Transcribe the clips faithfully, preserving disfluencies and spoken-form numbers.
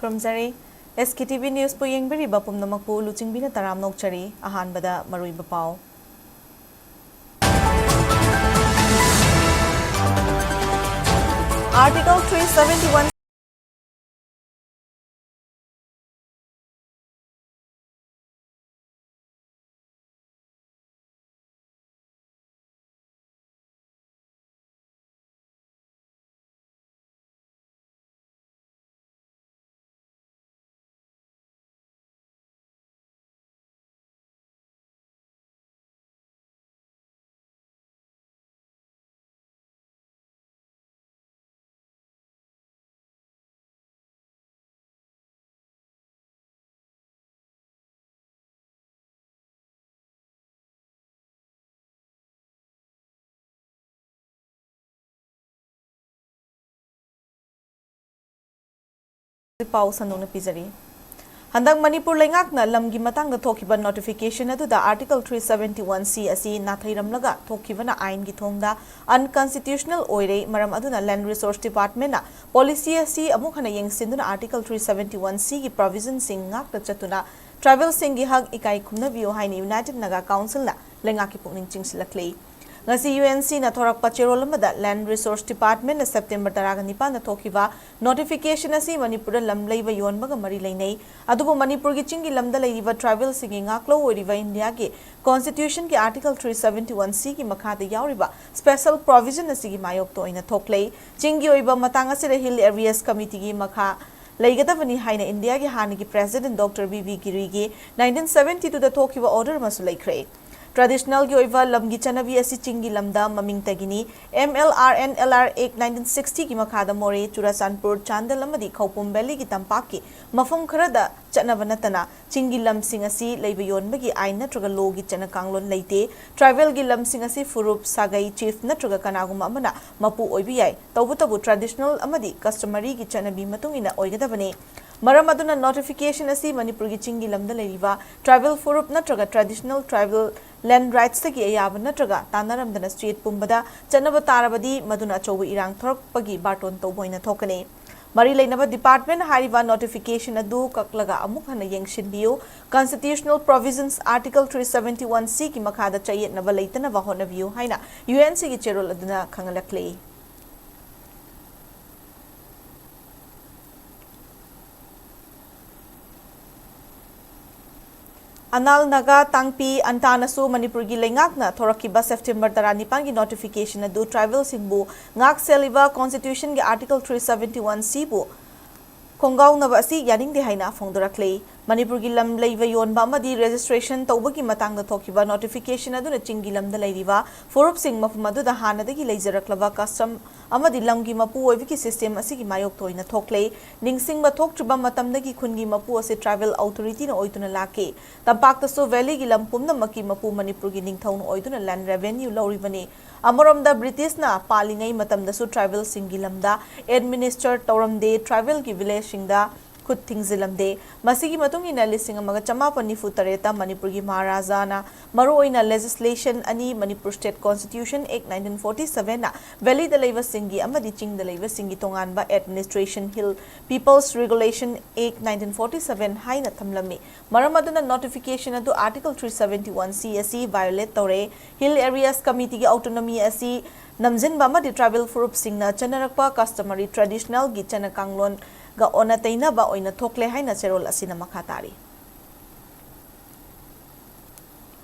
ꯈꯨꯔꯨꯝꯖꯔꯤ꯫ S K T V Newsꯄꯨ ꯌꯦꯡꯕꯤꯔꯤꯕ ꯄꯨꯝꯅꯃꯛꯄꯨ ꯂꯨꯆꯤꯡꯕꯤꯅ ꯇꯔꯥꯝꯅ ꯑꯣꯛꯆꯔꯤ꯫ ꯑꯍꯥꯟꯕꯗ ꯃꯔꯨꯑꯣꯏꯕ ꯄꯥꯎ꯫ Article three seventy-one ꯄꯥꯎ ꯁꯟꯗꯣꯛꯅ ꯄꯤꯖꯔꯤ꯫ ꯍꯟꯗꯛ ꯃꯅꯤꯄꯨꯔ ꯂꯩꯉꯥꯛꯅ ꯂꯝꯒꯤ ꯃꯇꯥꯡꯗ ꯊꯣꯛꯈꯤꯕ notification ꯑꯗꯨꯗ Article three seventy-one C ꯑꯁꯤ ꯅꯥꯊꯩꯔꯝꯂꯒ ꯊꯣꯛꯈꯤꯕꯅ ꯑꯥꯏꯟꯒꯤ ꯊꯣꯡꯗ unconstitutional ꯑꯣꯏꯔꯦ꯫ ꯃꯔꯝ ꯑꯗꯨꯅ Land Resource Departmentꯅ policy ꯑꯁꯤ ꯑꯃꯨꯛ ꯍꯟꯅ ꯌꯦꯡꯁꯤꯟꯗꯨꯅ Article three seventy-one Cꯒꯤ provisionꯁꯤꯡ ꯉꯥꯛꯅ ꯆꯠꯇꯨꯅ tribalꯁꯤꯡꯒꯤ ꯍꯛ ꯏꯀꯥꯏ ꯈꯨꯝꯅꯕꯤꯌꯨ ꯍꯥꯏꯅ United Naga Councilꯅ ꯂꯩꯉꯥꯛꯀꯤ ꯄꯨꯛꯅꯤꯡ ꯆꯤꯡꯁꯤꯜꯂꯛꯂꯤ꯫ ꯉꯁꯤ UNCꯅ ꯊꯣꯔꯛꯄ ꯆꯦꯔꯣꯜ ꯑꯃꯗ Land Resource Departmentꯅ September ꯇꯔꯥꯒ ꯅꯤꯄꯥꯟꯗ ꯊꯣꯛꯈꯤꯕ notification ꯑꯁꯤ ꯃꯅꯤꯄꯨꯔꯗ ꯂꯝ ꯂꯩꯕ ꯌꯣꯟꯕꯒ ꯃꯔꯤ ꯂꯩꯅꯩ꯫ ꯑꯗꯨꯕꯨ ꯃꯅꯤꯄꯨꯔꯒꯤ ꯆꯤꯡꯒꯤ ꯂꯝꯗ ꯂꯩꯔꯤꯕ tribalꯁꯤꯡꯒꯤ ꯉꯥꯛꯂꯧ ꯑꯣꯏꯔꯤꯕ ꯏꯟꯗꯤꯌꯥꯒꯤ Constitutionꯒꯤ Article three seventy-one Cꯒꯤ ꯃꯈꯥꯗ ꯌꯥꯎꯔꯤꯕ special provision ꯑꯁꯤꯒꯤ ꯃꯥꯌꯣꯛꯇ ꯑꯣꯏꯅ ꯊꯣꯛꯂꯦ꯫ ꯆꯤꯡꯒꯤ ꯑꯣꯏꯕ ꯃꯇꯥꯡ ꯑꯁꯤꯗ Hill Areas Committeeꯒꯤ ꯃꯈꯥ ꯂꯩꯒꯗꯕꯅꯤ ꯍꯥꯏꯅ ꯏꯟꯗꯤꯌꯥꯒꯤ ꯍꯥꯟꯅꯒꯤ President Doctor B B Giriꯒꯤ nineteen seventy twoꯗ ꯊꯣꯛꯈꯤꯕ order ꯑꯃꯁꯨ ꯂꯩꯈ꯭ꯔꯦ꯫ Traditionalꯒꯤ ꯑꯣꯏꯕ ꯂꯝꯒꯤ ꯆꯠꯅꯕꯤ ꯑꯁꯤ ꯆꯤꯡꯒꯤ ꯂꯝꯗ ꯃꯃꯤꯡꯇꯒꯤꯅꯤ꯫ M L R and L R Act nineteen sixtyꯒꯤ ꯃꯈꯥꯗ ꯃꯣꯔꯦ, ꯆꯨꯔꯆꯥꯟꯄꯨꯔ, ꯆꯥꯟꯗꯦꯜ ꯑꯃꯗꯤ ꯈꯧꯄꯨꯝ Valleyꯒꯤ ꯇꯝꯄꯥꯛꯀꯤ ꯃꯐꯝ ꯈꯔꯗ ꯆꯠꯅꯕ ꯅꯠꯇꯅ ꯆꯤꯡꯒꯤ ꯂꯝꯁꯤꯡ ꯑꯁꯤ ꯂꯩꯕ ꯌꯣꯟꯕꯒꯤ ꯑꯥꯏꯟ ꯅꯠꯇ꯭ꯔꯒ lawꯒꯤ ꯆꯠꯅ ꯀꯥꯡꯂꯣꯟ ꯂꯩꯇꯦ꯫ Tribalꯒꯤ ꯂꯝꯁꯤꯡ ꯑꯁꯤ ꯐꯨꯔꯨꯞ, ꯁꯥꯒꯩ, chief ꯅꯠꯇ꯭ꯔꯒ ꯀꯅꯥꯒꯨꯝꯕ ꯑꯃꯅ ꯃꯄꯨ ꯑꯣꯏꯕ ꯌꯥꯏ꯫ ꯇꯧꯕꯇꯕꯨ traditional ꯑꯃꯗꯤ customaryꯒꯤ ꯆꯠꯅꯕꯤ ꯃꯇꯨꯡ ꯏꯟꯅ ꯑꯣꯏꯒꯗꯕꯅꯤ꯫ ꯃꯔꯝ ꯑꯗꯨꯅ notification ꯑꯁꯤ ꯃꯅꯤꯄꯨꯔꯒꯤ ꯆꯤꯡꯒꯤ ꯂꯝꯗ ꯂꯩꯔꯤꯕ tribal ꯐꯨꯔꯨꯞ ꯅꯠꯇ꯭ꯔꯒ traditional tribal land rightsꯇꯒꯤ ꯑꯌꯥꯕ ꯅꯠꯇ꯭ꯔꯒ ꯇꯥꯟꯅꯔꯝꯗꯅ state ꯄꯨꯝꯕꯗ ꯆꯠꯅꯕ ꯇꯥꯔꯕꯗꯤ ꯃꯗꯨꯅ ꯑꯆꯧꯕ ꯏꯔꯥꯡ ꯊꯣꯔꯛꯄꯒꯤ ꯕꯥꯔꯇꯣꯟ ꯇꯧꯕ ꯑꯣꯏꯅ ꯊꯣꯛꯀꯅꯤ꯫ ꯃꯔꯤ ꯂꯩꯅꯕ department ꯍꯥꯏꯔꯤꯕ notification ꯑꯗꯨ ꯀꯛꯂꯒ ꯑꯃꯨꯛ ꯍꯟꯅ ꯌꯦꯡꯁꯤꯟꯕꯤꯌꯨ꯫ Constitutional provisions Article three seventy one C ꯒꯤ ꯃꯈꯥꯗ ꯆꯌꯦꯠꯅꯕ ꯂꯩꯇꯅꯕ ꯍꯣꯠꯅꯕꯤꯌꯨ ꯍꯥꯏꯅ U N C ꯒꯤ ꯆꯦꯔꯣꯜ ꯑꯗꯨꯅ ꯈꯪꯍꯜꯂꯛꯂꯤ꯫ ꯑꯅꯥꯜ ꯅꯥꯒꯥ ꯇꯥꯡꯄꯤ ꯑꯟꯇꯥꯅꯁꯨ ꯃꯅꯤꯄꯨꯔꯒꯤ ꯂꯩꯉꯥꯛꯅ ꯊꯣꯔꯛꯈꯤꯕ September ꯇꯔꯥꯅꯤꯄꯥꯟꯒꯤ notification ꯑꯗꯨ tribal ꯁꯤꯡꯕꯨ ꯉꯥꯛ ꯁꯦꯜꯂꯤꯕ Constitution ꯒꯤ Article three seventy one C ꯕꯨ ꯈꯣꯡꯒꯥꯎꯅꯕ ꯑꯁꯤ ꯌꯥꯅꯤꯡꯗꯦ ꯍꯥꯏꯅ ꯐꯣꯡꯗꯣꯔꯛꯂꯤ꯫ ꯃꯅꯤꯄꯨꯔꯒꯤ ꯂꯝ ꯂꯩꯕ ꯌꯣꯟꯕ ꯑꯃꯗꯤ registration ꯇꯧꯕꯒꯤ ꯃꯇꯥꯡꯗ ꯊꯣꯛꯈꯤꯕ notification ꯑꯗꯨꯅ ꯆꯤꯡꯒꯤ ꯂꯝꯗ ꯂꯩꯔꯤꯕ ꯐꯨꯔꯨꯞꯁꯤꯡ ꯃꯐꯝ ꯑꯗꯨꯗ ꯍꯥꯟꯅꯗꯒꯤ ꯂꯩꯖꯔꯛꯂꯕ custom ꯑꯃꯗꯤ ꯂꯝꯒꯤ ꯃꯄꯨ ꯑꯣꯏꯕꯒꯤ system ꯑꯁꯤꯒꯤ ꯃꯥꯌꯣꯛꯇ ꯑꯣꯏꯅ ꯊꯣꯛꯂꯦ꯫ ꯅꯤꯡꯁꯤꯡꯕ ꯊꯣꯛꯇ꯭ꯔꯤꯕ ꯃꯇꯝꯗꯒꯤ ꯈꯨꯟꯒꯤ ꯃꯄꯨ ꯑꯁꯤ tribal authority ꯅ ꯑꯣꯏꯗꯨꯅ ꯂꯥꯛꯈꯤ꯫ ꯇꯝꯄꯥꯛꯇꯁꯨ valley ꯒꯤ ꯂꯝ ꯄꯨꯝꯅꯃꯛꯀꯤ ꯃꯄꯨ ꯃꯅꯤꯄꯨꯔꯒꯤ ꯅꯤꯡꯊꯧꯅ ꯑꯣꯏꯗꯨꯅ land revenue ꯂꯧꯔꯤꯕꯅꯤ꯫ ꯑꯃꯔꯣꯝꯗ British ꯅ ꯄꯥꯜꯂꯤꯉꯩ ꯃꯇꯝꯗꯁꯨ tribal ꯁꯤꯡꯒꯤ ꯂꯝꯗ administer ꯇꯧꯔꯝꯗꯦ, tribal ꯒꯤ village ꯁꯤꯡꯗ ꯈꯨꯠ ꯊꯤꯡꯖꯤꯜꯂꯝꯗꯦ꯫ ꯃꯁꯤꯒꯤ ꯃꯇꯨꯡ ꯏꯟꯅ ꯂꯤꯁꯤꯡ ꯑꯃꯒ ꯆꯃꯥꯄꯟ ꯅꯤꯐꯨ ꯇꯔꯦꯠꯇ ꯃꯅꯤꯄꯨꯔꯒꯤ ꯃꯍꯥꯔꯥꯖꯥꯅ ꯃꯔꯨꯑꯣꯏꯅ legislation ꯑꯅꯤ, Manipur State Constitution Act nineteen forty seven ꯅ valley ꯗ ꯂꯩꯕꯁꯤꯡꯒꯤ ꯑꯃꯗꯤ ꯆꯤꯡꯗ ꯂꯩꯕꯁꯤꯡꯒꯤ ꯇꯣꯉꯥꯟꯕ administration, Hill People's Regulation Act nineteen forty seven ꯍꯥꯏꯅ ꯊꯝꯂꯝꯃꯤ꯫ ꯃꯔꯝ ꯑꯗꯨꯅ notification ꯑꯗꯨ Article three seventy one C ꯑꯁꯤ violate ꯇꯧꯔꯦ꯫ Hill Areas Committee ꯒꯤ autonomy ꯑꯁꯤ ꯅꯝꯖꯤꯟꯕ ꯑꯃꯗꯤ tribal ꯐꯨꯔꯨꯞꯁꯤꯡꯅ ꯆꯠꯅꯔꯛꯄ customary traditional ꯒꯤ ꯆꯠꯅ ꯀꯥꯡꯂꯣꯟꯒ ꯑꯣꯟꯅ ꯇꯩꯅꯕ ꯑꯣꯏꯅ ꯊꯣꯛꯂꯦ ꯍꯥꯏꯅ ꯆꯦꯔꯣꯜ ꯑꯁꯤꯅ ꯃꯈꯥ ꯇꯥꯔꯤ꯫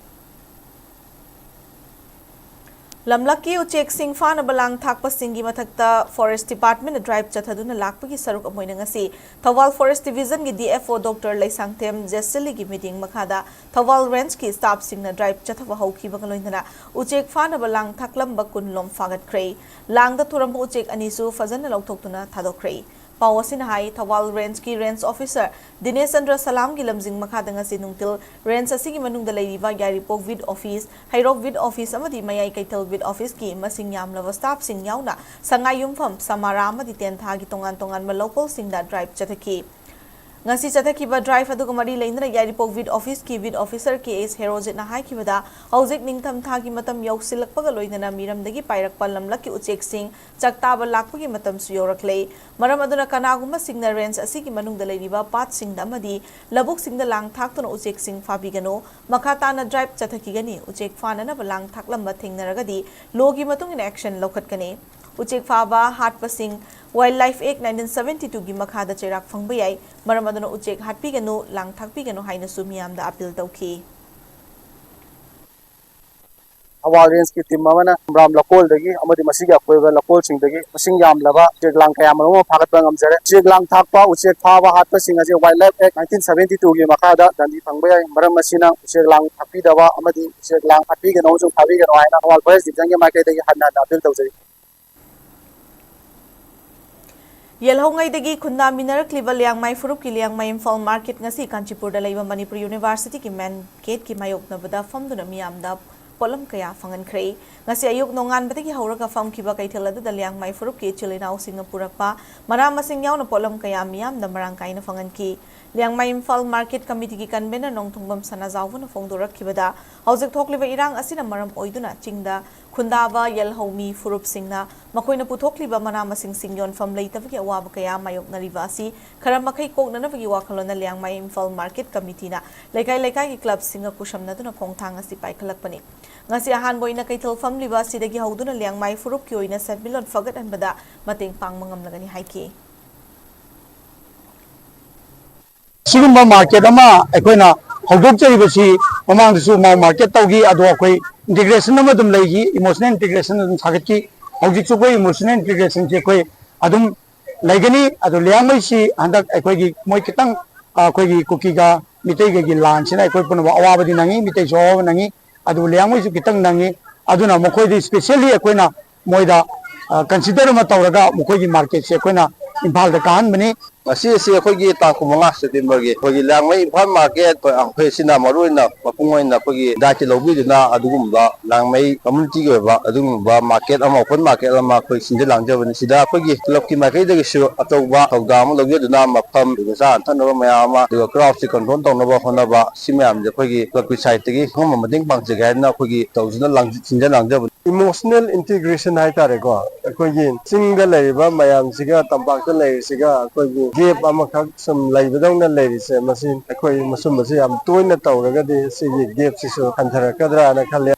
ꯂꯝꯂꯛꯀꯤ ꯎꯆꯦꯛꯁꯤꯡ ꯐꯥꯅꯕ ꯂꯥꯡ ꯊꯥꯛꯄꯁꯤꯡꯒꯤ ꯃꯊꯛꯇ Forest Department ꯅ drive ꯆꯠꯊꯗꯨꯅ ꯂꯥꯛꯄꯒꯤ ꯁꯔꯨꯛ ꯑꯃ ꯑꯣꯏꯅ ꯉꯁꯤ ꯊꯧꯕꯥꯜ Forest Division ꯒꯤ D F O Doctor Leishangthem ꯖꯦꯁꯂꯤꯒꯤ ꯃꯤꯠꯌꯦꯡ ꯃꯈꯥꯗ ꯊꯧꯕꯥꯜ Range ꯀꯤ staff ꯁꯤꯡꯅ drive ꯆꯠꯊꯕ ꯍꯧꯈꯤꯕꯒ ꯂꯣꯏꯅꯅ ꯎꯆꯦꯛ ꯐꯥꯅꯕ ꯂꯥꯡ ꯊꯥꯛꯂꯝꯕ ꯀꯨꯟ ꯂꯣꯝ ꯐꯥꯒꯠꯈ꯭ꯔꯦ꯫ ꯂꯥꯡꯗ ꯊꯨꯔꯝꯕ ꯎꯆꯦꯛ ꯑꯅꯤꯁꯨ ꯐꯖꯅ ꯂꯧꯊꯣꯛꯇꯨꯅ ꯊꯥꯗꯣꯛꯈ꯭ꯔꯦ꯫ ꯄꯥꯎ ꯑꯁꯤꯅ ꯍꯥꯏ, ꯊꯧꯕꯥꯜ Range ꯀꯤ Range Officer ꯗꯤꯅꯦꯁ ꯆꯟꯗ꯭ꯔ ꯁꯂꯥꯝꯒꯤ ꯂꯝꯖꯤꯡ ꯃꯈꯥꯗ ꯉꯁꯤ ꯅꯨꯡꯊꯤꯜ range ꯑꯁꯤꯒꯤ ꯃꯅꯨꯡꯗ ꯂꯩꯔꯤꯕ ꯌꯥꯏꯔꯤꯄꯣꯛ beat office, ꯍꯩꯔꯣꯛ beat office ꯑꯃꯗꯤ ꯃꯌꯥꯏ ꯀꯩꯊꯦꯜ beat office ꯀꯤ ꯃꯁꯤꯡ ꯌꯥꯝꯂꯕ staff ꯁꯤꯡ ꯌꯥꯎꯅ ꯁꯉꯥꯏ ꯌꯨꯝꯐꯝ, ꯁꯃꯥꯔꯥ ꯑꯃꯗꯤ ꯇꯦꯟꯊꯥꯒꯤ ꯇꯣꯉꯥꯟ ꯇꯣꯉꯥꯟꯕ ꯂꯧꯄꯜꯁꯤꯡꯗ drive ꯆꯠꯊꯈꯤ꯫ ꯉꯁꯤ ꯆꯠꯊꯈꯤꯕ ꯗ꯭ꯔꯥꯏꯚ ꯑꯗꯨꯒ ꯃꯔꯤ ꯂꯩꯅꯅ ꯌꯥꯏꯔꯤꯄꯣꯛ ꯕꯤꯠ ꯑꯣꯐꯤꯁꯀꯤ ꯕꯤꯠ ꯑꯣꯐꯤꯁꯔ ꯀꯦ ꯑꯦꯁ ꯍꯦꯔꯣꯖꯤꯠꯅ ꯍꯥꯏꯈꯤꯕꯗ, ꯍꯧꯖꯤꯛ ꯅꯤꯡꯊꯝ ꯊꯥꯒꯤ ꯃꯇꯝ ꯌꯧꯁꯤꯜꯂꯛꯄꯒ ꯂꯣꯏꯅꯅ ꯃꯤꯔꯝꯗꯒꯤ ꯄꯥꯏꯔꯛꯄ ꯂꯝꯂꯛꯀꯤ ꯎꯆꯦꯛꯁꯤꯡ ꯆꯥꯛꯇꯥꯕ ꯂꯥꯛꯄꯒꯤ ꯃꯇꯝꯁꯨ ꯌꯧꯔꯛꯂꯦ꯫ ꯃꯔꯝ ꯑꯗꯨꯅ ꯀꯅꯥꯒꯨꯝꯕꯁꯤꯡꯅ ꯔꯦꯟꯖ ꯑꯁꯤꯒꯤ ꯃꯅꯨꯡꯗ ꯂꯩꯔꯤꯕ ꯄꯥꯠꯁꯤꯡꯗ ꯑꯃꯗꯤ ꯂꯧꯕꯨꯛꯁꯤꯡꯗ ꯂꯥꯡ ꯊꯥꯛꯇꯨꯅ ꯎꯆꯦꯛꯁꯤꯡ ꯐꯥꯕꯤꯒꯅꯨ꯫ ꯃꯈꯥ ꯇꯥꯅ ꯗ꯭ꯔꯥꯏꯚ ꯆꯠꯊꯈꯤꯒꯅꯤ꯫ ꯎꯆꯦꯛ ꯐꯥꯅꯅꯕ ꯂꯥꯡ ꯊꯥꯛꯂꯝꯕ ꯊꯦꯡꯅꯔꯒꯗꯤ ꯂꯣꯒꯤ ꯃꯇꯨꯡ ꯏꯟꯅ ꯑꯦꯛꯁꯟ ꯂꯧꯈꯠꯀꯅꯤ꯫ ꯎꯆꯦꯛ ꯐꯥꯕ ꯍꯥꯠꯄꯁꯤꯡ ꯋꯥꯏꯜ ꯂꯥꯏꯐ ꯑꯦꯛ ꯅꯥꯏꯟꯇꯤꯟ ꯁꯚꯦꯟꯇꯤ ꯇꯨꯒꯤ ꯃꯈꯥꯗ ꯆꯩꯔꯥꯛ ꯐꯪꯕ ꯌꯥꯏ꯫ ꯃꯔꯝ ꯑꯗꯨꯅ ꯎꯆꯦꯛ ꯍꯥꯠꯄꯤꯒꯅꯨ, ꯂꯥꯡ ꯊꯥꯛꯄꯤꯒꯅꯨ ꯍꯥꯏꯅꯁꯨ ꯃꯤꯌꯥꯝꯗ ꯑꯥꯄꯤꯜ ꯇꯧꯈꯤ꯫ ꯊꯧꯕꯥꯜ ꯔꯦꯟꯖꯀꯤ ꯇꯤꯝ ꯑꯃꯅ ꯈꯨꯝꯕ꯭ꯔꯥꯝ ꯂꯀꯣꯜꯗꯒꯤ ꯑꯃꯗꯤ ꯃꯁꯤꯒꯤ ꯑꯀꯣꯏꯕ ꯂꯀꯣꯜꯁꯤꯡꯗꯒꯤ ꯃꯁꯤꯡ ꯌꯥꯝꯂꯕ ꯎꯆꯦꯛ ꯂꯥꯡ ꯀꯌꯥ ꯃꯔꯨꯝ ꯑꯃ ꯐꯥꯒꯠꯄ ꯉꯝꯖꯔꯦ꯫ ꯎꯆꯦꯛ ꯂꯥꯡ ꯊꯥꯛꯄ, ꯎꯆꯦꯛ ꯐꯥꯕ ꯍꯥꯠꯄꯁꯤꯡ ꯑꯁꯤ ꯋꯥꯏꯜ ꯂꯥꯏꯐ ꯑꯦꯛ ꯅꯥꯏꯟꯇꯤꯟ ꯁꯚꯦꯟꯇꯤ ꯇꯨꯒꯤ ꯃꯈꯥꯗ ꯗꯟꯗꯤ ꯐꯪꯕ ꯌꯥꯏ꯫ ꯃꯔꯝ ꯑꯁꯤꯅ ꯎꯆꯦꯛ ꯂꯥꯡ ꯊꯥꯛꯄꯤꯗꯕ ꯑꯃꯗꯤ ꯎꯆꯦꯛ ꯂꯥꯡ ꯍꯥꯠꯄꯤꯒꯅꯨ ꯑꯃꯁꯨꯡ ꯐꯥꯕꯤꯒꯅꯨ ꯍꯥꯏꯅ ꯊꯧꯕꯥꯜ ꯐꯣꯔꯦꯁ ꯗꯤꯕꯤꯖꯟꯒꯤ ꯃꯥꯏꯀꯩꯗꯒꯤ ꯍꯟꯅ ꯍꯟꯅ ꯑꯄꯤꯜ ꯇꯧꯖꯔꯤ꯫ ꯌꯦꯜꯍꯧꯉꯩꯗꯒꯤ ꯈꯨꯟꯗꯥꯃꯤꯟꯅꯔꯛꯂꯤꯕ ꯂꯤꯌꯥꯡꯃꯥꯏ ꯐꯨꯔꯨꯞꯀꯤ ꯂꯤꯌꯥꯡꯃꯥꯏ ꯏꯝꯐꯥꯜ ꯃꯥꯔꯀꯦꯠ ꯉꯁꯤ ꯀꯥꯟꯆꯤꯄꯨꯔꯗ ꯂꯩꯕ ꯃꯅꯤꯄꯨꯔ ꯌꯨꯅꯤꯚꯔꯁꯤꯇꯤꯒꯤ ꯃꯦꯟ ꯒꯦꯠꯀꯤ ꯃꯥꯌꯣꯛꯅꯕꯗ ꯐꯝꯗꯨꯅ ꯃꯤꯌꯥꯝꯗ ꯄꯣꯠꯂꯝ ꯀꯌꯥ ꯐꯪꯍꯟꯈ꯭ꯔꯦ꯫ ꯉꯁꯤ ꯑꯌꯨꯛ ꯅꯣꯡꯉꯥꯟꯕꯗꯒꯤ ꯍꯧꯔꯒ ꯐꯝꯈꯤꯕ ꯀꯩꯊꯦꯜ ꯑꯗꯨꯗ ꯂꯤꯌꯥꯡꯃꯥꯏ ꯐꯨꯔꯨꯞꯀꯤ ꯏꯆꯤꯜ ꯏꯅꯥꯎꯁꯤꯡꯅ ꯄꯨꯔꯛꯄ ꯃꯅꯥ ꯃꯁꯤꯡ ꯌꯥꯎꯅ ꯄꯣꯠꯂꯝ ꯀꯌꯥ ꯃꯤꯌꯥꯝꯗ ꯃꯔꯥꯡ ꯀꯥꯏꯅ ꯐꯪꯍꯟꯈꯤ꯫ ꯂꯤꯌꯥꯡꯃꯥꯏ ꯏꯝꯐꯥꯜ ꯃꯥꯔꯀꯦꯠ ꯀꯃꯤꯇꯤꯒꯤ ꯀꯟꯚꯦꯅꯔ ꯅꯣꯡꯊꯣꯡꯕꯝ ꯁꯅꯥꯖꯥꯎꯕꯅ ꯐꯣꯡꯗꯣꯔꯛꯈꯤꯕꯗ, ꯍꯧꯖꯤꯛ ꯊꯣꯛꯂꯤꯕ ꯏꯔꯥꯡ ꯑꯁꯤꯅ ꯃꯔꯝ ꯑꯣꯏꯗꯨꯅ ꯆꯤꯡꯗ ꯈꯨꯟꯗꯥꯕ ꯌꯦꯜꯍꯧꯃꯤ ꯐꯨꯔꯨꯞꯁꯤꯡꯅ ꯃꯈꯣꯏꯅ ꯄꯨꯊꯣꯛꯂꯤꯕ ꯃꯅꯥ ꯃꯁꯤꯡꯁꯤꯡ ꯌꯣꯟꯐꯝ ꯂꯩꯇꯕꯒꯤ ꯑꯋꯥꯕ ꯀꯌꯥ ꯃꯥꯌꯣꯛꯅꯔꯤꯕ ꯑꯁꯤ ꯈꯔ ꯃꯈꯩ ꯀꯣꯛꯅꯅꯕꯒꯤ ꯋꯥꯈꯜꯂꯣꯟꯅ ꯂꯤꯌꯥꯡꯃꯥꯏ ꯏꯝꯐꯥꯜ ꯃꯥꯔꯀꯦꯠ ꯀꯃꯤꯇꯤꯅ ꯂꯩꯀꯥꯏ ꯂꯩꯀꯥꯏꯒꯤ ꯀ꯭ꯂꯕꯁꯤꯡꯒ ꯈꯨꯠꯁꯝꯅꯗꯨꯅ ꯈꯣꯡꯊꯥꯡ ꯑꯁꯤ ꯄꯥꯏꯈꯠꯂꯛꯄꯅꯤ꯫ ꯉꯁꯤ ꯑꯍꯥꯟꯕ ꯑꯣꯏꯅ ꯀꯩꯊꯦꯜ ꯐꯝꯂꯤꯕ ꯑꯁꯤꯗꯒꯤ ꯍꯧꯗꯨꯅ ꯂꯤꯌꯥꯡꯃꯥꯏ ꯐꯨꯔꯨꯞꯀꯤ ꯑꯣꯏꯅ ꯁꯦꯟꯃꯤꯠꯂꯣꯟ ꯐꯒꯠꯍꯟꯕꯗ ꯃꯇꯦꯡ ꯄꯥꯡꯕ ꯉꯝꯂꯒꯅꯤ ꯍꯥꯏꯈꯤ꯫ ꯁꯤꯒꯨꯝꯕ ꯃꯥꯔꯀꯦꯠ ꯑꯃ ꯑꯩꯈꯣꯏꯅ ꯍꯧꯗꯣꯛꯆꯔꯤꯕꯁꯤ, ꯃꯃꯥꯡꯗꯁꯨ ꯃꯥꯎ ꯃꯥꯔꯀꯦꯠ ꯇꯧꯈꯤ, ꯑꯗꯣ ꯑꯩꯈꯣꯏ ꯏꯟꯇꯤꯒ꯭ꯔꯦꯁꯟ ꯑꯃ ꯑꯗꯨꯝ ꯂꯩꯈꯤ, ꯏꯃꯣꯁꯅꯦꯜ ꯏꯟꯇꯤꯒ꯭ꯔꯦꯁꯟ ꯑꯗꯨꯝ ꯁꯥꯒꯠꯈꯤ꯫ ꯍꯧꯖꯤꯛꯁꯨ ꯑꯩꯈꯣꯏ ꯏꯃꯣꯁꯅꯦꯜ ꯏꯟꯇꯤꯒ꯭ꯔꯦꯁꯟꯁꯤ ꯑꯩꯈꯣꯏ ꯑꯗꯨꯝ ꯂꯩꯒꯅꯤ꯫ ꯑꯗꯣ ꯂꯤꯌꯥꯡꯃꯩꯁꯤ ꯍꯟꯗꯛ ꯑꯩꯈꯣꯏꯒꯤ ꯃꯣꯏ ꯈꯤꯇꯪ, ꯑꯩꯈꯣꯏꯒꯤ ꯀꯨꯀꯤꯒ ꯃꯤꯇꯩꯒꯒꯤ ꯂꯥꯟꯁꯤꯅ ꯑꯩꯈꯣꯏ ꯄꯨꯝꯅꯃꯛ ꯑꯋꯥꯕꯗꯤ ꯅꯪꯉꯤ, ꯃꯤꯇꯩꯁꯨ ꯑꯋꯥꯕ ꯅꯪꯉꯤ꯫ ꯑꯗꯨꯕꯨ ꯂꯤꯌꯥꯡꯃꯩꯁꯨ ꯈꯤꯇꯪ ꯅꯪꯉꯤ꯫ ꯑꯗꯨꯅ ꯃꯈꯣꯏꯗ specially ꯑꯩꯈꯣꯏꯅ ꯃꯣꯏꯗ ꯀꯟꯁꯤꯗꯔ ꯑꯃ ꯇꯧꯔꯒ ꯃꯈꯣꯏꯒꯤ ꯃꯥꯔꯀꯦꯠꯁꯦ ꯑꯩꯈꯣꯏꯅ ꯏꯝꯐꯥꯜꯗ ꯀꯥꯍꯟꯕꯅꯤ꯫ ꯉꯁꯤ ꯑꯁꯤ ꯑꯩꯈꯣꯏꯒꯤ ꯇꯥꯡ ꯀꯨꯟꯃꯉꯥ ꯁꯦꯞꯇꯦꯝꯕꯔꯒꯤ ꯑꯩꯈꯣꯏꯒꯤ ꯂꯥꯡꯃꯩ ꯏꯝꯐꯥꯜ ꯃꯥꯔꯀꯦꯠ, ꯑꯩꯈꯣꯏ, ꯑꯩꯈꯣꯏ ꯑꯁꯤꯅ ꯃꯔꯨ ꯑꯣꯏꯅ ꯃꯄꯨꯡ ꯑꯣꯏꯅ ꯑꯩꯈꯣꯏꯒꯤ ꯗꯥꯏꯠꯁꯦ ꯂꯧꯕꯤꯗꯨꯅ ꯑꯗꯨꯒꯨꯝꯕ ꯂꯥꯡꯃꯩ ꯀꯝꯃꯨꯅꯤꯇꯤꯒꯤ ꯑꯣꯏꯕ ꯑꯗꯨꯒꯨꯝꯕ ꯃꯥꯔꯀꯦꯠ ꯑꯃ, ꯑꯣꯄꯟ ꯃꯥꯔꯀꯦꯠ ꯑꯃ ꯑꯩꯈꯣꯏ ꯁꯤꯟꯖ ꯂꯥꯡꯖꯕꯅꯤ꯫ ꯁꯤꯗ ꯑꯩꯈꯣꯏꯒꯤ ꯀ꯭ꯂꯕꯀꯤ ꯃꯥꯏꯀꯩꯗꯒꯤꯁꯨ ꯑꯆꯧꯕ ꯊꯧꯗꯥꯡ ꯑꯃ ꯂꯧꯖꯗꯨꯅ ꯃꯐꯝ, ꯑꯗꯨꯒ ꯆꯥꯅ ꯊꯛꯅꯕ ꯃꯌꯥꯝ ꯑꯃ, ꯑꯗꯨꯒ ꯀ꯭ꯔꯥꯎꯗꯁꯤ ꯀꯟꯇ꯭ꯔꯣꯜ ꯇꯧꯅꯕ ꯍꯣꯠꯅꯕ, ꯁꯤ ꯃꯌꯥꯝꯁꯦ ꯑꯩꯈꯣꯏꯒꯤ ꯀ꯭ꯂꯕꯀꯤ ꯁꯥꯏꯠꯇꯒꯤ ꯑꯉꯝꯕ ꯃꯇꯦꯡ ꯄꯥꯡꯖꯒꯦ ꯍꯥꯏꯗꯅ ꯑꯩꯈꯣꯏꯒꯤ ꯇꯧꯁꯤꯟꯖ ꯂꯥꯡ-, ꯁꯤꯟꯖ ꯂꯥꯡꯖꯕꯅꯤ꯫ Emotional integration ꯍꯥꯏꯇꯥꯔꯦꯀꯣ, ꯑꯩꯈꯣꯏꯒꯤ ꯆꯤꯡꯗ ꯂꯩꯔꯤꯕ ꯃꯌꯥꯝꯁꯤꯒ ꯇꯝꯄꯥꯛꯇ ꯂꯩꯔꯤꯁꯤꯒ ꯑꯩꯈꯣꯏꯒꯤ ꯒꯦꯞ ꯑꯃꯈꯛ ꯁꯨꯝ ꯂꯩꯕꯗꯧꯅ ꯂꯩꯔꯤꯁꯦ, ꯃꯁꯤ ꯑꯩꯈꯣꯏ ꯃꯁꯨꯝꯕꯁꯤ ꯌꯥꯝ ꯇꯣꯏꯅ ꯇꯧꯔꯒꯗꯤ ꯁꯤꯒꯤ ꯒꯦꯞꯁꯤꯁꯨ ꯍꯟꯊꯔꯛꯀꯗ꯭ꯔꯥꯅ ꯈꯜꯂꯦ꯫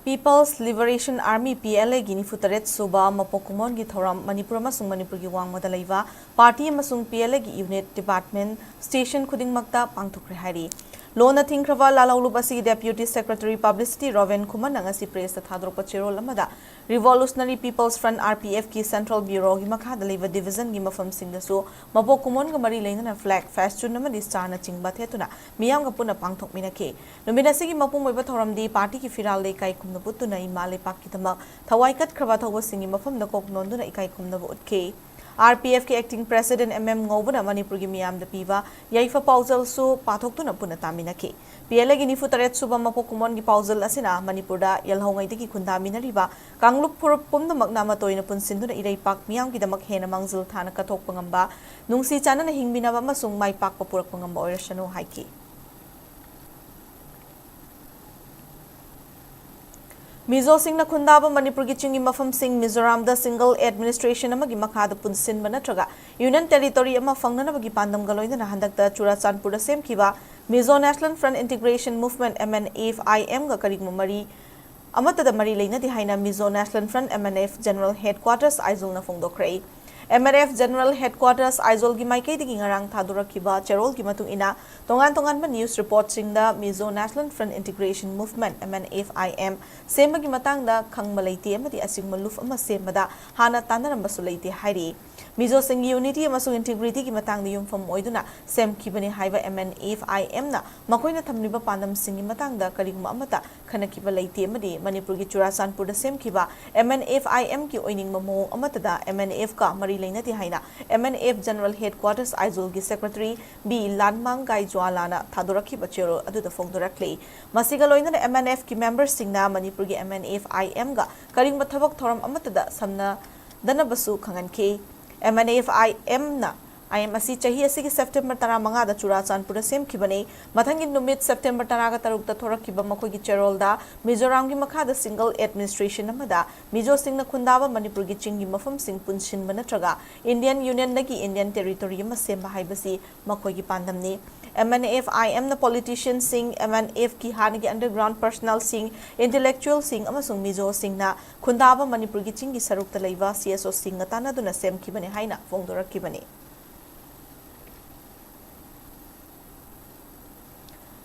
People's Liberation Army, P L A ꯒꯤ ꯅꯤꯐꯨ ꯇꯔꯦꯠ ꯁꯨꯕ ꯃꯄꯣꯛ ꯀꯨꯝꯑꯣꯟꯒꯤ ꯊꯧꯔꯝ ꯃꯅꯤꯄꯨꯔ ꯑꯃꯁꯨꯡ ꯃꯅꯤꯄꯨꯔꯒꯤ ꯋꯥꯡꯃꯗ ꯂꯩꯕ ꯄꯥꯔꯇꯤ ꯑꯃꯁꯨꯡ P L A ꯒꯤ ꯌꯨꯅꯤꯠ ꯗꯤꯄꯥꯔꯠꯃꯦꯟ ꯁ꯭ꯇꯦꯁꯟ ꯈꯨꯗꯤꯡꯃꯛꯇ ꯄꯥꯡꯊꯣꯛꯈ꯭ꯔꯦ ꯍꯥꯏꯔꯤ꯫ ꯂꯣꯟꯅ ꯊꯤꯡꯈ꯭ꯔꯕ ꯂꯥꯜꯍꯧꯂꯨꯞ ꯑꯁꯤꯒꯤ ꯗꯦꯄ꯭ꯌꯨꯇꯤ ꯁꯦꯀ꯭ꯔꯦꯇꯔꯤ ꯄꯕ꯭ꯂꯤꯁꯤꯇꯤ ꯔꯣꯕꯤꯟ ꯈꯨꯃꯟꯅ ꯉꯁꯤ ꯄ꯭ꯔꯦꯁꯇ ꯊꯥꯗꯣꯔꯛꯄ ꯆꯦꯔꯣꯜ ꯑꯃꯗ Revolutionary People's Front, R P F ꯀꯤ ꯁꯦꯟꯇ꯭ꯔꯦꯜ ꯕ꯭ꯌꯨꯔꯣꯒꯤ ꯃꯈꯥꯗ ꯂꯩꯕ ꯗꯤꯚꯤꯖꯟꯒꯤ ꯃꯐꯝꯁꯤꯡꯗꯁꯨ ꯃꯄꯣꯛ ꯀꯨꯝꯑꯣꯟꯒ ꯃꯔꯤ ꯂꯩꯅꯅ ꯐ꯭ꯂꯦꯒ, ꯐꯦꯁꯇꯨꯟ ꯑꯃꯗꯤ ꯆꯥꯅꯆꯤꯡꯕ ꯊꯦꯠꯇꯨꯅ ꯃꯤꯌꯥꯝꯒ ꯄꯨꯟꯅ ꯄꯥꯡꯊꯣꯛꯃꯤꯟꯅꯈꯤ꯫ ꯅꯨꯃꯤꯠ ꯑꯁꯤꯒꯤ ꯃꯄꯨꯡ ꯑꯣꯏꯕ ꯊꯧꯔꯝꯗꯤ ꯄꯥꯔꯇꯤꯒꯤ ꯐꯤꯔꯥꯜ ꯂꯩꯀꯥꯏ ꯀꯨꯝꯅ ꯄꯨꯠꯇꯨꯅ ꯏꯃꯥ ꯂꯩꯄꯥꯛꯀꯤꯗꯃꯛ ꯊꯋꯥꯏ ꯀꯠꯈ꯭ꯔꯕ ꯑꯊꯧꯕꯁꯤꯡꯒꯤ ꯃꯐꯝꯗ ꯀꯣꯛ ꯅꯣꯟꯗꯨꯅ ꯏꯀꯥꯏ ꯈꯨꯝꯅꯕ ꯎꯠꯈꯤ꯫ R P F ꯀꯤ acting president M M ꯉꯧꯕꯅ ꯃꯅꯤꯄꯨꯔꯒꯤ ꯃꯤꯌꯥꯝꯗ ꯄꯤꯕ ꯌꯥꯏꯐ ꯄꯥꯎꯖꯦꯜꯁꯨ ꯄꯥꯊꯣꯛꯇꯨꯅ ꯄꯨꯟꯅ ꯇꯥꯃꯤꯟꯅꯈꯤ꯫ P L A ꯒꯤ ꯅꯤꯐꯨ ꯇꯔꯦꯠ ꯁꯨꯕ ꯃꯄꯣꯛ ꯀꯨꯝꯑꯣꯟꯒꯤ ꯄꯥꯎꯖꯦꯜ ꯑꯁꯤꯅ ꯃꯅꯤꯄꯨꯔꯗ ꯌꯦꯜꯍꯧꯉꯩꯗꯒꯤ ꯈꯨꯟꯗꯥꯃꯤꯟꯅꯔꯤꯕ ꯀꯥꯡꯂꯨꯞ ꯐꯨꯔꯨꯞ ꯄꯨꯝꯅꯃꯛꯅ ꯑꯃꯠꯇ ꯑꯣꯏꯅ ꯄꯨꯟꯁꯤꯟꯗꯨꯅ ꯏꯔꯩꯄꯥꯛ ꯃꯤꯌꯥꯝꯒꯤꯗꯃꯛ ꯍꯦꯟꯅ ꯃꯥꯡꯖꯤꯜ ꯊꯥꯅ ꯀꯠꯊꯣꯛꯄ ꯉꯝꯕ, ꯅꯨꯡꯁꯤ ꯆꯥꯟꯅꯅ ꯍꯤꯡꯃꯤꯟꯅꯕ ꯑꯃꯁꯨꯡ ꯃꯥꯏ ꯄꯥꯛꯄ ꯄꯨꯔꯛꯄ ꯉꯝꯕ ꯑꯣꯏꯔꯁꯅꯨ ꯍꯥꯏꯈꯤ꯫ ꯃꯤꯖꯣꯁꯤꯡꯅ ꯈꯨꯟꯗꯥꯕ ꯃꯅꯤꯄꯨꯔꯒꯤ ꯆꯤꯡꯒꯤ ꯃꯐꯝꯁꯤꯡ ꯃꯤꯖꯣꯔꯥꯝꯗ single administration ꯑꯃꯒꯤ ꯃꯈꯥꯗ ꯄꯨꯟꯁꯤꯟꯕ ꯅꯠꯇ꯭ꯔꯒ union territory ꯑꯃ ꯐꯪꯅꯅꯕꯒꯤ ꯄꯥꯟꯗꯝꯒ ꯂꯣꯏꯅꯅ ꯍꯟꯗꯛꯇ ꯆꯨꯔꯥꯆꯥꯟꯄꯨꯔꯗ ꯁꯦꯝꯈꯤꯕ Mizo National Front Integration Movement, M N F I M ꯒ ꯀꯔꯤꯒꯨꯝꯕ ꯃꯔꯤ ꯑꯃꯠꯇꯗ ꯃꯔꯤ ꯂꯩꯅꯗꯦ ꯍꯥꯏꯅ Mizo National Front, M N F, General Headquarters ꯑꯥꯏꯖꯣꯜꯅ ꯐꯣꯡꯗꯣꯛꯈ꯭ꯔꯦ꯫ M N F General Headquarters ꯑꯥꯏꯖꯣꯜꯒꯤ ꯃꯥꯏꯀꯩꯗꯒꯤ ꯉꯔꯥꯡ ꯊꯥꯗꯣꯔꯛꯈꯤꯕ ꯆꯦꯔꯣꯜꯒꯤ ꯃꯇꯨꯡ ꯏꯟꯅ, ꯇꯣꯉꯥꯟ ꯇꯣꯉꯥꯟꯕ news reportꯁꯤꯡꯗ Mizo National Front Integration Movement, M N F I M, ꯁꯦꯝꯕꯒꯤ ꯃꯇꯥꯡꯗ ꯈꯪꯕ ꯂꯩꯇꯦ ꯑꯃꯗꯤ ꯑꯁꯤꯒꯨꯝꯕ ꯂꯨꯞ ꯑꯃ ꯁꯦꯝꯕꯗ ꯍꯥꯟꯅ ꯇꯥꯟꯅꯔꯝꯕꯁꯨ ꯂꯩꯇꯦ ꯍꯥꯏꯔꯤ꯫ ꯃꯤꯖꯣꯁꯤꯡꯒꯤ unity ꯑꯃꯁꯨꯡ integrityꯒꯤ ꯃꯇꯥꯡꯗ ꯌꯨꯝꯐꯝ ꯑꯣꯏꯗꯨꯅ ꯁꯦꯝꯈꯤꯕꯅꯤ ꯍꯥꯏꯕ M N F I Mꯅ ꯃꯈꯣꯏꯅ ꯊꯝꯂꯤꯕ ꯄꯥꯟꯗꯝꯁꯤꯡꯒꯤ ꯃꯇꯥꯡꯗ ꯀꯔꯤꯒꯨꯝꯕ ꯑꯃꯠꯇ ꯈꯟꯅꯈꯤꯕ ꯂꯩꯇꯦ ꯑꯃꯗꯤ ꯃꯅꯤꯄꯨꯔꯒꯤ ꯆꯨꯔꯥꯆꯥꯟꯄꯨꯔꯗ ꯁꯦꯝꯈꯤꯕ M N F I Mꯒꯤ ꯑꯣꯏꯅꯤꯡꯕ ꯃꯑꯣꯡ ꯑꯃꯠꯇꯗ M N Fꯀ ꯃꯔꯤ ꯂꯩꯅꯗꯦ ꯍꯥꯏꯅ M N F General Headquarters ꯑꯥꯏꯖꯣꯜꯒꯤ Secretary B ꯂꯥꯟꯃꯥꯡꯒꯥꯏ ꯖ꯭ꯋꯥꯂꯥꯅ ꯊꯥꯗꯣꯔꯛꯈꯤꯕ ꯆꯦꯔꯣꯜ ꯑꯗꯨꯗ ꯐꯣꯡꯗꯣꯔꯛꯂꯤ꯫ ꯃꯁꯤꯒ ꯂꯣꯏꯅꯅ M N Fꯀꯤ memberꯁꯤꯡꯅ ꯃꯅꯤꯄꯨꯔꯒꯤ M N F I Mꯒ ꯀꯔꯤꯒꯨꯝꯕ ꯊꯕꯛ ꯊꯧꯔꯝ ꯑꯃꯠꯇꯗ ꯁꯝꯅꯗꯅꯕꯁꯨ ꯈꯪꯍꯟꯈꯤ꯫ M N F I Mꯅ I M ꯑꯁꯤ ꯆꯍꯤ ꯑꯁꯤꯒꯤ September ꯇꯔꯥꯃꯉꯥꯗ ꯆꯨꯔꯥꯆꯥꯟꯄꯨꯔꯗ ꯁꯦꯝꯈꯤꯕꯅꯤ꯫ ꯃꯊꯪꯒꯤ ꯅꯨꯃꯤꯠ September ꯇꯔꯥꯒ ꯇꯔꯨꯛꯇ ꯊꯣꯔꯛꯈꯤꯕ ꯃꯈꯣꯏꯒꯤ ꯆꯦꯔꯣꯜꯗ ꯃꯤꯖꯣꯔꯥꯝꯒꯤ ꯃꯈꯥꯗ single administration ꯑꯃꯗ ꯃꯤꯖꯣꯁꯤꯡꯅ ꯈꯨꯟꯗꯥꯕ ꯃꯅꯤꯄꯨꯔꯒꯤ ꯆꯤꯡꯒꯤ ꯃꯐꯝꯁꯤꯡ ꯄꯨꯟꯁꯤꯟꯕ ꯅꯠꯇ꯭ꯔꯒ Indian Unionꯗꯒꯤ Indian Territory ꯑꯃ ꯁꯦꯝꯕ ꯍꯥꯏꯕꯁꯤ ꯃꯈꯣꯏꯒꯤ ꯄꯥꯟꯗꯝꯅꯤ꯫ M N F I Mꯅ politicianꯁꯤꯡ, M N Fꯀꯤ ꯍꯥꯟꯅꯒꯤ underground personnelꯁꯤꯡ, intellectualꯁꯤꯡ ꯑꯃꯁꯨꯡ ꯃꯤꯖꯣꯁꯤꯡꯅ ꯈꯨꯟꯗꯥꯕ ꯃꯅꯤꯄꯨꯔꯒꯤ ꯆꯤꯡꯒꯤ ꯁꯔꯨꯛꯇ ꯂꯩꯕ C S Oꯁꯤꯡꯒ ꯇꯥꯟꯅꯗꯨꯅ ꯁꯦꯝꯈꯤꯕꯅꯤ ꯍꯥꯏꯅ ꯐꯣꯡꯗꯣꯔꯛꯈꯤꯕꯅꯤ꯫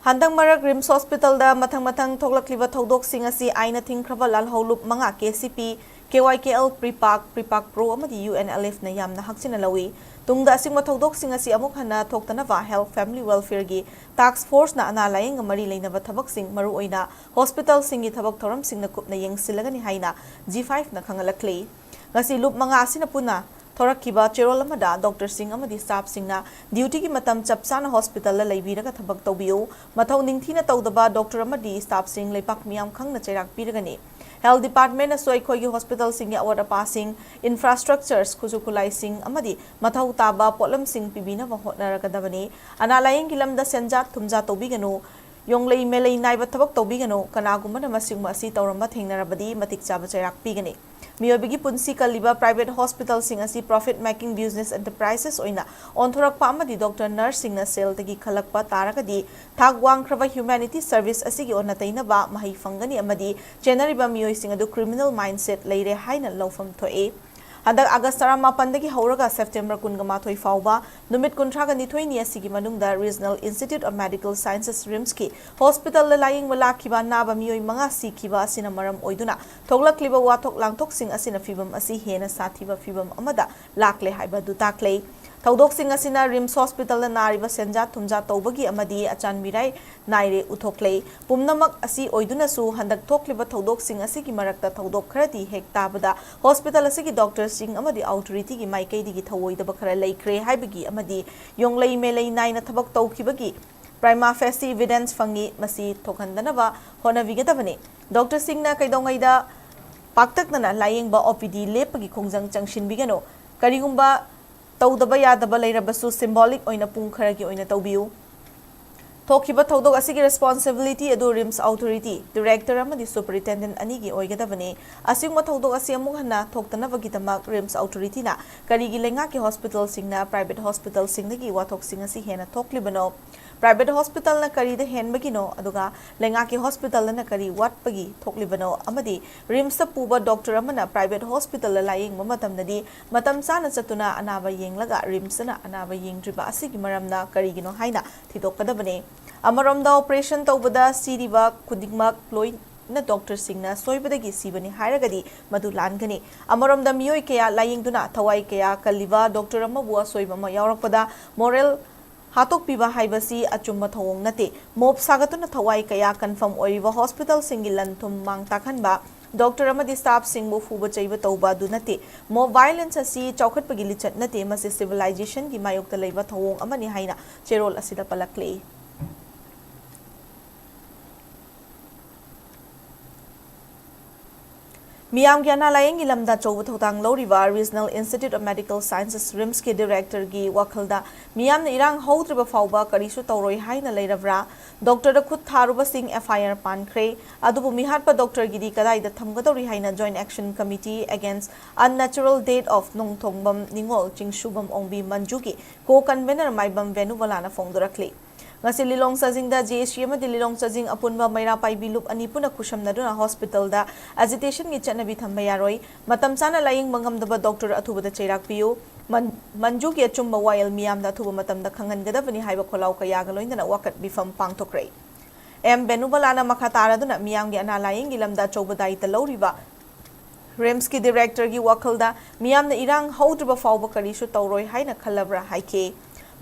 ꯍꯟꯗꯛ ꯃꯔꯛ RIMS Hospitalꯗ ꯃꯊꯪ ꯃꯊꯪ ꯊꯣꯛꯂꯛꯂꯤꯕ ꯊꯧꯗꯣꯛꯁꯤꯡ ꯑꯁꯤ ꯑꯥꯏꯟꯅ ꯊꯤꯡꯈ꯭ꯔꯕ ꯂꯥꯜꯍꯧꯂꯨꯞ ꯃꯉꯥ, K C P, K Y K L, PREPAK, PREPAK Pro ꯑꯃꯗꯤ U N L Fꯅ ꯌꯥꯝꯅ ꯍꯛꯆꯤꯟꯅ ꯂꯧꯏ꯫ ꯇꯨꯡꯗ ꯑꯁꯤꯒꯨꯝꯕ ꯊꯧꯗꯣꯛꯁꯤꯡ ꯑꯁꯤ ꯑꯃꯨꯛ ꯍꯟꯅ ꯊꯣꯛꯇꯅꯕ Health Family Welfareꯒꯤ task forceꯅ ꯑꯅꯥ ꯂꯥꯌꯦꯡꯒ ꯃꯔꯤ ꯂꯩꯅꯕ ꯊꯕꯛꯁꯤꯡ, ꯃꯔꯨꯑꯣꯏꯅ hospitalꯁꯤꯡꯒꯤ ꯊꯕꯛ ꯊꯧꯔꯝꯁꯤꯡꯅ ꯀꯨꯞꯅ ꯌꯦꯡꯁꯤꯜꯂꯒꯅꯤ ꯍꯥꯏꯅ G fiveꯅ ꯈꯪꯍꯜꯂꯛꯂꯤ꯫ ꯉꯁꯤ ꯂꯨꯞ ꯃꯉꯥ ꯑꯁꯤꯅ ꯄꯨꯟꯅ ꯊꯣꯔꯛꯈꯤꯕ ꯆꯦꯔꯣꯜ ꯑꯃꯗ doctorꯁꯤꯡ ꯑꯃꯗꯤ staffꯁꯤꯡꯅ dutyꯒꯤ ꯃꯇꯝ ꯆꯞ ꯆꯥꯅ hospitalꯗ ꯂꯩꯕꯤꯔꯒ ꯊꯕꯛ ꯇꯧꯕꯤꯌꯨ, ꯃꯊꯧ ꯅꯤꯡꯊꯤꯅ ꯇꯧꯗꯕ doctor ꯑꯃꯗꯤ staffꯁꯤꯡ ꯂꯩꯄꯥꯛ ꯃꯤꯌꯥꯝ ꯈꯪꯅ ꯆꯩꯔꯥꯛ ꯄꯤꯔꯒꯅꯤ꯫ Health Departmentꯅꯁꯨ ꯑꯩꯈꯣꯏꯒꯤ hospitalꯁꯤꯡꯒꯤ ꯑꯋꯥꯠ ꯑꯄꯥꯁꯤꯡ, infrastructures, ꯈꯨꯠꯁꯨ ꯈꯨꯠꯂꯥꯏꯁꯤꯡ ꯑꯃꯗꯤ ꯃꯊꯧ ꯇꯥꯕ ꯄꯣꯠꯂꯝꯁꯤꯡ ꯄꯤꯕꯤꯅꯕ ꯍꯣꯠꯅꯔꯒꯗꯕꯅꯤ꯫ ꯑꯅꯥ ꯂꯥꯌꯦꯡꯒꯤ ꯂꯝꯗ ꯁꯦꯟꯖꯥ ꯊꯨꯝꯖꯥ ꯇꯧꯕꯤꯒꯅꯨ, ꯌꯣꯡꯂꯩ ꯃꯦꯂꯩ ꯅꯥꯏꯕ ꯊꯕꯛ ꯇꯧꯕꯤꯒꯅꯨ, ꯀꯅꯥꯒꯨꯝꯕꯅ ꯃꯁꯤꯒꯨꯝꯕ ꯑꯁꯤ ꯇꯧꯔꯝꯕ ꯊꯦꯡꯅꯔꯕꯗꯤ ꯃꯇꯤꯛ ꯆꯥꯕ ꯆꯩꯔꯥꯛ ꯄꯤꯒꯅꯤ꯫ ꯃꯤꯑꯣꯏꯕꯒꯤ ꯄꯨꯟꯁꯤ ꯀꯜꯂꯤꯕ private hospitalꯁꯤꯡ ꯑꯁꯤ profit making business enterprises ꯑꯣꯏꯅ ꯑꯣꯟꯊꯣꯔꯛꯄ ꯑꯃꯗꯤ doctor, nurseꯁꯤꯡꯅ ꯁꯦꯜꯗꯒꯤ ꯈꯜꯂꯛꯄ ꯇꯥꯔꯒꯗꯤ ꯊꯥꯛ ꯋꯥꯡꯈ꯭ꯔꯕ humanity service ꯑꯁꯤꯒꯤ ꯑꯣꯟꯅ ꯇꯩꯅꯕ ꯃꯍꯩ ꯐꯪꯒꯅꯤ ꯑꯃꯗꯤ ꯆꯦꯟꯅꯔꯤꯕ ꯃꯤꯑꯣꯏꯁꯤꯡ ꯑꯗꯨ criminal mindset ꯂꯩꯔꯦ ꯍꯥꯏꯅ ꯂꯧꯐꯝ ꯊꯣꯛꯏ꯫ ꯍꯟꯗꯛ ꯑꯥꯒꯁ ꯇꯔꯥꯃꯥꯄꯟꯗꯒꯤ ꯍꯧꯔꯒ ꯁꯦꯞꯇꯦꯝꯕꯔ ꯀꯨꯟꯒ ꯃꯥꯊꯣꯏ ꯐꯥꯎꯕ ꯅꯨꯃꯤꯠ ꯀꯨꯟꯊ꯭ꯔꯥꯒ ꯅꯤꯊꯣꯏꯅꯤ ꯑꯁꯤꯒꯤ ꯃꯅꯨꯡꯗ Regional Institute of Medical Sciences, RIMSꯀꯤ ꯍꯣꯁꯄꯤꯇꯥꯜꯗ ꯂꯥꯌꯦꯡꯕ ꯂꯥꯛꯈꯤꯕ ꯑꯅꯥꯕ ꯃꯤꯑꯣꯏ ꯃꯉꯥ ꯁꯤꯈꯤꯕ ꯑꯁꯤꯅ ꯃꯔꯝ ꯑꯣꯏꯗꯨꯅ ꯊꯣꯛꯂꯛꯂꯤꯕ ꯋꯥꯊꯣꯛ ꯂꯥꯡꯊꯣꯛꯁꯤꯡ ꯑꯁꯤꯅ ꯐꯤꯚꯝ ꯑꯁꯤ ꯍꯦꯟꯅ ꯁꯥꯊꯤꯕ ꯐꯤꯚꯝ ꯑꯃꯗ ꯂꯥꯛꯂꯦ ꯍꯥꯏꯕ ꯑꯗꯨ ꯇꯥꯛꯂꯦ꯫ ꯊꯧꯗꯣꯛꯁꯤꯡ ꯑꯁꯤꯅ RIMS ꯍꯣꯁꯄꯤꯇꯥꯜꯗ ꯅꯥꯔꯤꯕ ꯁꯦꯟꯖꯥ ꯊꯨꯝꯖꯥ ꯇꯧꯕꯒꯤ ꯑꯃꯗꯤ ꯑꯆꯥꯟ ꯃꯤꯔꯥꯏ ꯅꯥꯏꯔꯦ ꯎꯊꯣꯛꯂꯦ꯫ ꯄꯨꯝꯅꯃꯛ ꯑꯁꯤ ꯑꯣꯏꯗꯨꯅꯁꯨ ꯍꯟꯗꯛ ꯊꯣꯛꯂꯤꯕ ꯊꯧꯗꯣꯛꯁꯤꯡ ꯑꯁꯤꯒꯤ ꯃꯔꯛꯇ ꯊꯧꯗꯣꯛ ꯈꯔꯗꯤ ꯍꯦꯛ ꯇꯥꯕꯗ ꯍꯣꯁꯄꯤꯇꯥꯜ ꯑꯁꯤꯒꯤ ꯗꯣꯛꯇꯔꯁꯤꯡ ꯑꯃꯗꯤ ꯑꯣꯊꯣꯔꯤꯇꯤꯒꯤ ꯃꯥꯏꯀꯩꯗꯒꯤ ꯊꯧꯑꯣꯏꯗꯕ ꯈꯔ ꯂꯩꯈ꯭ꯔꯦ ꯍꯥꯏꯕꯒꯤ ꯑꯃꯗꯤ ꯌꯣꯡꯂꯩ ꯃꯦꯂꯩ ꯅꯥꯏꯅ ꯊꯕꯛ ꯇꯧꯈꯤꯕꯒꯤ prima facie evidence ꯐꯪꯏ꯫ ꯃꯁꯤ ꯊꯣꯛꯍꯟꯗꯅꯕ ꯍꯣꯠꯅꯕꯤꯒꯗꯕꯅꯤ꯫ ꯗꯣꯛꯇꯔꯁꯤꯡꯅ ꯀꯩꯗꯧꯉꯩꯗ ꯄꯥꯛꯇꯛꯅꯅ ꯂꯥꯌꯦꯡꯕ OPD ꯂꯦꯞꯄꯒꯤ ꯈꯣꯡꯖꯪ ꯆꯪꯁꯤꯟꯕꯤꯒꯅꯨ꯫ ꯀꯔꯤꯒꯨꯝꯕ ꯇꯧꯗꯕ ꯌꯥꯗꯕ ꯂꯩꯔꯕꯁꯨ symbolic ꯑꯣꯏꯅ ꯄꯨꯡ ꯈꯔꯒꯤ ꯑꯣꯏꯅ ꯇꯧꯕꯤꯌꯨ꯫ ꯊꯣꯛꯈꯤꯕ ꯊꯧꯗꯣꯛ ꯑꯁꯤꯒꯤ responsibility ꯑꯗꯨ RIMS ꯑꯣꯊꯣꯔꯤꯇꯤ, ꯗꯤꯔꯦꯛꯇꯔ ꯑꯃꯗꯤ ꯁꯨꯄꯔꯤꯟꯇꯦꯟꯗꯦꯟꯠ ꯑꯅꯤꯒꯤ ꯑꯣꯏꯒꯗꯕꯅꯤ꯫ ꯑꯁꯤꯒꯨꯝꯕ ꯊꯧꯗꯣꯛ ꯑꯁꯤ ꯑꯃꯨꯛ ꯍꯟꯅ ꯊꯣꯛꯇꯅꯕꯒꯤꯗꯃꯛ RIMS ꯑꯣꯊꯣꯔꯤꯇꯤꯅ ꯀꯔꯤꯒꯤ ꯂꯩꯉꯥꯛꯀꯤ ꯍꯣꯁꯄꯤꯇꯥꯜꯁꯤꯡꯅ ꯄ꯭ꯔꯥꯏꯚꯦꯠ ꯍꯣꯁꯄꯤꯇꯥꯜꯁꯤꯡꯗꯒꯤ ꯋꯥꯊꯣꯛꯁꯤꯡ ꯑꯁꯤ ꯍꯦꯟꯅ ꯊꯣꯛꯂꯤꯕꯅꯣ? ꯄ꯭ꯔꯥꯏꯚꯦꯠ ꯍꯣꯁꯄꯤꯇꯥꯜꯅ ꯀꯔꯤꯗ ꯍꯦꯟꯕꯒꯤꯅꯣ? ꯑꯗꯨꯒ ꯂꯩꯉꯥꯛꯀꯤ ꯍꯣꯁꯄꯤꯇꯥꯜꯗꯅ ꯀꯔꯤ ꯋꯥꯠꯄꯒꯤ ꯊꯣꯛꯂꯤꯕꯅꯣ? ꯑꯃꯗꯤ RIMSꯇ ꯄꯨꯕ ꯗꯣꯛꯇꯔ ꯑꯃꯅ ꯄ꯭ꯔꯥꯏꯚꯦꯠ ꯍꯣꯁꯄꯤꯇꯥꯜꯗ ꯂꯥꯌꯦꯡꯕ ꯃꯇꯝꯗꯗꯤ ꯃꯇꯝ ꯆꯥꯅ ꯆꯠꯇꯨꯅ ꯑꯅꯥꯕ ꯌꯦꯡꯂꯒ RIMSꯅ ꯑꯅꯥꯕ ꯌꯦꯡꯗ꯭ꯔꯤꯕ ꯑꯁꯤꯒꯤ ꯃꯔꯝꯅ ꯀꯔꯤꯒꯤꯅꯣ ꯍꯥꯏꯅ ꯊꯤꯗꯣꯛꯀꯗꯕꯅꯤ꯫ ꯑꯃꯔꯣꯝꯗ operation ꯇꯧꯕꯗ ꯁꯤꯔꯤꯕ ꯈꯨꯗꯤꯡꯃꯛ ꯂꯣꯏꯅ ꯗꯣꯛꯇꯔꯁꯤꯡꯅ ꯁꯣꯏꯕꯗꯒꯤ ꯁꯤꯕꯅꯤ ꯍꯥꯏꯔꯒꯗꯤ ꯃꯗꯨ ꯂꯥꯟꯒꯅꯤ꯫ ꯑꯃꯔꯣꯝꯗ ꯃꯤꯑꯣꯏ ꯀꯌꯥ ꯂꯥꯌꯦꯡꯗꯨꯅ ꯊꯋꯥꯏ ꯀꯌꯥ ꯀꯜꯂꯤꯕ ꯗꯣꯛꯇꯔ ꯑꯃꯕꯨ ꯑꯁꯣꯏꯕ ꯑꯃ ꯌꯥꯎꯔꯛꯄꯗ moral ꯍꯥꯠꯇꯣꯛꯄꯤꯕ ꯍꯥꯏꯕꯁꯤ ꯑꯆꯨꯝꯕ ꯊꯧꯑꯣꯡ ꯅꯠꯇꯦ꯫ ꯃꯣꯞ ꯁꯥꯒꯠꯇꯨꯅ ꯊꯋꯥꯏ ꯀꯌꯥ confirm ꯑꯣꯏꯔꯤꯕ ꯍꯣꯁꯄꯤꯇꯥꯜꯁꯤꯡꯒꯤ ꯂꯟ ꯊꯨꯝ ꯃꯥꯡ ꯇꯥꯛꯍꯟꯕ, ꯗꯣꯛꯇꯔ ꯑꯃꯗꯤ staffꯁꯤꯡꯕꯨ ꯐꯨꯕ ꯆꯩꯕ ꯇꯧꯕ ꯑꯗꯨ ꯅꯠꯇꯦ꯫ Mob violence ꯑꯁꯤ ꯆꯥꯎꯈꯠꯄꯒꯤ ꯂꯤꯆꯠ ꯅꯠꯇꯦ, ꯃꯁꯤ civilizationꯒꯤ ꯃꯥꯌꯣꯛꯇ ꯂꯩꯕ ꯊꯧꯑꯣꯡ ꯑꯃꯅꯤ ꯍꯥꯏꯅ ꯆꯦꯔꯣꯜ ꯑꯁꯤꯗ ꯄꯜꯂꯛꯂꯤ꯫ ꯃꯤꯌꯥꯝꯒꯤ ꯑꯅꯥ ꯂꯥꯌꯦꯡꯒꯤ ꯂꯝꯗ ꯑꯆꯧꯕ ꯊꯧꯗꯥꯡ ꯂꯧꯔꯤꯕ Regional Institute of Medical Sciences, RIMSꯀꯤ ꯗꯤꯔꯦꯛꯇꯔꯒꯤ ꯋꯥꯈꯜꯗ ꯃꯤꯌꯥꯝꯅ ꯏꯔꯥꯡ ꯍꯧꯗ꯭ꯔꯤꯕ ꯐꯥꯎꯕ ꯀꯔꯤꯁꯨ ꯇꯧꯔꯣꯏ ꯍꯥꯏꯅ ꯂꯩꯔꯕ꯭ꯔꯥ? ꯗꯣꯛꯇꯔꯗ ꯈꯨꯠ ꯊꯥꯔꯨꯕꯁꯤꯡ FIR ꯄꯥꯟꯈ꯭ꯔꯦ꯫ ꯑꯗꯨꯕꯨ ꯃꯤꯍꯥꯠꯄ ꯗꯣꯛꯇꯔꯒꯤꯗꯤ ꯀꯗꯥꯏꯗ ꯊꯝꯒꯗꯧꯔꯤ ꯍꯥꯏꯅ Joint Action Committee Against Unnatural Death of ꯅꯣꯡꯊꯣꯡꯕꯝ ꯅꯤꯉꯣꯜ ꯆꯤꯡꯁꯨꯕꯝ ꯑꯣꯡꯕꯤ ꯃꯟꯖꯨꯒꯤ co-convener ꯃꯥꯏꯕꯝ ꯚꯦꯅꯨꯕꯂꯥꯅ ꯐꯣꯡꯗꯣꯔꯛꯂꯤ꯫ ꯉꯁꯤ ꯂꯤꯂꯣꯡ ꯆꯥꯖꯤꯡꯗ ꯖꯦ ꯑꯦꯁ ꯌꯨ ꯑꯃꯗꯤ ꯂꯤꯂꯣꯡ ꯆꯥꯖꯤꯡ ꯑꯄꯨꯟꯕ ꯃꯩꯔꯥ ꯄꯥꯏꯕꯤ ꯂꯨꯞ ꯑꯅꯤ ꯄꯨꯟꯅ ꯈꯨꯠꯁꯝꯅꯗꯨꯅ ꯍꯣꯁꯄꯤꯇꯥꯜꯗ ꯑꯦꯖꯤꯇꯦꯁꯟꯒꯤ ꯆꯠꯅꯕꯤ ꯊꯝꯕ ꯌꯥꯔꯣꯏ, ꯃꯇꯝ ꯆꯥꯅ ꯂꯥꯌꯦꯡꯕ ꯉꯝꯗꯕ ꯗꯣꯛꯇꯔ ꯑꯊꯨꯕꯗ ꯆꯩꯔꯥꯛ ꯄꯤꯌꯨ, ꯃꯟ-, ꯃꯟꯖꯨꯒꯤ ꯑꯆꯨꯝꯕ ꯋꯥꯌꯦꯜ ꯃꯤꯌꯥꯝꯗ ꯑꯊꯨꯕ ꯃꯇꯝꯗ ꯈꯪꯍꯟꯒꯗꯕꯅꯤ ꯍꯥꯏꯕ ꯈꯣꯜꯂꯥꯎ ꯀꯌꯥꯒ ꯂꯣꯏꯅꯅ ꯋꯥꯀꯠ ꯃꯤꯐꯝ ꯄꯥꯡꯊꯣꯛꯈ꯭ꯔꯦ꯫ ꯑꯦꯝ ꯕꯦꯅꯨꯕꯂꯥꯅ ꯃꯈꯥ ꯇꯥꯔꯗꯨꯅ ꯃꯤꯌꯥꯝꯒꯤ ꯑꯅꯥ ꯂꯥꯌꯦꯡꯒꯤ ꯂꯝꯗ ꯑꯆꯧꯕ ꯗꯥꯌꯤꯠꯇ ꯂꯧꯔꯤꯕ ꯔꯤꯝꯁꯀꯤ ꯗꯤꯔꯦꯛꯇꯔꯒꯤ ꯋꯥꯈꯜꯗ ꯃꯤꯌꯥꯝꯅ ꯏꯔꯥꯡ ꯍꯧꯗ꯭ꯔꯤꯕ ꯐꯥꯎꯕ ꯀꯔꯤꯁꯨ ꯇꯧꯔꯣꯏ ꯍꯥꯏꯅ ꯈꯜꯂꯕ꯭ꯔꯥ ꯍꯥꯏꯈꯤ꯫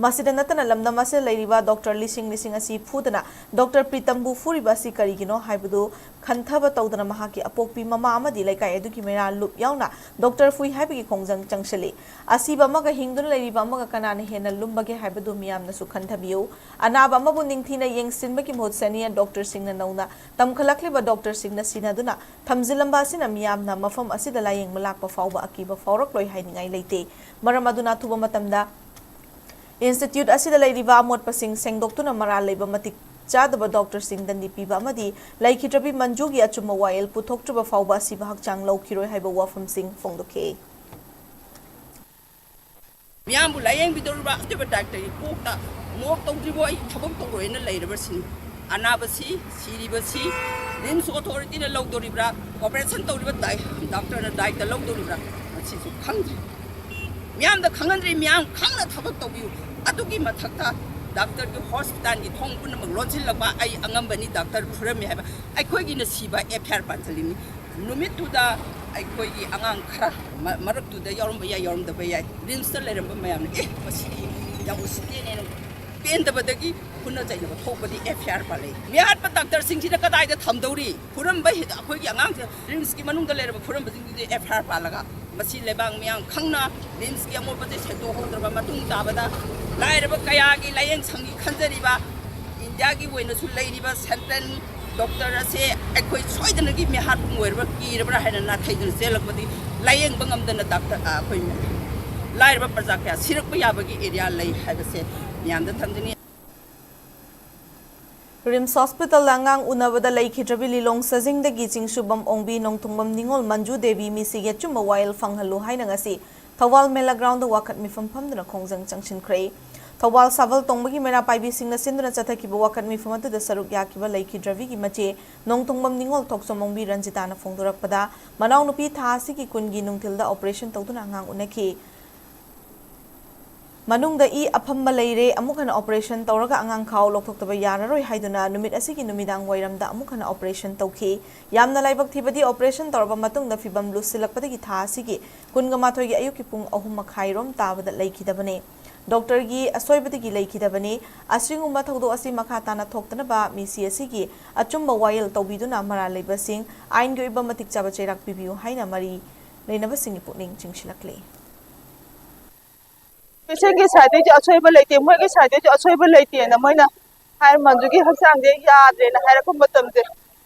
ꯃꯁꯤꯗ ꯅꯠꯇꯅ ꯂꯝꯗꯝ ꯑꯁꯤꯗ ꯂꯩꯔꯤꯕ ꯗꯣꯛꯇꯔ ꯂꯤꯁꯤꯡ ꯂꯤꯁꯤꯡ ꯑꯁꯤ ꯐꯨꯗꯅ ꯗꯣꯛꯇꯔ ꯄ꯭ꯔꯤꯇꯝꯕꯨ ꯐꯨꯔꯤꯕ ꯑꯁꯤ ꯀꯔꯤꯒꯤꯅꯣ ꯍꯥꯏꯕꯗꯨ ꯈꯟꯊꯕ ꯇꯧꯗꯅ ꯃꯍꯥꯛꯀꯤ ꯑꯄꯣꯛꯄꯤ ꯃꯃꯥ ꯑꯃꯗꯤ ꯂꯩꯀꯥꯏ ꯑꯗꯨꯒꯤ ꯃꯩꯔꯥ ꯂꯨꯞ ꯌꯥꯎꯅ ꯗꯣꯛꯇꯔ ꯐꯨꯏ ꯍꯥꯏꯕꯒꯤ ꯈꯣꯡꯖꯪ ꯆꯪꯁꯤꯜꯂꯤ꯫ ꯑꯁꯤꯕ ꯑꯃꯒ ꯍꯤꯡꯗꯨꯅ ꯂꯩꯔꯤꯕ ꯑꯃꯒ ꯀꯅꯥꯅ ꯍꯦꯟꯅ ꯂꯨꯝꯕꯒꯦ ꯍꯥꯏꯕꯗꯨ ꯃꯤꯌꯥꯝꯅꯁꯨ ꯈꯟꯊꯕꯤꯌꯨ꯫ ꯑꯅꯥꯕ ꯑꯃꯕꯨ ꯅꯤꯡꯊꯤꯅ ꯌꯦꯡꯁꯤꯟꯕꯒꯤ ꯃꯍꯨꯠ ꯁꯦꯅꯤꯌꯔ ꯗꯣꯛꯇꯔꯁꯤꯡꯅ ꯅꯧꯅ ꯇꯝꯈꯠꯂꯛꯂꯤꯕ ꯗꯣꯛꯇꯔꯁꯤꯡꯅ ꯁꯤꯟꯅꯗꯨꯅ ꯊꯝꯖꯤꯜꯂꯝꯕ ꯑꯁꯤꯅ ꯃꯤꯌꯥꯝꯅ ꯃꯐꯝ ꯑꯁꯤꯗ ꯂꯥꯌꯦꯡꯕ ꯂꯥꯛꯄ ꯐꯥꯎꯕ ꯑꯀꯤꯕ ꯐꯥꯎꯔꯛꯂꯣꯏ ꯍꯥꯏꯅꯤꯡꯉꯥꯏ ꯂꯩꯇꯦ꯫ ꯃꯔꯝ ꯑꯗꯨꯅ ꯑꯊꯨꯕ ꯃꯇꯝꯗ ꯏꯟꯁꯇꯤꯇ꯭ꯌꯨꯠ ꯑꯁꯤꯗ ꯂꯩꯔꯤꯕ ꯑꯃꯣꯠꯄꯁꯤꯡ ꯁꯦꯡꯗꯣꯛꯇꯨꯅ ꯃꯔꯥꯜ ꯂꯩꯕ ꯃꯇꯤꯛ ꯆꯥꯗꯕ ꯗꯣꯛꯇꯔꯁꯤꯡ ꯗꯟꯗꯤ ꯄꯤꯕ ꯑꯃꯗꯤ ꯂꯩꯈꯤꯗ꯭ꯔꯕꯤ ꯃꯟꯖꯨꯒꯤ ꯑꯆꯨꯝꯕ ꯋꯥꯌꯦꯜ ꯄꯨꯊꯣꯛꯇ꯭ꯔꯕ ꯐꯥꯎꯕ ꯑꯁꯤꯕ ꯍꯛꯆꯥꯡ ꯂꯧꯈꯤꯔꯣꯏ ꯍꯥꯏꯕ ꯋꯥꯐꯝꯁꯤꯡ ꯐꯣꯡꯗꯣꯛꯈꯤ꯫ ꯃꯤꯌꯥꯝꯕꯨ ꯂꯥꯌꯦꯡꯕꯤꯗꯧꯔꯤꯕ ꯑꯆꯣꯏꯕ ꯗꯥꯛꯇꯔꯒꯤ ꯀꯣꯛꯇ ꯃꯣꯞ ꯇꯧꯗ꯭ꯔꯤꯕꯣ ꯑꯩ ꯊꯕꯛ ꯇꯧꯔꯣꯏꯅ ꯂꯩꯔꯕꯁꯤꯅꯤ꯫ ꯑꯅꯥꯕꯁꯤ, ꯁꯤꯔꯤꯕꯁꯤ ꯔꯤꯝꯁ ꯑꯣꯊꯣꯔꯤꯇꯤꯅ ꯂꯧꯗꯣꯔꯤꯕ꯭ꯔꯥ, ꯑꯣꯄꯔꯦꯁꯟ ꯇꯧꯔꯤꯕ ꯗꯥꯏ-, ꯗꯥꯛꯇꯔꯅ ꯗꯥꯏꯇ ꯂꯧꯗꯣꯔꯤꯕ꯭ꯔꯥ, ꯃꯁꯤꯁꯨ ꯈꯪꯗ꯭ꯔꯤ꯫ ꯃꯤꯌꯥꯝꯗ ꯈꯪꯍꯟꯗ꯭ꯔꯤ, ꯃꯤꯌꯥꯝ ꯈꯪꯅ ꯊꯕꯛ ꯇꯧꯕꯤꯌꯨ꯫ ꯑꯗꯨꯒꯤ ꯃꯊꯛꯇ ꯗꯥꯛꯇꯔꯒꯤ ꯍꯣꯁꯄꯤꯇꯥꯜꯒꯤ ꯊꯣꯡ ꯄꯨꯝꯅꯃꯛ ꯂꯣꯟꯁꯤꯜꯂꯛꯄ, ꯑꯩ ꯑꯉꯝꯕꯅꯤ, ꯗꯥꯛꯇꯔ ꯐꯨꯔꯝꯃꯤ ꯍꯥꯏꯕ ꯑꯩꯈꯣꯏꯒꯤꯅ ꯁꯤꯕ ꯑꯦꯐ ꯑꯥꯏ ꯑꯥꯔ ꯄꯥꯟꯁꯤꯜꯂꯤꯅꯤ꯫ ꯅꯨꯃꯤꯠꯇꯨꯗ ꯑꯩꯈꯣꯏꯒꯤ ꯑꯉꯥꯡ ꯈꯔ ꯃ-, ꯃꯔꯛꯇꯨꯗ ꯌꯥꯎꯔꯝꯕ ꯌꯥꯏ, ꯌꯥꯎꯔꯝꯗꯕ ꯌꯥꯏ, ꯔꯤꯝꯁꯇ ꯂꯩꯔꯝꯕ ꯃꯌꯥꯝꯅ, "ꯑꯦ, ꯃꯁꯤꯗꯤ ꯌꯥꯝ ꯎꯁꯤꯠꯇꯦꯅꯦꯅ" ꯄꯦꯟꯗꯕꯗꯒꯤ ꯐꯨꯅ ꯆꯩꯅꯕ ꯊꯣꯛꯄꯗꯤ ꯑꯦꯐ ꯑꯥꯏ ꯑꯥꯔ ꯄꯥꯜꯂꯛꯏ꯫ ꯃꯤꯍꯥꯠꯄ ꯗꯥꯛꯇꯔꯁꯤꯡꯁꯤꯅ ꯀꯗꯥꯏꯗ ꯊꯝꯗꯧꯔꯤ? ꯐꯨꯔꯝꯕ ꯍꯤꯗ-, ꯑꯩꯈꯣꯏꯒꯤ ꯑꯉꯥꯡꯁꯦ ꯔꯤꯝꯁꯀꯤ ꯃꯅꯨꯡꯗ ꯂꯩꯔꯕ ꯐꯨꯔꯝꯕꯁꯤꯡꯗꯨꯗꯤ ꯑꯦꯐ ꯑꯥꯏ ꯑꯥꯔ ꯄꯥꯜꯂꯒ, ꯃꯁꯤ ꯂꯩꯕꯥꯛ ꯃꯤꯌꯥꯝ ꯈꯪꯅ ꯔꯤꯝꯁꯀꯤ ꯑꯃꯣꯠꯄꯁꯦ ꯁꯦꯡꯗꯣꯛꯍꯧꯗ꯭ꯔꯕ ꯃꯇꯨꯡ ꯇꯥꯕꯗ ꯂꯥꯏꯔꯕ ꯀꯌꯥꯒꯤ ꯂꯥꯏꯌꯦꯡ ꯁꯪꯒꯤ ꯈꯟꯖꯔꯤꯕ ꯏꯟꯗꯤꯌꯥꯒꯤ ꯑꯣꯏꯅꯁꯨ ꯂꯩꯔꯤꯕ ꯁꯦꯟꯇ꯭ꯔꯦꯜ ꯗꯣꯛꯇꯔ ꯑꯁꯦ ꯑꯩꯈꯣꯏ ꯁꯣꯏꯗꯅꯒꯤ ꯃꯤꯍꯥꯠꯄꯨꯡ ꯑꯣꯏꯔꯕ꯭ꯔꯥ, ꯀꯤꯔꯕ꯭ꯔꯥ ꯍꯥꯏꯅ ꯅꯥꯊꯩꯗꯨꯅ ꯆꯦꯜꯂꯛꯄꯗꯤ ꯂꯥꯏꯌꯦꯡꯕ ꯉꯝꯗꯅ ꯗꯥꯛꯇꯔ, ꯑ, ꯑꯩꯈꯣꯏ ꯂꯥꯏꯔꯕ ꯄ꯭ꯔꯖꯥ ꯀꯌꯥ ꯁꯤꯔꯛꯄ ꯌꯥꯕꯒꯤ ꯑꯦꯔꯤꯌꯥ ꯂꯩ ꯍꯥꯏꯕꯁꯦ ꯃꯤꯌꯥꯝꯗ ꯊꯝꯖꯅꯤꯡꯏ꯫ ꯔꯤꯝꯁ ꯍꯣꯁꯄꯤꯇꯥꯜꯗ ꯑꯉꯥꯡ ꯎꯅꯕꯗ ꯂꯩꯈꯤꯗ꯭ꯔꯕꯤ ꯂꯤꯂꯣꯡ ꯆꯥꯖꯤꯡꯗꯒꯤ ꯆꯤꯡꯁꯨꯕꯝ ꯑꯣꯡꯕꯤ ꯅꯣꯡꯊꯣꯡꯕꯝ ꯅꯤꯉꯣꯜ ꯃꯟꯖꯨ ꯗꯦꯕꯤ ꯃꯤꯁꯤꯒꯤ ꯑꯆꯨꯝꯕ ꯋꯥꯌꯦꯜ ꯐꯪꯍꯜꯂꯨ ꯍꯥꯏꯅ ꯉꯁꯤ ꯊꯧꯕꯥꯜ ꯃꯦꯂꯥ ꯒ꯭ꯔꯥꯎꯟꯗ ꯋꯥꯀꯠ ꯃꯤꯐꯝ ꯐꯝꯗꯨꯅ ꯈꯣꯡꯖꯪ ꯆꯪꯁꯤꯟꯈ꯭ꯔꯦ꯫ ꯊꯧꯕꯥꯜ ꯁꯥꯕꯜ ꯇꯣꯡꯕꯒꯤ ꯃꯩꯔꯥ ꯄꯥꯏꯕꯤꯁꯤꯡꯅ ꯁꯤꯟꯗꯨꯅ ꯆꯠꯊꯈꯤꯕ ꯋꯥꯀꯠ ꯃꯤꯐꯝ ꯑꯗꯨꯗ ꯁꯔꯨꯛ ꯌꯥꯈꯤꯕ ꯂꯩꯈꯤꯗ꯭ꯔꯕꯤꯒꯤ ꯃꯆꯦ ꯅꯣꯡꯊꯣꯡꯕꯝ ꯅꯤꯉꯣꯜ ꯊꯣꯛꯆꯣꯝ ꯑꯣꯡꯕꯤ ꯔꯟꯖꯤꯇꯥꯅ ꯐꯣꯡꯗꯣꯔꯛꯄꯗ, ꯃꯅꯥꯎꯅꯨꯄꯤ ꯊꯥ ꯑꯁꯤꯒꯤ ꯀꯨꯟꯒꯤ ꯅꯨꯡꯊꯤꯜꯗ operation ꯇꯧꯗꯨꯅ ꯑꯉꯥꯡ ꯎꯅꯈꯤ꯫ ꯃꯅꯨꯡꯗ ꯏ ꯑꯐꯝꯕ ꯂꯩꯔꯦ, ꯑꯃꯨꯛ ꯍꯟꯅ operation ꯇꯧꯔꯒ ꯑꯉꯥꯡ ꯈꯥꯎ ꯂꯧꯊꯣꯛꯇꯕ ꯌꯥꯔꯔꯣꯏ ꯍꯥꯏꯗꯨꯅ ꯅꯨꯃꯤꯠ ꯑꯁꯤꯒꯤ ꯅꯨꯃꯤꯗꯥꯡ ꯋꯥꯏꯔꯝꯗ ꯑꯃꯨꯛ ꯍꯟꯅ operation ꯇꯧꯈꯤ꯫ ꯌꯥꯝꯅ ꯂꯥꯏꯕꯛ ꯊꯤꯕꯗꯤ, operation ꯇꯧꯔꯕ ꯃꯇꯨꯡꯗ ꯐꯤꯕꯝ ꯂꯨꯁꯤꯜꯂꯛꯄꯗꯒꯤ ꯊꯥ ꯑꯁꯤꯒꯤ ꯀꯨꯟꯒ ꯃꯥꯊꯣꯏꯒꯤ ꯑꯌꯨꯛꯀꯤ ꯄꯨꯡ ꯑꯍꯨꯝ ꯃꯈꯥꯏꯔꯣꯝ ꯇꯥꯕꯗ ꯂꯩꯈꯤꯗꯕꯅꯤ꯫ ꯗꯣꯛꯇꯔꯒꯤ ꯑꯁꯣꯏꯕꯗꯒꯤ ꯂꯩꯈꯤꯗꯕꯅꯤ꯫ ꯑꯁꯤꯒꯨꯝꯕ ꯊꯧꯗꯣꯛ ꯑꯁꯤ ꯃꯈꯥ ꯇꯥꯅ ꯊꯣꯛꯇꯅꯕ ꯃꯤꯁꯤ ꯑꯁꯤꯒꯤ ꯑꯆꯨꯝꯕ ꯋꯥꯌꯦꯜ ꯇꯧꯕꯤꯗꯨꯅ ꯃꯔꯥꯜ ꯂꯩꯕꯁꯤꯡ ꯑꯥꯏꯟꯒꯤ ꯑꯣꯏꯕ ꯃꯇꯤꯛ ꯆꯥꯕ ꯆꯩꯔꯥꯛ ꯄꯤꯕꯤꯌꯨ ꯍꯥꯏꯅ ꯃꯔꯤ ꯂꯩꯅꯕꯁꯤꯡꯒꯤ ꯄꯨꯛꯅꯤꯡ ꯆꯤꯡꯁꯤꯜꯂꯛꯂꯤ꯫ Patientꯀꯤ sideꯇꯩꯁꯨ ꯑꯁꯣꯏꯕ ꯂꯩꯇꯦ, ꯃꯣꯏꯒꯤ sideꯇꯩꯁꯨ ꯑꯁꯣꯏꯕ ꯂꯩꯇꯦꯅ ꯃꯣꯏꯅ ꯍꯥꯏ꯫ ꯃꯗꯨꯒꯤ ꯍꯛꯆꯥꯡꯁꯦ ꯌꯥꯗ꯭ꯔꯦꯅ ꯍꯥꯏꯔꯛꯄ ꯃꯇꯝꯁꯦ,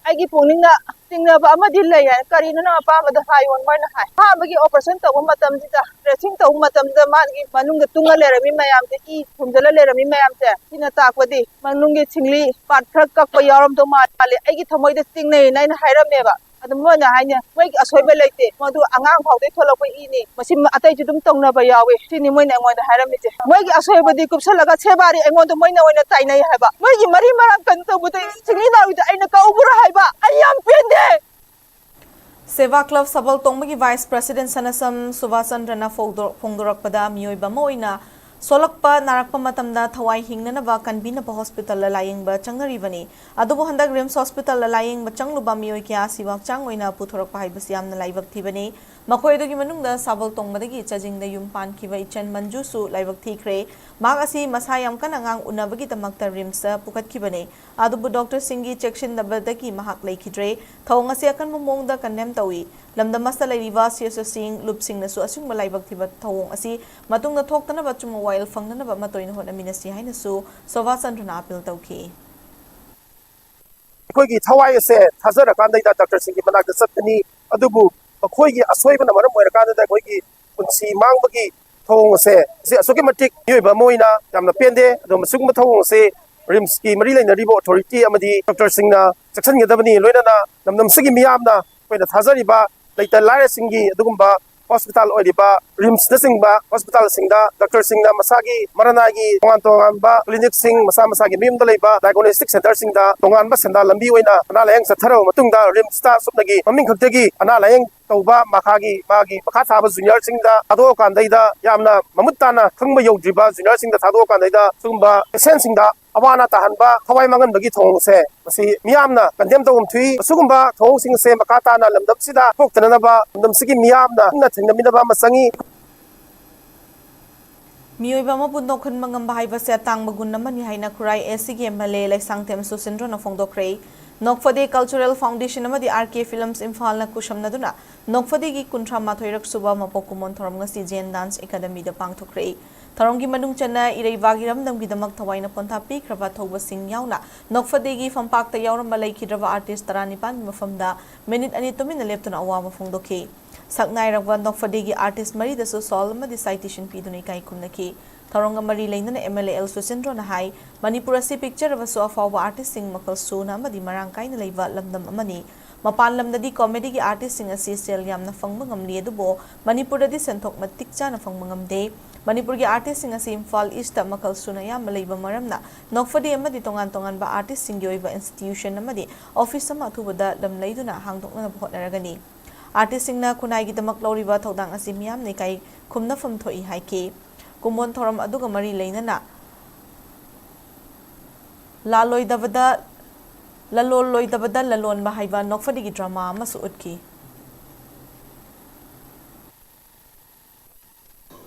ꯑꯩꯒꯤ ꯄꯨꯛꯅꯤꯡꯅ ꯆꯤꯡꯅꯕ ꯑꯃꯗꯤ ꯂꯩ ꯍꯥꯏ꯫ "ꯀꯔꯤꯅꯣ ꯅꯪ ꯑꯄꯥꯝꯕꯗꯣ ꯍꯥꯏꯌꯣ" ꯃꯣꯏꯅ ꯍꯥꯏ꯫ ꯑꯍꯥꯟꯕꯒꯤ operation ꯇꯧꯕ ꯃꯇꯝꯁꯤꯗ, dressing ꯇꯧꯕ ꯃꯇꯝꯗ ꯃꯥꯒꯤ ꯃꯅꯨꯡꯗ ꯇꯨꯡꯉ ꯂꯩꯔꯝꯃꯤ ꯃꯌꯥꯝꯁꯦ, ꯏ ꯊꯨꯝꯖꯤꯜꯂ ꯂꯩꯔꯝꯃꯤ ꯃꯌꯥꯝꯁꯦ, ꯁꯤꯅ ꯇꯥꯛꯄꯗꯤ ꯃꯅꯨꯡꯒꯤ ꯁꯤꯡꯂꯤ part ꯈꯔ ꯀꯛꯄ ꯌꯥꯎꯔꯝꯗꯧ ꯃꯥꯜꯂꯦ, ꯑꯩꯒꯤ ꯊꯃꯣꯏꯗ ꯆꯤꯡꯅꯩꯅ ꯑꯩꯅ ꯍꯥꯏꯔꯝꯃꯦꯕ꯫ ꯑꯗꯨ ꯃꯣꯏꯅ ꯍꯥꯏꯅꯦ, "ꯃꯣꯏꯒꯤ ꯑꯁꯣꯏꯕ ꯂꯩꯇꯦ, ꯃꯗꯨ ꯑꯉꯥꯡ ꯐꯥꯎꯗꯩ ꯊꯣꯛꯂꯛꯄ ꯏꯅꯤ, ꯃꯁꯤ ꯑꯇꯩꯁꯨ ꯑꯗꯨꯝ ꯇꯧꯅꯕ ꯌꯥꯎꯏ", ꯁꯤꯅꯤ ꯃꯣꯏꯅ ꯑꯩꯉꯣꯟꯗ ꯍꯥꯏꯔꯝꯃꯤꯁꯦ꯫ ꯃꯣꯏꯒꯤ ꯑꯁꯣꯏꯕꯗꯤ ꯀꯨꯞꯁꯜꯂꯒ ꯁꯦꯕꯥꯔꯤ ꯑꯩꯉꯣꯟꯗ ꯃꯣꯏꯅ ꯑꯣꯏꯅ ꯇꯥꯏꯅꯩ ꯍꯥꯏꯕ꯫ ꯃꯣꯏꯒꯤ ꯃꯔꯤ ꯃꯔꯥꯡ ꯀꯩꯅꯣ ꯇꯧꯕꯗ ꯁꯤꯡꯂꯤ ꯅꯥꯎꯔꯤꯗ ꯑꯩꯅ ꯀꯧꯕ꯭ꯔꯥ ꯍꯥꯏꯕ꯫ ꯑꯩ ꯌꯥꯝ ꯄꯦꯟꯗꯦ꯫ ꯁꯦꯕꯥ ꯀ꯭ꯂꯕ ꯁꯥꯕꯜ ꯇꯣꯡꯕꯒꯤ vice president ꯁꯅꯁꯝ ꯁꯨꯕꯥꯁꯆꯟꯗ꯭ꯔꯅ ꯐꯣꯡꯗꯣ-, ꯐꯣꯡꯗꯣꯔꯛꯄꯗ, ꯃꯤꯑꯣꯏꯕ ꯑꯃ ꯑꯣꯏꯅ ꯁꯣꯛꯂꯛꯄ ꯅꯥꯔꯛꯄ ꯃꯇꯝꯗ ꯊꯋꯥꯏ ꯍꯤꯡꯅꯅꯕ ꯀꯟꯕꯤꯅꯕ hospitalꯗ ꯂꯥꯌꯦꯡꯕ ꯆꯪꯅꯔꯤꯕꯅꯤ꯫ ꯑꯗꯨꯕꯨ ꯍꯟꯗꯛ RIMS hospitalꯗ ꯂꯥꯌꯦꯡꯕ ꯆꯪꯂꯨꯕ ꯃꯤꯑꯣꯏ ꯀꯌꯥ ꯁꯤꯕ ꯍꯛꯆꯥꯡ ꯑꯣꯏꯅ ꯄꯨꯊꯣꯔꯛꯄ ꯍꯥꯏꯕꯁꯤ ꯌꯥꯝꯅ ꯂꯥꯏꯕꯛ ꯊꯤꯕꯅꯤ꯫ ꯃꯈꯣꯏ ꯑꯗꯨꯒꯤ ꯃꯅꯨꯡꯗ ꯁꯥꯕꯜ ꯇꯣꯡꯕꯗꯒꯤ ꯆꯥꯖꯤꯡꯗ ꯌꯨꯝ ꯄꯥꯟꯈꯤꯕ ꯏꯆꯟ ꯃꯟꯖꯨꯁꯨ ꯂꯥꯏꯕꯛ ꯊꯤꯈ꯭ꯔꯦ꯫ ꯃꯍꯥꯛ ꯑꯁꯤ ꯃꯁꯥ ꯌꯥꯝ ꯀꯟꯅ ꯑꯉꯥꯡ ꯎꯅꯕꯒꯤꯗꯃꯛꯇ RIMSꯇ ꯄꯨꯈꯠꯈꯤꯕꯅꯤ꯫ ꯑꯗꯨꯕꯨ ꯗꯣꯛꯇꯔꯁꯤꯡꯒꯤ ꯆꯦꯛꯁꯤꯟꯗꯕꯗꯒꯤ ꯃꯍꯥꯛ ꯂꯩꯈꯤꯗ꯭ꯔꯦ꯫ ꯊꯧꯑꯣꯡ ꯑꯁꯤ ꯑꯀꯟꯕ ꯃꯑꯣꯡꯗ condemn ꯇꯧꯏ꯫ ꯂꯝꯗꯝ ꯑꯁꯤꯗ ꯂꯩꯔꯤꯕ CSOꯁꯤꯡ, ꯂꯨꯞꯁꯤꯡꯅꯁꯨ ꯑꯁꯤꯒꯨꯝꯕ ꯂꯥꯏꯕꯛ ꯊꯤꯕ ꯊꯧꯑꯣꯡ ꯑꯁꯤ ꯃꯇꯨꯡꯗ ꯊꯣꯛꯇꯅꯕ ꯑꯆꯨꯝꯕ ꯋꯥꯌꯦꯜ ꯐꯪꯅꯅꯕ ꯑꯃꯠꯇ ꯑꯣꯏꯅ ꯍꯣꯠꯅꯃꯤꯟꯅꯁꯤ ꯍꯥꯏꯅꯁꯨ ꯁꯣꯚꯥ ꯆꯟꯗ꯭ꯔꯅ appeal ꯇꯧꯈꯤ꯫ ꯑꯩꯈꯣꯏꯒꯤ ꯊꯋꯥꯏ ꯑꯁꯦ ꯊꯥꯖꯔꯀꯥꯟꯗ ꯗꯥꯛꯇꯔꯁꯤꯡꯒꯤ ꯃꯅꯥꯛꯇ ꯆꯠꯀꯅꯤ, ꯑꯗꯨꯕꯨ ꯃꯈꯣꯏꯒꯤ ꯑꯁꯣꯏꯕꯅ ꯃꯔꯝ ꯑꯣꯏꯔꯀꯥꯟꯗ ꯑꯩꯈꯣꯏꯒꯤ ꯄꯨꯟꯁꯤ ꯃꯥꯡꯕꯒꯤ ꯊꯧꯑꯣꯡ ꯑꯁꯦ, ꯑꯁꯤ ꯑꯁꯨꯛꯀꯤ ꯃꯇꯤꯛ ꯃꯤꯑꯣꯏꯕ ꯑꯃ ꯑꯣꯏꯅ ꯌꯥꯝꯅ ꯄꯦꯟꯗꯦ꯫ ꯑꯗꯣ ꯃꯁꯤꯒꯨꯝꯕ ꯊꯧꯑꯣꯡ ꯑꯁꯤ RIMSꯀꯤ ꯃꯔꯤ ꯂꯩꯅꯔꯤꯕ authority ꯑꯃꯗꯤ ꯗꯣꯛꯇꯔꯁꯤꯡꯅ ꯆꯦꯛꯁꯤꯟꯒꯗꯕꯅꯤ꯫ ꯂꯣꯏꯅꯅ ꯂꯝꯗꯝꯁꯤꯒꯤ ꯃꯤꯌꯥꯝꯅ ꯑꯩꯈꯣꯏꯅ ꯊꯥꯖꯔꯤꯕ ꯂꯩꯇ ꯂꯥꯏꯔꯁꯤꯡꯒꯤ ꯑꯗꯨꯒꯨꯝꯕ ꯍꯣꯁꯄꯤꯇꯥꯜ ꯑꯣꯏꯔꯤꯕ ꯔꯤꯝꯁꯅꯆꯤꯡꯕ ꯍꯣꯁꯄꯤꯇꯥꯜꯁꯤꯡꯗ ꯗꯣꯛꯇꯔꯁꯤꯡꯅ ꯃꯁꯥꯒꯤ ꯃꯔꯅꯥꯏꯒꯤ ꯇꯣꯉꯥꯟ ꯇꯣꯉꯥꯟꯕ ꯀ꯭ꯂꯤꯅꯤꯛꯁꯤꯡ, ꯃꯁꯥ ꯃꯁꯥꯒꯤ ꯃꯌꯨꯝꯗ ꯂꯩꯕ ꯗꯥꯏꯒꯣꯅꯣꯁꯇꯤꯛ ꯁꯦꯟꯇꯔꯁꯤꯡꯗ ꯇꯣꯉꯥꯟꯕ ꯁꯦꯟꯗꯥꯟ ꯂꯝꯕꯤ ꯑꯣꯏꯅ ꯑꯅꯥ ꯂꯥꯌꯦꯡ ꯆꯠꯊꯔꯕ ꯃꯇꯨꯡꯗ ꯔꯤꯝꯁꯇ ꯁꯨꯞꯅꯒꯤ ꯃꯃꯤꯡ ꯈꯛꯇꯒꯤ ꯑꯅꯥ ꯂꯥꯌꯦꯡ ꯇꯧꯕ ꯃꯈꯥꯒꯤ ꯃꯥꯒꯤ ꯃꯈꯥ ꯊꯥꯕ ꯖꯨꯅꯤꯌꯔꯁꯤꯡꯗ ꯊꯥꯗꯣꯛꯑꯀꯥꯟꯗꯩꯗ ꯌꯥꯝꯅ ꯃꯃꯨꯠ ꯇꯥꯅ ꯈꯪꯕ ꯌꯧꯗ꯭ꯔꯤꯕ ꯖꯨꯅꯤꯌꯔꯁꯤꯡꯗ ꯊꯥꯗꯣꯛꯑꯀꯥꯟꯗꯩꯗ ꯁꯤꯒꯨꯝꯕ ꯄꯦꯁꯦꯟꯁꯤꯡꯗ ꯑꯋꯥ ꯑꯅꯥ ꯇꯥꯍꯟꯕ, ꯊꯋꯥꯏ ꯃꯥꯡꯍꯟꯕꯒꯤ ꯊꯧꯑꯣꯡꯁꯦ ꯃꯁꯤ ꯃꯤꯌꯥꯝꯅ ꯀꯟꯗꯦꯝ ꯇꯧꯐꯝ ꯊꯣꯛꯏ꯫ ꯑꯁꯤꯒꯨꯝꯕ ꯊꯧꯑꯣꯡꯁꯤꯡ ꯑꯁꯦ ꯃꯈꯥ ꯇꯥꯅ ꯂꯝꯗꯝꯁꯤꯗ ꯊꯣꯛꯇꯅꯅꯕ ꯂꯝꯗꯝꯁꯤꯒꯤ ꯃꯤꯌꯥꯝꯅ ꯄꯨꯟꯅ ꯊꯦꯡꯅꯃꯤꯟꯅꯕ ꯑꯃ ꯆꯪꯏ꯫ ꯃꯤꯑꯣꯏꯕ ꯑꯃꯕꯨ ꯅꯣꯛꯍꯟꯕ ꯉꯝꯕ ꯍꯥꯏꯕꯁꯤ ꯑꯇꯥꯡꯕ ꯒꯨꯟ ꯑꯃꯅꯤ ꯍꯥꯏꯅ ꯈꯨꯔꯥꯏ ꯑꯦꯁ ꯁꯤꯒꯤ ꯑꯦꯝ ꯑꯦꯜ ꯑꯦ ꯂꯩꯁꯥꯡꯊꯦꯝ ꯁꯨꯁꯤꯟꯗ꯭ꯔꯣꯅ ꯐꯣꯡꯗꯣꯛꯈ꯭ꯔꯦ꯫ ꯅꯣꯛꯐꯗꯦ ꯀꯜꯆꯔꯦꯜ ꯐꯥꯎꯟꯗꯦꯁꯟ ꯑꯃꯗꯤ ꯑꯥꯔ ꯀꯦ ꯐꯤꯂꯝꯁ ꯏꯝꯐꯥꯜꯅ ꯈꯨꯠꯁꯝꯅꯗꯨꯅ ꯅꯣꯛꯐꯗꯦꯒꯤ ꯀꯨꯟꯊ꯭ꯔꯥ ꯃꯥꯊꯣꯏꯔꯛ ꯁꯨꯕ ꯃꯄꯣꯛ ꯀꯨꯝꯑꯣꯟ ꯊꯧꯔꯝ ꯉꯁꯤ ꯖꯦꯟ ꯗꯥꯟꯁ ꯑꯦꯀꯥꯗꯃꯤꯗ ꯄꯥꯡꯊꯣꯛꯈ꯭ꯔꯦ꯫ ꯊꯧꯔꯝꯒꯤ ꯃꯅꯨꯡ ꯆꯟꯅ ꯏꯔꯩꯕꯥꯛ ꯏꯔꯝꯗꯝꯒꯤꯗꯃꯛ ꯊꯋꯥꯏꯅ ꯄꯣꯟꯊꯥ ꯄꯤꯈ꯭ꯔꯕ ꯊꯧꯕꯁꯤꯡ ꯌꯥꯎꯅ ꯅꯣꯛꯐꯗꯦꯒꯤ ꯐꯝꯄꯥꯛꯇ ꯌꯥꯎꯔꯝꯕ ꯂꯩꯈꯤꯗ꯭ꯔꯕ ꯑꯥꯔꯇꯤꯁ ꯇꯔꯥꯅꯤꯄꯥꯟꯒꯤ ꯃꯐꯝꯗ ꯃꯤꯅꯤꯠ ꯑꯅꯤ ꯇꯨꯃꯤꯟꯅ ꯂꯦꯞꯇꯨꯅ ꯑꯋꯥꯕ ꯐꯣꯡꯗꯣꯛꯈꯤ꯫ ꯁꯛꯅꯥꯏꯔꯕ ꯅꯣꯛꯐꯗꯦꯒꯤ ꯑꯥꯔꯇꯤꯁ ꯃꯔꯤꯗꯁꯨ ꯁꯣꯜ ꯑꯃꯗꯤ ꯁꯥꯏꯇꯦꯁꯟ ꯄꯤꯗꯨꯅ ꯏꯀꯥꯏ ꯈꯨꯝꯅꯈꯤ꯫ ꯊꯧꯔꯝꯒ ꯃꯔꯤ ꯂꯩꯅꯅ ꯑꯦꯝ ꯑꯦꯜ ꯑꯦ ꯑꯦꯜ ꯁꯨꯆꯤꯟꯗ꯭ꯔꯣꯅ ꯍꯥꯏ, ꯃꯅꯤꯄꯨꯔ ꯑꯁꯤ ꯄꯤꯛꯆꯔꯕꯁꯨ ꯑꯐꯥꯎꯕ ꯑꯥꯔꯇꯤꯁꯁꯤꯡ ꯃꯈꯜ ꯁꯨꯅ ꯑꯃꯗꯤ ꯃꯔꯥꯡ ꯀꯥꯏꯅ ꯂꯩꯕ ꯂꯝꯗꯝ ꯑꯃꯅꯤ꯫ ꯃꯄꯥꯟ ꯂꯝꯗꯗꯤ ꯀꯣꯃꯦꯗꯤꯒꯤ ꯑꯥꯔꯇꯤꯁꯁꯤꯡ ꯑꯁꯤ ꯁꯦꯜ ꯌꯥꯝꯅ ꯐꯪꯕ ꯉꯝꯂꯤ, ꯑꯗꯨꯕꯨ ꯃꯅꯤꯄꯨꯔꯗꯗꯤ ꯁꯦꯟꯊꯣꯛ ꯃꯇꯤꯛ ꯆꯥꯅ ꯐꯪꯕ ꯉꯝꯗꯦ꯫ ꯃꯅꯤꯄꯨꯔꯒꯤ ꯑꯥꯔꯇꯤꯁꯁꯤꯡ ꯑꯁꯤ ꯏꯝꯐꯥꯜ ꯏꯁꯇ ꯃꯈꯜ ꯁꯨꯅ ꯑꯌꯥꯝꯕ ꯂꯩꯕ ꯃꯔꯝꯅ ꯅꯣꯛꯐꯗꯦ ꯑꯃꯗꯤ ꯇꯣꯉꯥꯟ ꯇꯣꯉꯥꯟꯕ ꯑꯥꯔꯇꯤꯁꯁꯤꯡꯒꯤ ꯑꯣꯏꯕ ꯏꯟꯁꯇꯤꯇ꯭ꯌꯨꯁꯟ ꯑꯃꯗꯤ ꯑꯣꯐꯤꯁ ꯑꯃ ꯑꯊꯨꯕꯗ ꯂꯝ ꯂꯩꯗꯨꯅ ꯍꯥꯡꯗꯣꯛꯅꯅꯕ ꯍꯣꯠꯅꯔꯒꯅꯤ꯫ ꯑꯥꯔꯇꯤꯁꯁꯤꯡꯅ ꯈꯨꯟꯅꯥꯏꯒꯤꯗꯃꯛ ꯂꯧꯔꯤꯕ ꯊꯧꯗꯥꯡ ꯑꯁꯤ ꯃꯤꯌꯥꯝꯅ ꯏꯀꯥꯏ ꯈꯨꯝꯅꯐꯝ ꯊꯣꯛꯏ ꯍꯥꯏꯈꯤ꯫ ꯀꯨꯝꯑꯣꯟ ꯊꯧꯔꯝ ꯑꯗꯨꯒ ꯃꯔꯤ ꯂꯩꯅꯅ ꯂꯥꯜꯂꯣꯏꯗꯕꯗ, ꯂꯂꯣꯜꯂꯣꯏꯗꯕꯗ ꯂꯂꯣꯟꯕ ꯍꯥꯏꯕ ꯅꯣꯛꯐꯗꯦꯒꯤ ꯗ꯭ꯔꯃꯥ ꯑꯃꯁꯨ ꯎꯠꯈꯤ꯫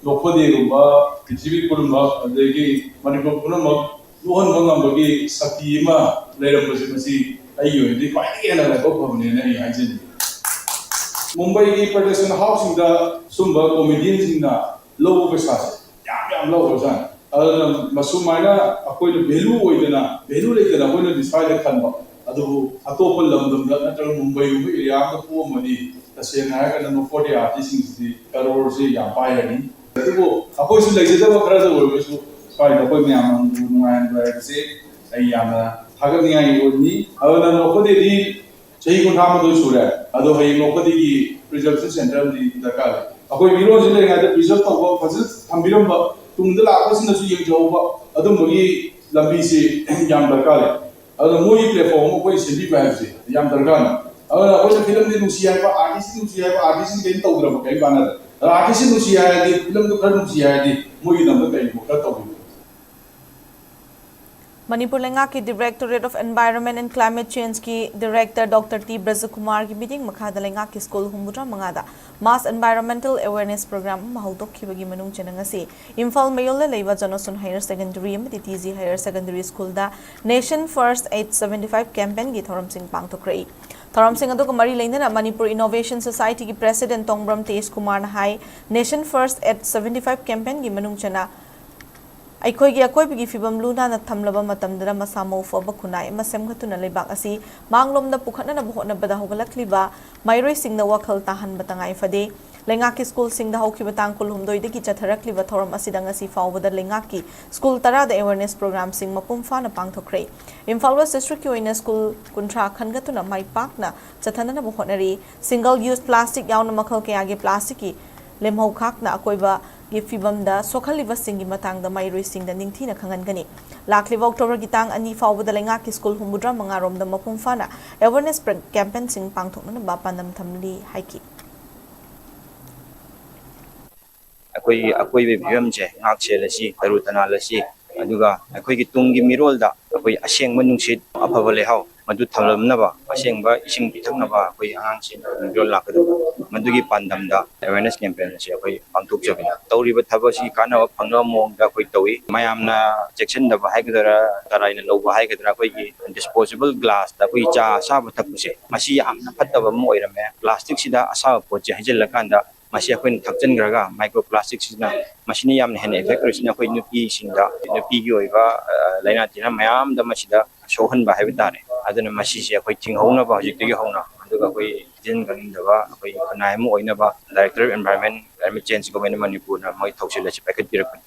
ꯅꯣꯛꯐꯗꯦꯒꯨꯝꯕ ꯄ꯭ꯔꯤꯊꯤꯕꯤ ꯄꯨꯝꯅꯃꯛ, ꯑꯗꯒꯤ ꯃꯅꯤꯄꯨꯔ ꯄꯨꯝꯅꯃꯛ ꯅꯣꯛꯍꯟꯕ ꯉꯝꯕꯒꯤ ꯁꯛꯇꯤ ꯑꯃ ꯂꯩꯔꯝꯕꯁꯦ, ꯃꯁꯤ ꯑꯩꯒꯤ ꯑꯣꯏꯅꯗꯤ ꯈ꯭ꯋꯥꯏꯗꯒꯤ ꯍꯦꯟꯅ ꯂꯥꯏꯕꯛ ꯐꯕꯅꯦꯅ ꯑꯩ ꯍꯥꯏꯖꯅꯤꯡꯉꯤ꯫ ꯃꯨꯝꯕꯩꯒꯤ ꯄ꯭ꯔꯗꯛꯁꯟ ꯍꯥꯎꯁꯁꯤꯡꯗ ꯁꯨꯝꯕ ꯀꯣꯃꯦꯗꯤꯌꯟꯁꯤꯡꯅ ꯂꯧꯕ ꯄꯩꯁꯥꯁꯦ ꯌꯥꯝ ꯌꯥꯝ ꯂꯧꯈ꯭ꯔꯖꯥꯠꯅꯤ꯫ ꯑꯗꯨꯅ ꯃꯁꯨꯃꯥꯏꯅ ꯑꯩꯈꯣꯏꯅ ꯚꯦꯂꯨ ꯑꯣꯏꯗꯅ, ꯚꯦꯂꯨ ꯂꯩꯇꯅ ꯑꯩꯈꯣꯏꯅꯗꯤ ꯁ꯭ꯋꯥꯏꯗ ꯈꯟꯕ, ꯑꯗꯨꯕꯨ ꯑꯇꯣꯞꯄ ꯂꯝꯗꯝꯗ ꯅꯠꯇ꯭ꯔꯒ ꯃꯨꯝꯕꯩꯒꯨꯝꯕ ꯑꯦꯔꯤꯌꯥ ꯑꯃꯗ ꯄꯣꯛꯑꯝꯃꯗꯤ ꯇꯁꯦꯡꯅ ꯍꯥꯏꯔꯀꯥꯟꯗ ꯅꯣꯛꯐꯗꯦ ꯑꯥꯔꯇꯤꯁꯁꯤꯡꯁꯤꯗꯤ ꯀꯔꯣꯔꯁꯤ ꯌꯥꯝ ꯄꯥꯏꯔꯅꯤ꯫ ꯑꯗꯨꯕꯨ ꯑꯩꯈꯣꯏꯁꯨ ꯂꯩꯖꯗꯕ ꯈꯔꯗ ꯑꯣꯏꯔꯒꯁꯨ ꯁ꯭ꯋꯥꯏꯗ ꯑꯩꯈꯣꯏ ꯃꯌꯥꯝ ꯑꯃꯕꯨ ꯅꯨꯡꯉꯥꯏꯍꯟꯕ ꯍꯥꯏꯕꯁꯦ ꯑꯩ ꯌꯥꯝꯅ ꯊꯥꯒꯠꯅꯤꯡꯉꯥꯏꯒꯤ ꯑꯣꯏꯅꯤ꯫ ꯑꯗꯨꯅ ꯅꯣꯛꯐꯗꯦꯗꯤ ꯆꯍꯤ ꯀꯨꯟꯊ꯭ꯔꯥ ꯃꯥꯊꯣꯏ ꯁꯨꯔꯦ, ꯑꯗꯣ ꯍꯌꯦꯡ ꯅꯣꯛꯐꯗꯦꯒꯤ ꯄ꯭ꯔꯤꯖꯔꯞꯁꯟ ꯁꯦꯟꯇꯔ ꯑꯃꯗꯤ ꯗꯔꯀꯥꯔ ꯂꯩ꯫ ꯑꯩꯈꯣꯏ ꯃꯤꯔꯣꯟꯁꯤ ꯂꯩꯔꯤꯉꯩꯗ ꯄ꯭ꯔꯤꯖꯔꯞ ꯇꯧꯕ, ꯐꯖꯅ ꯊꯝꯕꯤꯔꯝꯕ, ꯇꯨꯡꯗ ꯂꯥꯛꯄꯁꯤꯡꯅꯁꯨ ꯌꯦꯡꯖꯍꯧꯕ, ꯑꯗꯨꯝꯕꯒꯤ ꯂꯝꯕꯤꯁꯤ ꯌꯥꯝ ꯗꯔꯀꯥꯔ ꯂꯩ꯫ ꯑꯗꯨꯅ ꯃꯣꯏꯒꯤ ꯄ꯭ꯂꯦꯠꯐꯣꯝ ꯑꯃ ꯑꯩꯈꯣꯏ ꯁꯦꯝꯕꯤꯕ ꯍꯥꯏꯕꯁꯦ ꯌꯥꯝ ꯗꯔꯀꯥꯔꯅꯤ꯫ ꯑꯗꯨꯅ ꯑꯩꯈꯣꯏꯅ ꯐꯤꯂꯝꯗꯤ ꯅꯨꯡꯁꯤ ꯍꯥꯏꯕ, ꯑꯥꯔꯇꯤꯁ ꯅꯨꯡꯁꯤ ꯍꯥꯏꯕ, ꯑꯥꯔꯇꯤꯁꯀꯤ ꯀꯔꯤꯝ ꯇꯧꯗ꯭ꯔꯕ ꯀꯔꯤꯝ ꯀꯥꯟꯅꯗꯦ꯫ ꯑꯗ ꯑꯥꯔꯇꯤꯁꯁꯤ ꯅꯨꯡꯁꯤ ꯍꯥꯏꯔꯗꯤ, ꯐꯤꯂꯝꯗꯨ ꯈꯔ ꯅꯨꯡꯁꯤ ꯍꯥꯏꯔꯗꯤ, ꯃꯣꯏꯒꯤꯗꯃꯛꯇ ꯀꯔꯤꯒꯨꯝꯕ ꯈꯔ ꯇꯧꯕꯤꯌꯨ꯫ ꯃꯅꯤꯄꯨꯔ ꯂꯩꯉꯥꯛꯀꯤ Directorate of Environment and Climate Changeꯀꯤ Director Doctor T ꯕ꯭ꯔꯖꯀꯨꯃꯥꯔꯒꯤ ꯃꯤꯠꯌꯦꯡ ꯃꯈꯥꯗ ꯂꯩꯉꯥꯛꯀꯤ ꯁ꯭ꯀꯨꯜ ꯍꯨꯝꯐꯨꯇꯔꯥ ꯃꯉꯥꯗ Mass Environmental Awareness Program ꯑꯃ ꯍꯧꯗꯣꯛꯈꯤꯕꯒꯤ ꯃꯅꯨꯡ ꯆꯟꯅ ꯉꯁꯤ ꯏꯝꯐꯥꯜ ꯃꯌꯣꯜꯗ ꯂꯩꯕ Johnson Higher Secondary ꯑꯃꯗꯤ T G Higher Secondary Schoolꯗ Nation First eight seventy five campaignꯒꯤ ꯊꯧꯔꯝꯁꯤꯡ ꯄꯥꯡꯊꯣꯛꯈ꯭ꯔꯦ꯫ ꯊꯧꯔꯝꯁꯤꯡ ꯑꯗꯨꯒ ꯃꯔꯤ ꯂꯩꯅꯅ ꯃꯅꯤꯄꯨꯔ Innovation Societyꯒꯤ President ꯇꯣꯡꯕ꯭ꯔꯝ ꯇꯦꯖ ꯀꯨꯃꯥꯔꯅ ꯍꯥꯏ, Nation First eight seventy five campaignꯒꯤ ꯃꯅꯨꯡ ꯆꯟꯅ ꯑꯩꯈꯣꯏꯒꯤ ꯑꯀꯣꯏꯕꯒꯤ ꯐꯤꯕꯝ ꯂꯨ ꯅꯥꯟꯅ ꯊꯝꯂꯕ ꯃꯇꯝꯗꯅ ꯃꯁꯥ ꯃꯎ ꯐꯕ ꯈꯨꯟꯅꯥꯏ ꯑꯃ ꯁꯦꯝꯒꯠꯇꯨꯅ ꯂꯩꯕꯥꯛ ꯑꯁꯤ ꯃꯥꯡꯂꯣꯝꯗ ꯄꯨꯈꯠꯅꯅꯕ ꯍꯣꯠꯅꯕꯗ ꯍꯧꯒꯠꯂꯛꯂꯤꯕ ꯃꯍꯩꯔꯣꯏꯁꯤꯡꯅ ꯋꯥꯈꯜ ꯇꯥꯍꯟꯕ ꯇꯉꯥꯏ ꯐꯗꯦ꯫ ꯂꯩꯉꯥꯛꯀꯤ ꯁ꯭ꯀꯨꯜꯁꯤꯡꯗ ꯍꯧꯈꯤꯕ ꯇꯥꯡ ꯀꯨꯟꯍꯨꯝꯗꯣꯏꯗꯒꯤ ꯆꯠꯊꯔꯛꯂꯤꯕ ꯊꯧꯔꯝ ꯑꯁꯤꯗ ꯉꯁꯤ ꯐꯥꯎꯕꯗ ꯂꯩꯉꯥꯛꯀꯤ ꯁ꯭ꯀꯨꯜ ꯇꯔꯥꯗ awareness programꯁꯤꯡ ꯃꯄꯨꯡ ꯐꯥꯅ ꯄꯥꯡꯊꯣꯛꯈ꯭ꯔꯦ꯫ ꯏꯝꯐꯥꯜ West Districtꯀꯤ ꯑꯣꯏꯅ ꯁ꯭ꯀꯨꯜ ꯀꯨꯟꯊ꯭ꯔꯥ ꯈꯟꯒꯠꯇꯨꯅ ꯃꯥꯏ ꯄꯥꯛꯅ ꯆꯠꯊꯅꯅꯕ ꯍꯣꯠꯅꯔꯤ꯫ Single use plastic ꯌꯥꯎꯅ ꯃꯈꯜ ꯀꯌꯥꯒꯤ plasticꯀꯤ ꯂꯦꯝꯍꯧ ꯈꯥꯛꯅ ꯑꯀꯣꯏꯕꯒꯤ ꯐꯤꯕꯝꯗ ꯁꯣꯛꯍꯜꯂꯤꯕꯁꯤꯡꯒꯤ ꯃꯇꯥꯡꯗ ꯃꯍꯩꯔꯣꯏꯁꯤꯡꯗ ꯅꯤꯡꯊꯤꯅ ꯈꯪꯍꯟꯒꯅꯤ꯫ ꯂꯥꯛꯂꯤꯕ Octoberꯒꯤ ꯇꯥꯡ ꯑꯅꯤ ꯐꯥꯎꯕꯗ ꯂꯩꯉꯥꯛꯀꯤ ꯁ꯭ꯀꯨꯜ ꯍꯨꯝꯐꯨꯇꯔꯥ ꯃꯉꯥ ꯔꯣꯝꯗ ꯃꯄꯨꯡ ꯐꯥꯅ awareness campaignꯁꯤꯡ ꯄꯥꯡꯊꯣꯛꯅꯅꯕ ꯄꯥꯟꯗꯝ ꯊꯝꯂꯤ ꯍꯥꯏꯈꯤ꯫ ꯑꯩꯈꯣꯏꯒꯤ ꯑꯀꯣꯏꯕꯒꯤ ꯐꯤꯕꯝꯁꯦ ꯉꯥꯛ ꯁꯦꯜꯂꯁꯤ, ꯇꯔꯨ ꯇꯅꯥꯜꯂꯁꯤ, ꯑꯗꯨꯒ ꯑꯩꯈꯣꯏꯒꯤ ꯇꯨꯡꯒꯤ ꯃꯤꯔꯣꯜꯗ ꯑꯩꯈꯣꯏ ꯑꯁꯦꯡꯕ ꯅꯨꯡꯁꯤꯠ, ꯑꯐꯕ ꯂꯩꯍꯥꯎ ꯃꯗꯨ ꯊꯝꯂꯝꯅꯕ, ꯑꯁꯦꯡꯕ ꯏꯁꯤꯡ ꯄꯤꯊꯛꯅꯕ ꯑꯩꯈꯣꯏ ꯑꯉꯥꯡꯁꯤꯡ ꯃꯤꯔꯣꯜ ꯂꯥꯛꯀꯗꯕ, ꯃꯗꯨꯒꯤ ꯄꯥꯟꯗꯝꯗ awareness campaign ꯑꯁꯤ ꯑꯩꯈꯣꯏ ꯄꯥꯡꯊꯣꯛꯆꯕꯅꯤ꯫ ꯇꯧꯔꯤꯕ ꯊꯕꯛ ꯑꯁꯤꯒꯤ ꯀꯥꯟꯅꯕ ꯐꯪꯅꯕ ꯃꯑꯣꯡꯗ ꯑꯩꯈꯣꯏ ꯇꯧꯏ꯫ ꯃꯌꯥꯝꯅ ꯆꯦꯛꯁꯤꯟꯗꯕ ꯍꯥꯏꯒꯗ꯭ꯔꯥ, ꯇꯔꯥꯏꯅ ꯂꯧꯕ ꯍꯥꯏꯒꯗ꯭ꯔꯥ, ꯑꯩꯈꯣꯏꯒꯤ disposable glassꯇ ꯑꯩꯈꯣꯏꯒꯤ ꯆꯥ ꯑꯁꯥꯕ ꯊꯛꯄꯁꯦ, ꯃꯁꯤ ꯌꯥꯝꯅ ꯐꯠꯇꯕ ꯑꯃ ꯑꯣꯏꯔꯝꯃꯦ꯫ Plasticꯁꯤꯗ ꯑꯁꯥꯕ ꯄꯣꯠꯁꯦ ꯍꯩꯖꯤꯜꯂꯀꯥꯟꯗ ꯃꯁꯤ ꯑꯩꯈꯣꯏꯅ ꯊꯛꯆꯤꯟꯈ꯭ꯔꯒ microplasticsꯁꯤꯅ, ꯃꯁꯤꯅ ꯌꯥꯝꯅ ꯍꯦꯟꯅ effect ꯑꯣꯏꯔꯤꯁꯤꯅ ꯑꯩꯈꯣꯏ ꯅꯨꯄꯤꯁꯤꯡꯗ, ꯅꯨꯄꯤꯒꯤ ꯑꯣꯏꯕ, ꯑ, ꯂꯥꯏꯅꯥ ꯇꯤꯟꯅꯥ ꯃꯌꯥꯝꯗ ꯃꯁꯤꯗ ꯁꯣꯛꯍꯟꯕ ꯍꯥꯏꯕ ꯇꯥꯔꯦ꯫ ꯑꯗꯨꯅ ꯃꯁꯤꯁꯦ ꯑꯩꯈꯣꯏ ꯊꯤꯡꯍꯧꯅꯕ ꯍꯧꯖꯤꯛꯇꯒꯤ ꯍꯧꯅ, ꯑꯗꯨꯒ ꯑꯩꯈꯣꯏ ꯁꯤꯖꯤꯟ ꯈꯪꯅꯤꯡꯗꯕ ꯑꯩꯈꯣꯏ ꯈꯨꯟꯅꯥꯏ ꯑꯃ ꯑꯣꯏꯅꯕ Directorate of Environment Climate Change Government of ꯃꯅꯤꯄꯨꯔꯅ ꯃꯣꯏ ꯊꯧꯁꯤꯜ ꯑꯁꯤ ꯄꯥꯏꯈꯠꯄꯤꯔꯛꯄꯅꯤ꯫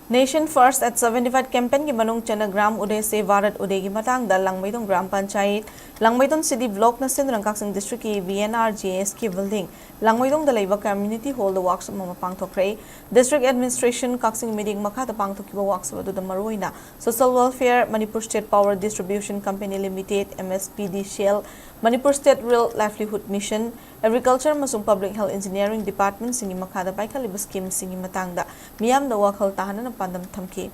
Nation First at Seventy Five campaignꯒꯤ ꯃꯅꯨꯡ ꯆꯟꯅ Gram Uday Se Bharat Udayꯒꯤ ꯃꯇꯥꯡꯗ ꯂꯥꯡꯃꯩꯗꯣꯡ Gram Panchayat, ꯂꯥꯡꯃꯩꯗꯣꯡ City Blockꯅ ꯁꯤꯟꯗꯨꯅ ꯀꯛꯆꯤꯡ districtꯀꯤ V N R G S ꯀꯤ building ꯂꯥꯡꯃꯩꯗꯣꯡꯗ ꯂꯩꯕ community hallꯗ workshop ꯑꯃ ꯄꯥꯡꯊꯣꯛꯈ꯭ꯔꯦ꯫ District Administration ꯀꯛꯆꯤꯡ ꯃꯤꯠꯌꯦꯡ ꯃꯈꯥꯗ ꯄꯥꯡꯊꯣꯛꯈꯤꯕ workshop ꯑꯗꯨꯗ ꯃꯔꯨꯑꯣꯏꯅ Social Welfare, Manipur State Power Distribution Company Limited, M S P D Cell, Manipur State Rural Livelihood Mission, Agriculture ꯑꯃꯁꯨꯡ Public Health Engineering Departmentꯁꯤꯡꯒꯤ ꯃꯈꯥꯗ ꯄꯥꯏꯈꯠꯂꯤꯕ schemeꯁꯤꯡꯒꯤ ꯃꯇꯥꯡꯗ ꯃꯤꯌꯥꯝꯗ ꯋꯥꯈꯜ ꯇꯥꯍꯟꯅꯅ ꯄꯥꯟꯗꯝ ꯊꯝꯈꯤ꯫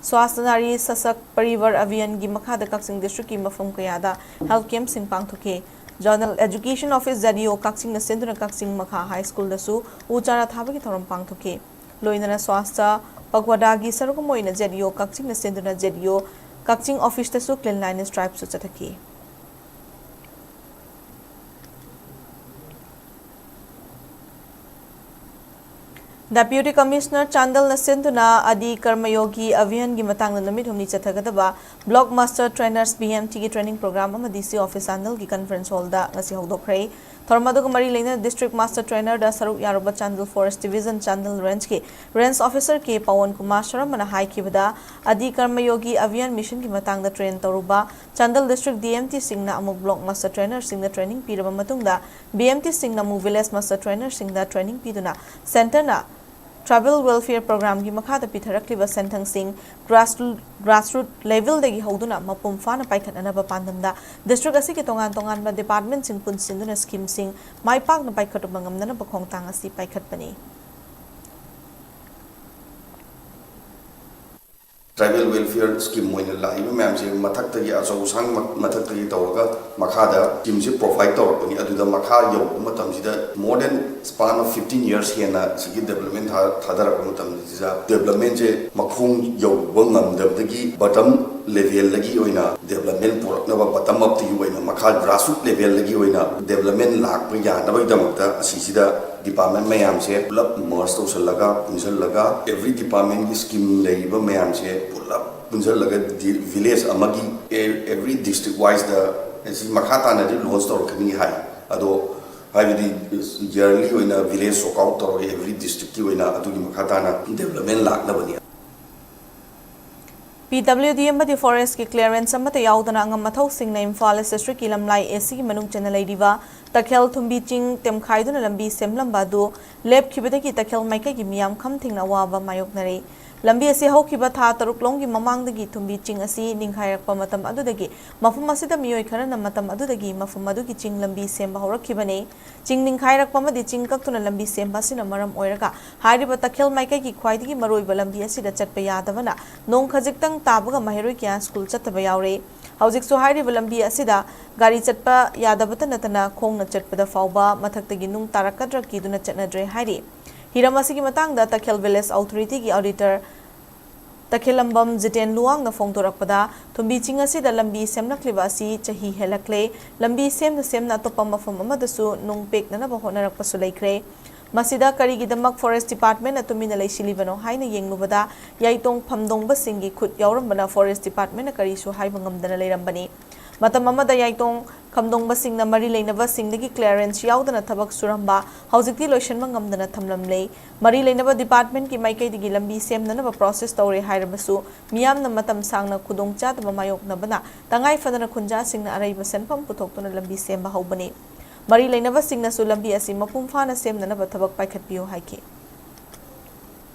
Swasthya Nari Sashakt Parivar Abhiyanꯒꯤ ꯃꯈꯥꯗ ꯀꯛꯆꯤꯡ districtꯀꯤ ꯃꯐꯝ ꯀꯌꯥꯗ health campꯁꯤꯡ ꯄꯥꯡꯊꯣꯛꯈꯤ꯫ Zonal Education Office Z E O ꯀꯛꯆꯤꯡꯅ ꯁꯤꯟꯗꯨꯅ ꯀꯛꯆꯤꯡ ꯃꯈꯥ High Schoolꯗꯁꯨ ꯎ ꯆꯥꯔꯥ ꯊꯥꯕꯒꯤ ꯊꯧꯔꯝ ꯄꯥꯡꯊꯣꯛꯈꯤ꯫ ꯂꯣꯏꯅꯅ Swasthya Pakhwadaꯒꯤ ꯁꯔꯨꯛ ꯑꯃ ꯑꯣꯏꯅ Z E O ꯀꯛꯆꯤꯡꯅ ꯁꯤꯟꯗꯨꯅ Z E O ꯀꯛꯆꯤꯡ officeꯇꯁꯨ Cleanliness driveꯁꯨ ꯆꯠꯊꯈꯤ꯫ Deputy Commissioner ꯆꯥꯟꯗꯦꯜꯅ ꯁꯤꯟꯗꯨꯅ ꯑꯗꯤ ꯀꯔꯃꯌꯣꯒꯤ ꯑꯚꯤꯌꯥꯟꯒꯤ ꯃꯇꯥꯡꯗ ꯅꯨꯃꯤꯠ ꯍꯨꯝꯅꯤ ꯆꯠꯊꯒꯗꯕ Block Master Trainers B M Tꯒꯤ training program ꯑꯃ D C office ꯆꯥꯟꯗꯦꯜꯒꯤ conference hallꯗ ꯉꯁꯤ ꯍꯧꯗꯣꯛꯈ꯭ꯔꯦ꯫ ꯊꯧꯔꯝ ꯑꯗꯨꯒ ꯃꯔꯤ ꯂꯩꯅꯅ District Master Trainerꯗ ꯁꯔꯨꯛ ꯌꯥꯔꯨꯕ Chandel Forest Division Chandel Rangeꯀꯤ Range Officer K Pawan Kumar Sharmana ꯍꯥꯏꯈꯤꯕꯗ, ꯑꯗꯤ ꯀꯔꯃꯌꯣꯒꯤ ꯑꯚꯤꯌꯥꯟ missionꯒꯤ ꯃꯇꯥꯡꯗ train ꯇꯧꯔꯨꯕ ꯆꯥꯟꯗꯦꯜ District D M Tꯁꯤꯡꯅ ꯑꯃꯨꯛ Block Master Trainerꯁꯤꯡꯗ training ꯄꯤꯔꯕ ꯃꯇꯨꯡꯗ, B M Tꯁꯤꯡꯅ ꯑꯃꯨꯛ Village Master Trainerꯁꯤꯡꯗ training ꯄꯤꯗꯨꯅ centreꯅ Tribal Welfare Programꯒꯤ ꯃꯈꯥꯗ ꯄꯤꯊꯔꯛꯂꯤꯕ ꯁꯦꯟꯊꯪꯁꯤꯡ grass-, grassroot levelꯗꯒꯤ ꯍꯧꯗꯨꯅ ꯃꯄꯨꯡ ꯐꯥꯅ ꯄꯥꯏꯈꯠꯅꯅꯕ ꯄꯥꯟꯗꯝꯗ district ꯑꯁꯤꯒꯤ ꯇꯣꯉꯥꯟ ꯇꯣꯉꯥꯟꯕ departmentꯁꯤꯡ ꯄꯨꯟꯁꯤꯟꯗꯨꯅ schemeꯁꯤꯡ ꯃꯥꯏ ꯄꯥꯛꯅ ꯄꯥꯏꯈꯠꯄ ꯉꯝꯅꯅꯕ ꯈꯣꯡꯊꯥꯡ ꯑꯁꯤ ꯄꯥꯏꯈꯠꯄꯅꯤ꯫ Tribal welfare scheme ꯑꯣꯏꯅ ꯂꯥꯛꯏꯕ ꯃꯌꯥꯝꯁꯦ ꯃꯊꯛꯇꯒꯤ, ꯑꯆꯧ ꯑꯁꯥꯡ ꯃ-, ꯃꯊꯛꯇꯒꯤ ꯇꯧꯔꯒ ꯃꯈꯥꯗ schemeꯁꯦ provide ꯇꯧꯔꯛꯄꯅꯤ꯫ ꯑꯗꯨꯗ ꯃꯈꯥ ꯌꯧꯔꯛꯄ ꯃꯇꯝꯁꯤꯗ more than span of fifteen years ꯍꯦꯟꯅ ꯁꯤꯒꯤ development ꯊꯥ-, ꯊꯥꯗꯔꯛꯄ ꯃꯇꯝꯁꯤꯗ developmentꯁꯦ ꯃꯈꯣꯡ ꯌꯧꯕ ꯉꯝꯗꯕꯗꯒꯤ bottom levelꯗꯒꯤ ꯑꯣꯏꯅ development ꯄꯨꯔꯛꯅꯕ, bottom upꯇꯒꯤ ꯑꯣꯏꯅ ꯃꯈꯥ grassroot levelꯗꯒꯤ ꯑꯣꯏꯅ development ꯂꯥꯛꯄ ꯌꯥꯅꯕꯒꯤꯗꯃꯛꯇ ꯑꯁꯤꯁꯤꯗ department ꯃꯌꯥꯝꯁꯦ ꯄꯨꯂꯞ merge ꯇꯧꯁꯜꯂꯒ, ꯄꯨꯟꯁꯜꯂꯒ, every departmentꯀꯤ scheme ꯂꯩꯔꯤꯕ ꯃꯌꯥꯝꯁꯦ ꯄꯨꯂꯞ ꯄꯨꯟꯁꯜꯂꯒ ꯗꯤ-, village ꯑꯃꯒꯤ, e-, every district wiseꯇ ꯑꯁꯤ ꯃꯈꯥ ꯇꯥꯅꯗꯤ launch ꯇꯧꯔꯛꯀꯅꯤ ꯍꯥꯏ꯫ ꯑꯗꯣ ꯍꯥꯏꯕꯗꯤ yearly ꯑꯣꯏꯅ village walk out ꯇꯧꯔꯒ every districtꯀꯤ ꯑꯣꯏꯅ ꯑꯗꯨꯒꯤ ꯃꯈꯥ ꯇꯥꯅ development ꯂꯥꯛꯅꯕꯅꯤ꯫ ꯄꯤ ꯗꯕ꯭ꯂꯤꯎ ꯗꯤ ꯑꯃꯗꯤ ꯐꯣꯔꯦꯁ꯭ꯠꯀꯤ ꯀ꯭ꯂꯤꯌꯥꯔꯦꯟꯁ ꯑꯃꯠꯇ ꯌꯥꯎꯗꯅ ꯑꯉꯝ ꯑꯊꯧꯁꯤꯡꯅ ꯏꯝꯐꯥꯜ ꯏꯁ꯭ꯠ ꯗꯤꯁꯇ꯭ꯔꯤꯛꯀꯤ ꯂꯝꯂꯥꯏ ꯑꯦ ꯁꯤꯒꯤ ꯃꯅꯨꯡ ꯆꯟꯅ ꯂꯩꯔꯤꯕ ꯇꯈꯦꯜ ꯊꯨꯝꯕꯤ ꯆꯤꯡ ꯇꯦꯝꯈꯥꯏꯗꯨꯅ ꯂꯝꯕꯤ ꯁꯦꯝꯂꯝꯕ ꯑꯗꯨ ꯂꯦꯞꯈꯤꯕꯗꯒꯤ ꯇꯈꯦꯜ ꯃꯥꯏꯀꯩꯒꯤ ꯃꯤꯌꯥꯝ ꯈꯝ ꯊꯦꯡꯅ ꯑꯋꯥꯕ ꯃꯥꯌꯣꯛꯅꯔꯦ꯫ ꯂꯝꯕꯤ ꯑꯁꯤ ꯍꯧꯈꯤꯕ ꯊꯥ ꯇꯔꯨꯛ ꯂꯣꯝꯒꯤ ꯃꯃꯥꯡꯗꯒꯤ ꯊꯨꯝꯕꯤ ꯆꯤꯡ ꯑꯁꯤ ꯅꯤꯡꯈꯥꯏꯔꯛꯄ ꯃꯇꯝ ꯑꯗꯨꯗꯒꯤ ꯃꯐꯝ ꯑꯁꯤꯗ ꯃꯤꯑꯣꯏ ꯈꯔꯅ ꯃꯇꯝ ꯑꯗꯨꯗꯒꯤ ꯃꯐꯝ ꯑꯗꯨꯒꯤ ꯆꯤꯡ ꯂꯝꯕꯤ ꯁꯦꯝꯕ ꯍꯧꯔꯛꯈꯤꯕꯅꯤ꯫ ꯆꯤꯡ ꯅꯤꯡꯈꯥꯏꯔꯛꯄ ꯑꯃꯗꯤ ꯆꯤꯡ ꯀꯛꯇꯨꯅ ꯂꯝꯕꯤ ꯁꯦꯝꯕ ꯑꯁꯤꯅ ꯃꯔꯝ ꯑꯣꯏꯔꯒ ꯍꯥꯏꯔꯤꯕ ꯇꯈꯦꯜ ꯃꯥꯏꯀꯩꯒꯤ ꯈ꯭ꯋꯥꯏꯗꯒꯤ ꯃꯔꯨꯑꯣꯏꯕ ꯂꯝꯕꯤ ꯑꯁꯤꯗ ꯆꯠꯄ ꯌꯥꯗꯕꯅ ꯅꯣꯡ ꯈꯖꯤꯛꯇꯪ ꯇꯥꯕꯒ ꯃꯍꯩꯔꯣꯏ ꯀꯌꯥ ꯁ꯭ꯀꯨꯜ ꯆꯠꯇꯕ ꯌꯥꯎꯔꯦ꯫ ꯍꯧꯖꯤꯛꯁꯨ ꯍꯥꯏꯔꯤꯕ ꯂꯝꯕꯤ ꯑꯁꯤꯗ ꯒꯥꯔꯤ ꯆꯠꯄ ꯌꯥꯗꯕꯇ ꯅꯠꯇꯅ ꯈꯣꯡꯅ ꯆꯠꯄꯗ ꯐꯥꯎꯕ ꯃꯊꯛꯇꯒꯤ ꯅꯨꯡ ꯇꯥꯔꯛꯀꯗ꯭ꯔꯥ ꯀꯤꯗꯨꯅ ꯆꯠꯅꯗ꯭ꯔꯦ ꯍꯥꯏꯔꯤ꯫ ꯍꯤꯔꯝ ꯑꯁꯤꯒꯤ ꯃꯇꯥꯡꯗ ꯇꯈꯦꯜ ꯚꯤꯂꯦꯖ ꯑꯣꯊꯣꯔꯤꯇꯤꯒꯤ ꯑꯣꯗꯤꯇꯔ ꯇꯈꯦꯜꯂꯝꯕꯝ ꯖꯤꯇꯦꯟ ꯂꯨꯋꯥꯡꯅ ꯐꯣꯡꯗꯣꯔꯛꯄꯗ, ꯊꯨꯝꯕꯤ ꯆꯤꯡ ꯑꯁꯤꯗ ꯂꯝꯕꯤ ꯁꯦꯝꯂꯛꯂꯤꯕ ꯑꯁꯤ ꯆꯍꯤ ꯍꯦꯜꯂꯛꯂꯦ꯫ ꯂꯝꯕꯤ ꯁꯦꯝꯅ ꯁꯦꯝꯅ ꯑꯇꯣꯞꯄ ꯃꯐꯝ ꯑꯃꯗꯁꯨ ꯅꯨꯡ ꯄꯦꯛꯅꯅꯕ ꯍꯣꯠꯅꯔꯛꯄꯁꯨ ꯂꯩꯈ꯭ꯔꯦ꯫ ꯃꯁꯤꯗ ꯀꯔꯤꯒꯤꯗꯃꯛ ꯐꯣꯔꯦꯁ꯭ꯠ ꯗꯤꯄꯥꯔꯠꯃꯦꯟꯅ ꯇꯨꯃꯤꯟꯅ ꯂꯩꯁꯤꯜꯂꯤꯕꯅꯣ ꯍꯥꯏꯅ ꯌꯦꯡꯂꯨꯕꯗ, ꯌꯥꯏꯇꯣꯡ ꯐꯝꯗꯣꯡꯕꯁꯤꯡꯒꯤ ꯈꯨꯠ ꯌꯥꯎꯔꯝꯕꯅ ꯐꯣꯔꯦꯁ꯭ꯠ ꯗꯤꯄꯥꯔꯠꯃꯦꯟꯅ ꯀꯔꯤꯁꯨ ꯍꯥꯏꯕ ꯉꯝꯗꯅ ꯂꯩꯔꯝꯕꯅꯤ꯫ ꯃꯇꯝ ꯑꯃꯗ ꯌꯥꯏꯇꯣꯡ ꯈꯝꯗꯣꯡꯕꯁꯤꯡꯅ ꯃꯔꯤ ꯂꯩꯅꯕꯁꯤꯡꯗꯒꯤ ꯀ꯭ꯂꯤꯌꯥꯔꯦꯟꯁ ꯌꯥꯎꯗꯅ ꯊꯕꯛ ꯁꯨꯔꯝꯕ ꯍꯧꯖꯤꯛꯇꯤ ꯂꯣꯏꯁꯤꯟꯕ ꯉꯝꯗꯅ ꯊꯝꯂꯝꯂꯦ꯫ ꯃꯔꯤ ꯂꯩꯅꯕ ꯗꯤꯄꯥꯔꯠꯃꯦꯟꯒꯤ ꯃꯥꯏꯀꯩꯗꯒꯤ ꯂꯝꯕꯤ ꯁꯦꯝꯅꯅꯕ ꯄ꯭ꯔꯣꯁꯦꯁ ꯇꯧꯔꯦ ꯍꯥꯏꯔꯕꯁꯨ, ꯃꯤꯌꯥꯝꯅ ꯃꯇꯝ ꯁꯥꯡꯅ ꯈꯨꯗꯣꯡꯆꯥꯗꯕ ꯃꯥꯌꯣꯛꯅꯕꯅ ꯇꯉꯥꯏ ꯐꯗꯅ ꯈꯨꯟꯖꯥꯁꯤꯡꯅ ꯑꯔꯩꯕ ꯁꯦꯟꯐꯝ ꯄꯨꯊꯣꯛꯇꯨꯅ ꯂꯝꯕꯤ ꯁꯦꯝꯕ ꯍꯧꯕꯅꯤ꯫ ꯃꯔꯤ ꯂꯩꯅꯕꯁꯤꯡꯅꯁꯨ ꯂꯝꯕꯤ ꯑꯁꯤ ꯃꯄꯨꯡ ꯐꯥꯅ ꯁꯦꯝꯅꯅꯕ ꯊꯕꯛ ꯄꯥꯏꯈꯠꯄꯤꯌꯨ ꯍꯥꯏꯈꯤ꯫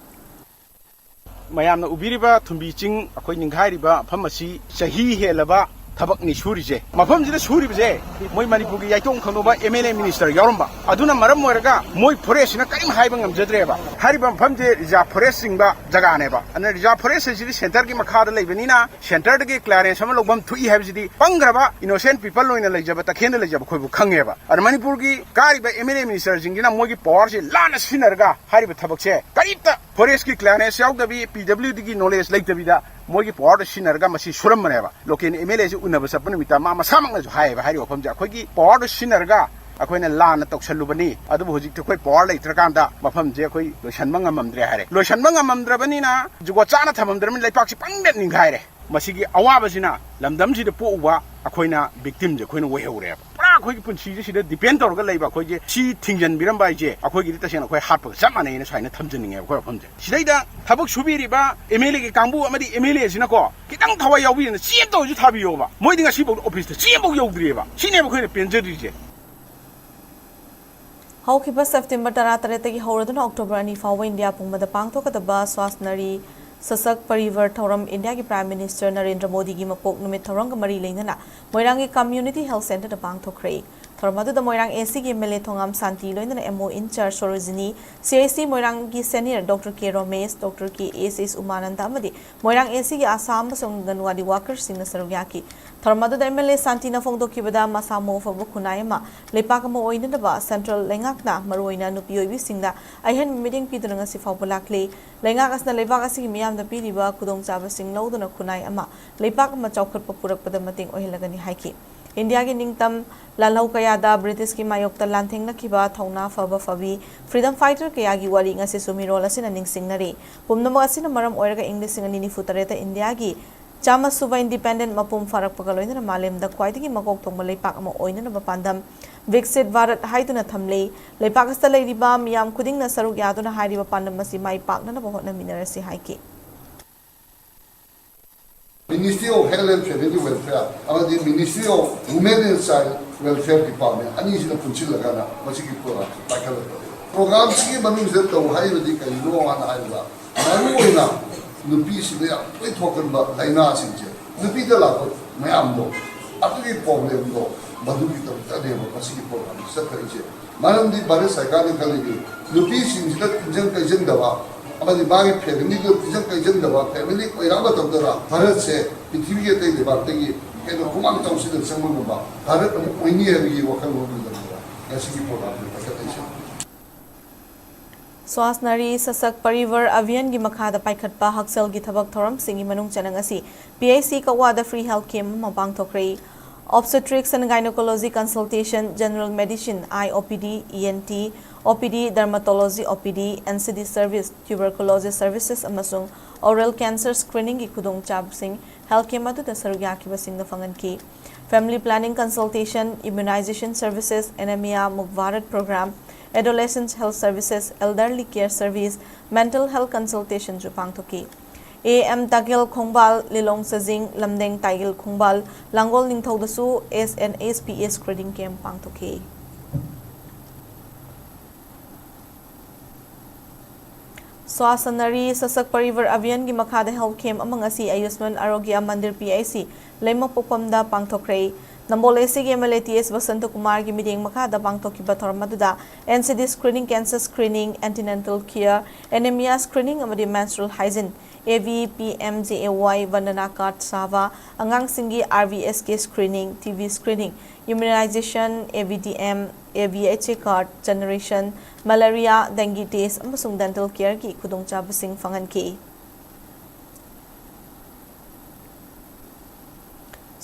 ꯃꯌꯥꯝꯅ ꯎꯕꯤꯔꯤꯕ ꯊꯨꯝꯕꯤ ꯆꯤꯡ ꯑꯩꯈꯣꯏ ꯅꯤꯡꯈꯥꯏꯔꯤꯕ ꯃꯐꯝ ꯑꯁꯤ ꯆꯍꯤ ꯍꯦꯜꯂꯕ ꯊꯕꯛꯅꯤ ꯁꯨꯔꯤꯁꯦ꯫ ꯃꯐꯝꯁꯤꯗ ꯁꯨꯔꯤꯕꯁꯦ ꯃꯣꯏ ꯃꯅꯤꯄꯨꯔꯒꯤ ꯌꯥꯏꯇꯣꯡ ꯈꯪꯗꯣꯛꯄ ꯑꯦꯝ ꯑꯦꯜ ꯑꯦ ꯃꯤꯅꯤꯁꯇꯔ ꯌꯥꯎꯔꯝꯕ ꯑꯗꯨꯅ ꯃꯔꯝ ꯑꯣꯏꯔꯒ ꯃꯣꯏ ꯐꯣꯔꯦꯁ꯭ꯠꯁꯤꯅ ꯀꯔꯤꯝ ꯍꯥꯏꯕ ꯉꯝꯖꯗ꯭ꯔꯦꯕ꯫ ꯍꯥꯏꯔꯤꯕ ꯃꯐꯝꯁꯦ ꯔꯤꯖꯥꯔꯚ ꯐꯣꯔꯦꯁ꯭ꯠ ꯆꯤꯡꯕ ꯖꯒꯥꯅꯦꯕ꯫ ꯑꯗꯨꯅ ꯔꯤꯖꯥꯔꯚ ꯐꯣꯔꯦꯁ꯭ꯠ ꯍꯥꯏꯁꯤꯗꯤ ꯁꯦꯟꯇꯔꯒꯤ ꯃꯈꯥꯗ ꯂꯩꯕꯅꯤꯅ ꯁꯦꯟꯇꯔꯗꯒꯤ ꯀ꯭ꯂꯤꯌꯥꯔꯦꯟꯁ ꯑꯃ ꯂꯧꯐꯝ ꯊꯣꯛꯏ ꯍꯥꯏꯕꯁꯤꯗꯤ ꯄꯪꯈ꯭ꯔꯕ ꯏꯅꯣꯁꯦꯟꯠ ꯄꯤꯄꯜ ꯑꯣꯏꯅ ꯂꯩꯖꯕ ꯇꯈꯦꯜꯗ ꯂꯩꯖꯕ ꯑꯩꯈꯣꯏꯕꯨ ꯈꯪꯉꯦꯕ꯫ ꯑꯗꯨꯅ ꯃꯅꯤꯄꯨꯔꯒꯤ ꯀꯥꯔꯤꯕ ꯑꯦꯝ ꯑꯦꯜ ꯑꯦ ꯃꯤꯅꯤꯁꯇꯔꯁꯤꯡꯁꯤꯅ ꯃꯣꯏꯒꯤ ꯄꯋꯥꯔꯁꯦ ꯂꯥꯟꯅ ꯁꯤꯖꯤꯟꯅꯔꯒ ꯍꯥꯏꯔꯤꯕ ꯊꯕꯛꯁꯦ ꯀꯔꯤꯝꯇ ꯐꯣꯔꯦꯁ꯭ꯠꯀꯤ ꯀ꯭ꯂꯤꯌꯥꯔꯦꯟꯁ ꯌꯥꯎꯗꯕꯤ, ꯄꯤ ꯗꯕ꯭ꯂꯤꯎ ꯗꯤꯒꯤ ꯅꯣꯂꯦꯖ ꯂꯩꯇꯕꯤꯗ ꯃꯣꯏꯒꯤ ꯄꯋꯥꯔꯗꯣ ꯁꯤꯖꯤꯟꯅꯔꯒ ꯃꯁꯤ ꯁꯨꯔꯝꯕꯅꯦꯕ꯫ ꯂꯣꯀꯦꯜ ꯑꯦꯝ ꯑꯦꯜ ꯑꯦꯁꯤ ꯎꯅꯕ ꯆꯠꯄ ꯅꯨꯃꯤꯠꯇ ꯃꯥ ꯃꯁꯥꯃꯛꯅꯁꯨ ꯍꯥꯏꯌꯦꯕ, ꯍꯥꯏꯔꯤꯕ ꯃꯐꯝꯁꯦ ꯑꯩꯈꯣꯏꯒꯤ ꯄꯋꯥꯔꯗꯣ ꯁꯤꯖꯤꯟꯅꯔꯒ ꯑꯩꯈꯣꯏꯅ ꯂꯥꯟꯅ ꯇꯧꯁꯜꯂꯨꯕꯅꯤ, ꯑꯗꯨꯕꯨ ꯍꯧꯖꯤꯛꯇꯤ ꯑꯩꯈꯣꯏ ꯄꯋꯥꯔ ꯂꯩꯇ꯭ꯔꯀꯥꯟꯗ ꯃꯐꯝꯁꯦ ꯑꯩꯈꯣꯏ ꯂꯣꯏꯁꯟꯕ ꯉꯝꯃꯝꯗ꯭ꯔꯦ ꯍꯥꯏꯔꯦ꯫ ꯂꯣꯏꯁꯟꯕ ꯉꯝꯃꯝꯗ꯭ꯔꯕꯅꯤꯅ ꯖꯨꯒꯣꯠ ꯆꯥꯅ ꯊꯝꯃꯝꯗ꯭ꯔꯕꯅꯤꯅ ꯂꯩꯄꯥꯛꯁꯤ ꯄꯪꯗꯠ ꯅꯤꯡꯈꯥꯏꯔꯦ꯫ ꯃꯁꯤꯒꯤ ꯑꯋꯥꯕꯁꯤꯅ ꯂꯝꯗꯝꯁꯤꯗ ꯄꯣꯛꯎꯕ ꯑꯩꯈꯣꯏꯅ ꯚꯤꯛꯇꯤꯝꯁꯦ ꯑꯩꯈꯣꯏꯅ ꯑꯣꯏꯍꯧꯔꯦꯕ꯫ ꯄꯨꯔꯥ ꯑꯩꯈꯣꯏꯒꯤ ꯄꯨꯟꯁꯤꯁꯦ ꯁꯤꯗ ꯗꯤꯄꯦꯟ ꯇꯧꯔꯒ ꯂꯩꯕ ꯑꯩꯈꯣꯏꯁꯦ, ꯁꯤ ꯊꯤꯡꯖꯤꯟꯕꯤꯔꯝꯕ ꯍꯥꯏꯁꯦ ꯑꯩꯈꯣꯏꯒꯤꯗꯤ ꯇꯁꯦꯡꯅ ꯑꯩꯈꯣꯏ ꯍꯥꯠꯄꯒ ꯆꯞ ꯃꯥꯟꯅꯩꯅ ꯁꯨꯃꯥꯏꯅ ꯊꯝꯖꯅꯤꯡꯉꯦꯕ ꯑꯩꯈꯣꯏ ꯋꯥꯐꯝꯁꯦ꯫ ꯁꯤꯗꯩꯗ ꯊꯕꯛ ꯁꯨꯕꯤꯔꯤꯕ ꯑꯦꯝ ꯑꯦꯜ ꯑꯦꯒꯤ ꯀꯥꯡꯕꯨ ꯑꯃꯗꯤ ꯑꯦꯝ ꯑꯦꯜ ꯑꯦꯁꯤꯅꯀꯣ, ꯈꯤꯇꯪ ꯊꯋꯥꯏ ꯌꯥꯎꯕꯤꯗꯅ ꯆꯦ ꯑꯝꯇ ꯑꯣꯏꯔꯁꯨ ꯊꯥꯕꯤꯌꯣꯕ꯫ ꯃꯣꯏꯗꯤ ꯉꯁꯤꯐꯥꯎ ꯑꯣꯐꯤꯁꯇ ꯆꯦ ꯑꯃꯐꯥꯎ ꯌꯧꯗ꯭ꯔꯤꯑꯕ꯫ ꯁꯤꯅꯦꯕ ꯑꯩꯈꯣꯏꯅ ꯄꯦꯟꯖꯗ꯭ꯔꯤꯁꯦ꯫ ꯍꯧꯈꯤꯕ ꯁꯦꯞꯇꯦꯝꯕꯔ ꯇꯔꯥꯇꯔꯦꯠꯇꯒꯤ ꯍꯧꯔꯗꯨꯅ ꯑꯣꯛꯇꯣꯕꯔ ꯑꯅꯤ ꯐꯥꯎꯕ ꯏꯟꯗꯤꯌꯥ ꯄꯨꯝꯕꯗ ꯄꯥꯡꯊꯣꯛꯀꯗꯕ ꯁ꯭ꯋꯥꯁ ꯅꯥꯔꯤ ꯁꯁꯛ ꯄꯔꯤꯚꯔ ꯊꯧꯔꯝ ꯏꯟꯗꯤꯌꯥꯒꯤ ꯄ꯭ꯔꯥꯏꯝ ꯃꯤꯅꯤꯁꯇꯔ ꯅꯔꯦꯟꯗ꯭ꯔ ꯃꯣꯗꯤꯒꯤ ꯃꯄꯣꯛ ꯅꯨꯃꯤꯠ ꯊꯧꯔꯝꯒ ꯃꯔꯤ ꯂꯩꯅꯅ ꯃꯣꯏꯔꯥꯡꯒꯤ ꯀꯝꯃ꯭ꯌꯨꯅꯤꯇꯤ ꯍꯦꯜꯊ ꯁꯦꯟꯇꯔꯗ ꯄꯥꯡꯊꯣꯛꯈ꯭ꯔꯦ꯫ ꯊꯧꯔꯝ ꯑꯗꯨꯗ ꯃꯣꯏꯔꯥꯡ ꯑꯦꯁꯤꯒꯤ ꯑꯦꯝ ꯑꯦꯜ ꯑꯦ ꯊꯣꯉꯥꯝ ꯁꯥꯟꯇꯤ ꯂꯣꯏꯅꯅ M O in-charge Sarojini, C I C ꯃꯣꯏꯔꯥꯡꯒꯤ ꯁꯦꯅꯤꯌꯔ ꯗꯣꯛꯇꯔ ꯀꯦ ꯔꯣꯃꯦꯁ, ꯗꯣꯛꯇꯔ ꯀꯦ ꯑꯦꯁ ꯑꯦꯁ ꯎꯃꯥꯅꯟꯗ ꯑꯃꯗꯤ ꯃꯣꯏꯔꯥꯡ ꯑꯦꯁꯤꯒꯤ ꯑꯁꯥ ꯑꯃꯁꯨꯡ ꯑꯪꯒꯟꯋꯥꯗꯤ ꯋꯥꯀꯔꯁꯤꯡꯅ ꯁꯔꯨꯛ ꯌꯥꯈꯤ꯫ ꯊꯧꯔꯝ ꯑꯗꯨꯗ ꯑꯦꯝ ꯑꯦꯜ ꯑꯦ ꯁꯥꯟꯇꯤꯅ ꯐꯣꯡꯗꯣꯛꯈꯤꯕꯗ ꯃꯁꯥ ꯃꯎ ꯐꯕ ꯈꯨꯟꯅꯥꯏ ꯑꯃ ꯂꯩꯄꯥꯛ ꯑꯃ ꯑꯣꯏꯅꯅꯕ ꯁꯦꯟꯇ꯭ꯔꯦꯜ ꯂꯩꯉꯥꯛꯅ ꯃꯔꯨꯑꯣꯏꯅ ꯅꯨꯄꯤ ꯑꯣꯏꯕꯤꯁꯤꯡꯗ ꯑꯍꯦꯟꯕ ꯃꯤꯠꯌꯦꯡ ꯄꯤꯗꯨꯅ ꯉꯁꯤ ꯐꯥꯎꯕ ꯂꯥꯛꯂꯤ꯫ ꯂꯩꯉꯥꯛ ꯑꯁꯤꯅ ꯂꯩꯕꯥꯛ ꯑꯁꯤꯒꯤ ꯃꯤꯌꯥꯝꯗ ꯄꯤꯔꯤꯕ ꯈꯨꯗꯣꯡꯆꯥꯕꯁꯤꯡ ꯂꯧꯗꯨꯅ ꯈꯨꯟꯅꯥꯏ ꯑꯃ ꯂꯩꯄꯥꯛ ꯑꯃ ꯆꯥꯎꯈꯠꯄ ꯄꯨꯔꯛꯄꯗ ꯃꯇꯦꯡ ꯑꯣꯏꯍꯜꯂꯒꯅꯤ ꯍꯥꯏꯈꯤ꯫ ꯏꯟꯗꯤꯌꯥꯒꯤ ꯅꯤꯡꯇꯝ ꯂꯥꯜꯍꯧ ꯀꯌꯥꯗ ꯕ꯭ꯔꯤꯇꯤꯁꯀꯤ ꯃꯥꯌꯣꯛꯇ ꯂꯥꯟꯊꯦꯡꯅꯈꯤꯕ ꯊꯧꯅꯥ ꯐꯕ ꯐꯕꯤ ꯐ꯭ꯔꯤꯗꯝ ꯐꯥꯏꯇꯔ ꯀꯌꯥꯒꯤ ꯋꯥꯔꯤ ꯉꯁꯤꯁꯨ ꯃꯤꯔꯣꯜ ꯑꯁꯤꯅ ꯅꯤꯡꯁꯤꯡꯅꯔꯤ꯫ ꯄꯨꯝꯅꯃꯛ ꯑꯁꯤꯅ ꯃꯔꯝ ꯑꯣꯏꯔꯒ ꯏꯪ ꯂꯤꯁꯤꯡ ꯑꯅꯤ ꯅꯤꯐꯨ ꯇꯔꯦꯠꯇ ꯏꯟꯗꯤꯌꯥꯒꯤ ꯆꯥꯝꯃ ꯁꯨꯕ ꯏꯟꯗꯤꯄꯦꯟꯗꯦꯟ ꯃꯄꯨꯡ ꯐꯥꯔꯛꯄꯒ ꯂꯣꯏꯅꯅ ꯃꯥꯂꯦꯝꯗ ꯈ꯭ꯋꯥꯏꯗꯒꯤ ꯃꯀꯣꯛ ꯊꯣꯡꯕ ꯂꯩꯄꯥꯛ ꯑꯃ ꯑꯣꯏꯅꯅꯕ ꯄꯥꯟꯗꯝ ꯚꯤꯛꯁꯤꯠ ꯚꯥꯔꯠ ꯍꯥꯏꯗꯨꯅ ꯊꯝꯂꯤ꯫ ꯂꯩꯄꯥꯛ ꯑꯁꯤꯗ ꯂꯩꯔꯤꯕ ꯃꯤꯌꯥꯝ ꯈꯨꯗꯤꯡꯅ ꯁꯔꯨꯛ ꯌꯥꯗꯨꯅ ꯍꯥꯏꯔꯤꯕ ꯄꯥꯟꯗꯝ ꯑꯁꯤ ꯃꯥꯏ ꯄꯥꯛꯅꯅꯕ ꯍꯣꯠꯅꯃꯤꯟꯅꯔꯁꯤ ꯍꯥꯏꯈꯤ꯫ Ministry of Health and Family Welfare ꯑꯃꯗꯤ Ministry of Women and Child Welfare Department ꯑꯅꯤꯁꯤꯅ ꯄꯨꯟꯁꯤꯜꯂꯒꯅ ꯃꯁꯤꯒꯤ ꯄ꯭ꯔꯣꯒ꯭ꯔꯥꯝꯁꯤ ꯄꯥꯏꯈꯠꯂꯛꯄꯅꯤ꯫ ꯄ꯭ꯔꯣꯒ꯭ꯔꯥꯝꯁꯤꯒꯤ ꯃꯅꯨꯡꯁꯤꯗ ꯇꯧ ꯍꯥꯏꯔꯤꯕꯗꯤ ꯀꯔꯤꯅꯣ ꯍꯥꯏꯅ ꯍꯥꯏꯔꯕꯗ, ꯃꯔꯨꯑꯣꯏꯅ ꯅꯨꯄꯤꯁꯤꯡꯗ ꯌꯥꯝ ꯇꯣꯏ ꯊꯣꯛꯀꯟꯕ ꯂꯥꯏꯅꯥꯁꯤꯡꯁꯦ, ꯅꯨꯄꯤꯗ ꯂꯥꯛꯄ ꯃꯌꯥꯝꯗꯣ, ꯑꯗꯨꯒꯤ ꯄ꯭ꯔꯣꯕ꯭ꯂꯦꯝꯗꯣ ꯃꯗꯨꯒꯤꯗꯃꯛꯇꯅꯦꯕ ꯃꯁꯤꯒꯤ ꯄ꯭ꯔꯣꯒ꯭ꯔꯥꯝꯁꯤ ꯆꯠꯊꯔꯤꯁꯦ꯫ ꯃꯔꯝꯗꯤ ꯚꯥꯔꯠ ꯁꯔꯀꯥꯔꯅ ꯈꯜꯂꯤꯗꯤ ꯅꯨꯄꯤꯁꯤꯡꯁꯤꯗ ꯇꯤꯟꯖꯪ ꯀꯩꯖꯪꯗꯕ ꯑꯃꯗꯤ ꯃꯥꯒꯤ ꯐꯦꯃꯤꯂꯤꯗꯨ ꯇꯤꯟꯖꯪ ꯀꯩꯖꯪꯗꯕ ꯐꯦꯃꯤꯂꯤ ꯑꯣꯏꯔꯛꯑ ꯃꯇꯝꯗ ꯚꯥꯔꯠꯁꯦ ꯄ꯭ꯔꯤꯊꯤꯕꯤꯒꯤ ꯑꯇꯩ ꯂꯩꯕꯥꯛꯇꯒꯤ ꯍꯦꯟꯅ ꯈꯨꯃꯥꯡ ꯆꯥꯎꯁꯤꯟꯅ ꯆꯪꯕ ꯉꯝꯕ ꯚꯥꯔꯠ ꯑꯃ ꯑꯣꯏꯅꯤ ꯍꯥꯏꯕꯒꯤ ꯋꯥꯈꯜꯂꯣꯟꯗꯨꯗꯅꯦꯕ ꯉꯁꯤꯒꯤ ꯄ꯭ꯔꯣꯒ꯭ꯔꯥꯝꯁꯦ ꯄꯥꯏꯈꯠꯂꯛꯏꯁꯦ꯫ ꯁ꯭ꯋꯥꯁ ꯅꯥꯔꯤ ꯁꯁꯛ ꯄꯔꯤꯚꯔ ꯑꯚꯤꯌꯥꯟꯒꯤ ꯃꯈꯥꯗ ꯄꯥꯏꯈꯠꯄ ꯍꯛꯁꯦꯜꯒꯤ ꯊꯕꯛ ꯊꯧꯔꯝꯁꯤꯡꯒꯤ ꯃꯅꯨꯡ ꯆꯟꯅ ꯉꯁꯤ P H C ꯀꯛꯋꯥꯗ free health camp ꯑꯃ ꯄꯥꯡꯊꯣꯛꯈ꯭ꯔꯦ꯫ Obstetrics and Gynaecology Consultation, General Medicine, Eye O P D, E N T, O P D, Dermatology O P D, N C D Service, Tuberculosis Services ꯑꯃꯁꯨꯡ Oral Cancer Screeningꯒꯤ ꯈꯨꯗꯣꯡꯆꯥꯕꯁꯤꯡ health camp ꯑꯗꯨꯗ ꯁꯔꯨꯛ ꯌꯥꯈꯤꯕꯁꯤꯡꯗ ꯐꯪꯍꯟꯈꯤ꯫ Family Planning Consultation, Immunization Services, Anemia Mukt Bharat Program, Adolescent Health Services, Elderly Care Service, Mental Health Consultation ꯁꯨ ꯄꯥꯡꯊꯣꯛꯈꯤ꯫ A M Tagel Khongbal, Lilong Chajing, Lamdeng Taigel Khongbal, Langol ꯅꯤꯡꯊꯧꯗꯁꯨ S N S P A screening camp ꯄꯥꯡꯊꯣꯛꯈꯤ꯫ ꯁ꯭ꯋꯥꯁ ꯅꯔꯤ ꯁꯁꯛ ꯄꯔꯤꯕꯔ ꯑꯚꯤꯌꯥꯟꯒꯤ ꯃꯈꯥꯗ health camp ꯑꯃ ꯉꯁꯤ ꯑꯌꯨꯁꯃꯥꯟ ꯑꯔꯣꯒ꯭ꯌ ꯃꯟꯗꯤꯔ P H C ꯂꯩꯃꯄꯣꯛꯐꯝꯗ ꯄꯥꯡꯊꯣꯛꯈ꯭ꯔꯦ꯫ ꯅꯝꯕꯣꯜ ꯑꯦ ꯁꯤꯒꯤ M L A T ꯑꯦꯁ ꯕꯁꯟꯇ ꯀꯨꯃꯥꯔꯒꯤ ꯃꯤꯠꯌꯦꯡ ꯃꯈꯥꯗ ꯄꯥꯡꯊꯣꯛꯈꯤꯕ ꯊꯧꯔꯝ ꯑꯗꯨꯗ ꯑꯦꯟ ꯁꯤ ꯗꯤ screening, cancer screening, antenatal care, anemia screening ꯑꯃꯗꯤ menstrual hygiene, A V P M J A Y, Vandana card ꯁꯥꯕ, ꯑꯉꯥꯡꯁꯤꯡꯒꯤ R V S K screening, T B screening, immunization, A V D M, A V H A card generation, malaria, dengue test ꯑꯃꯁꯨꯡ dental careꯒꯤ ꯈꯨꯗꯣꯡꯆꯥꯕꯁꯤꯡ ꯐꯪꯍꯟꯈꯤ꯫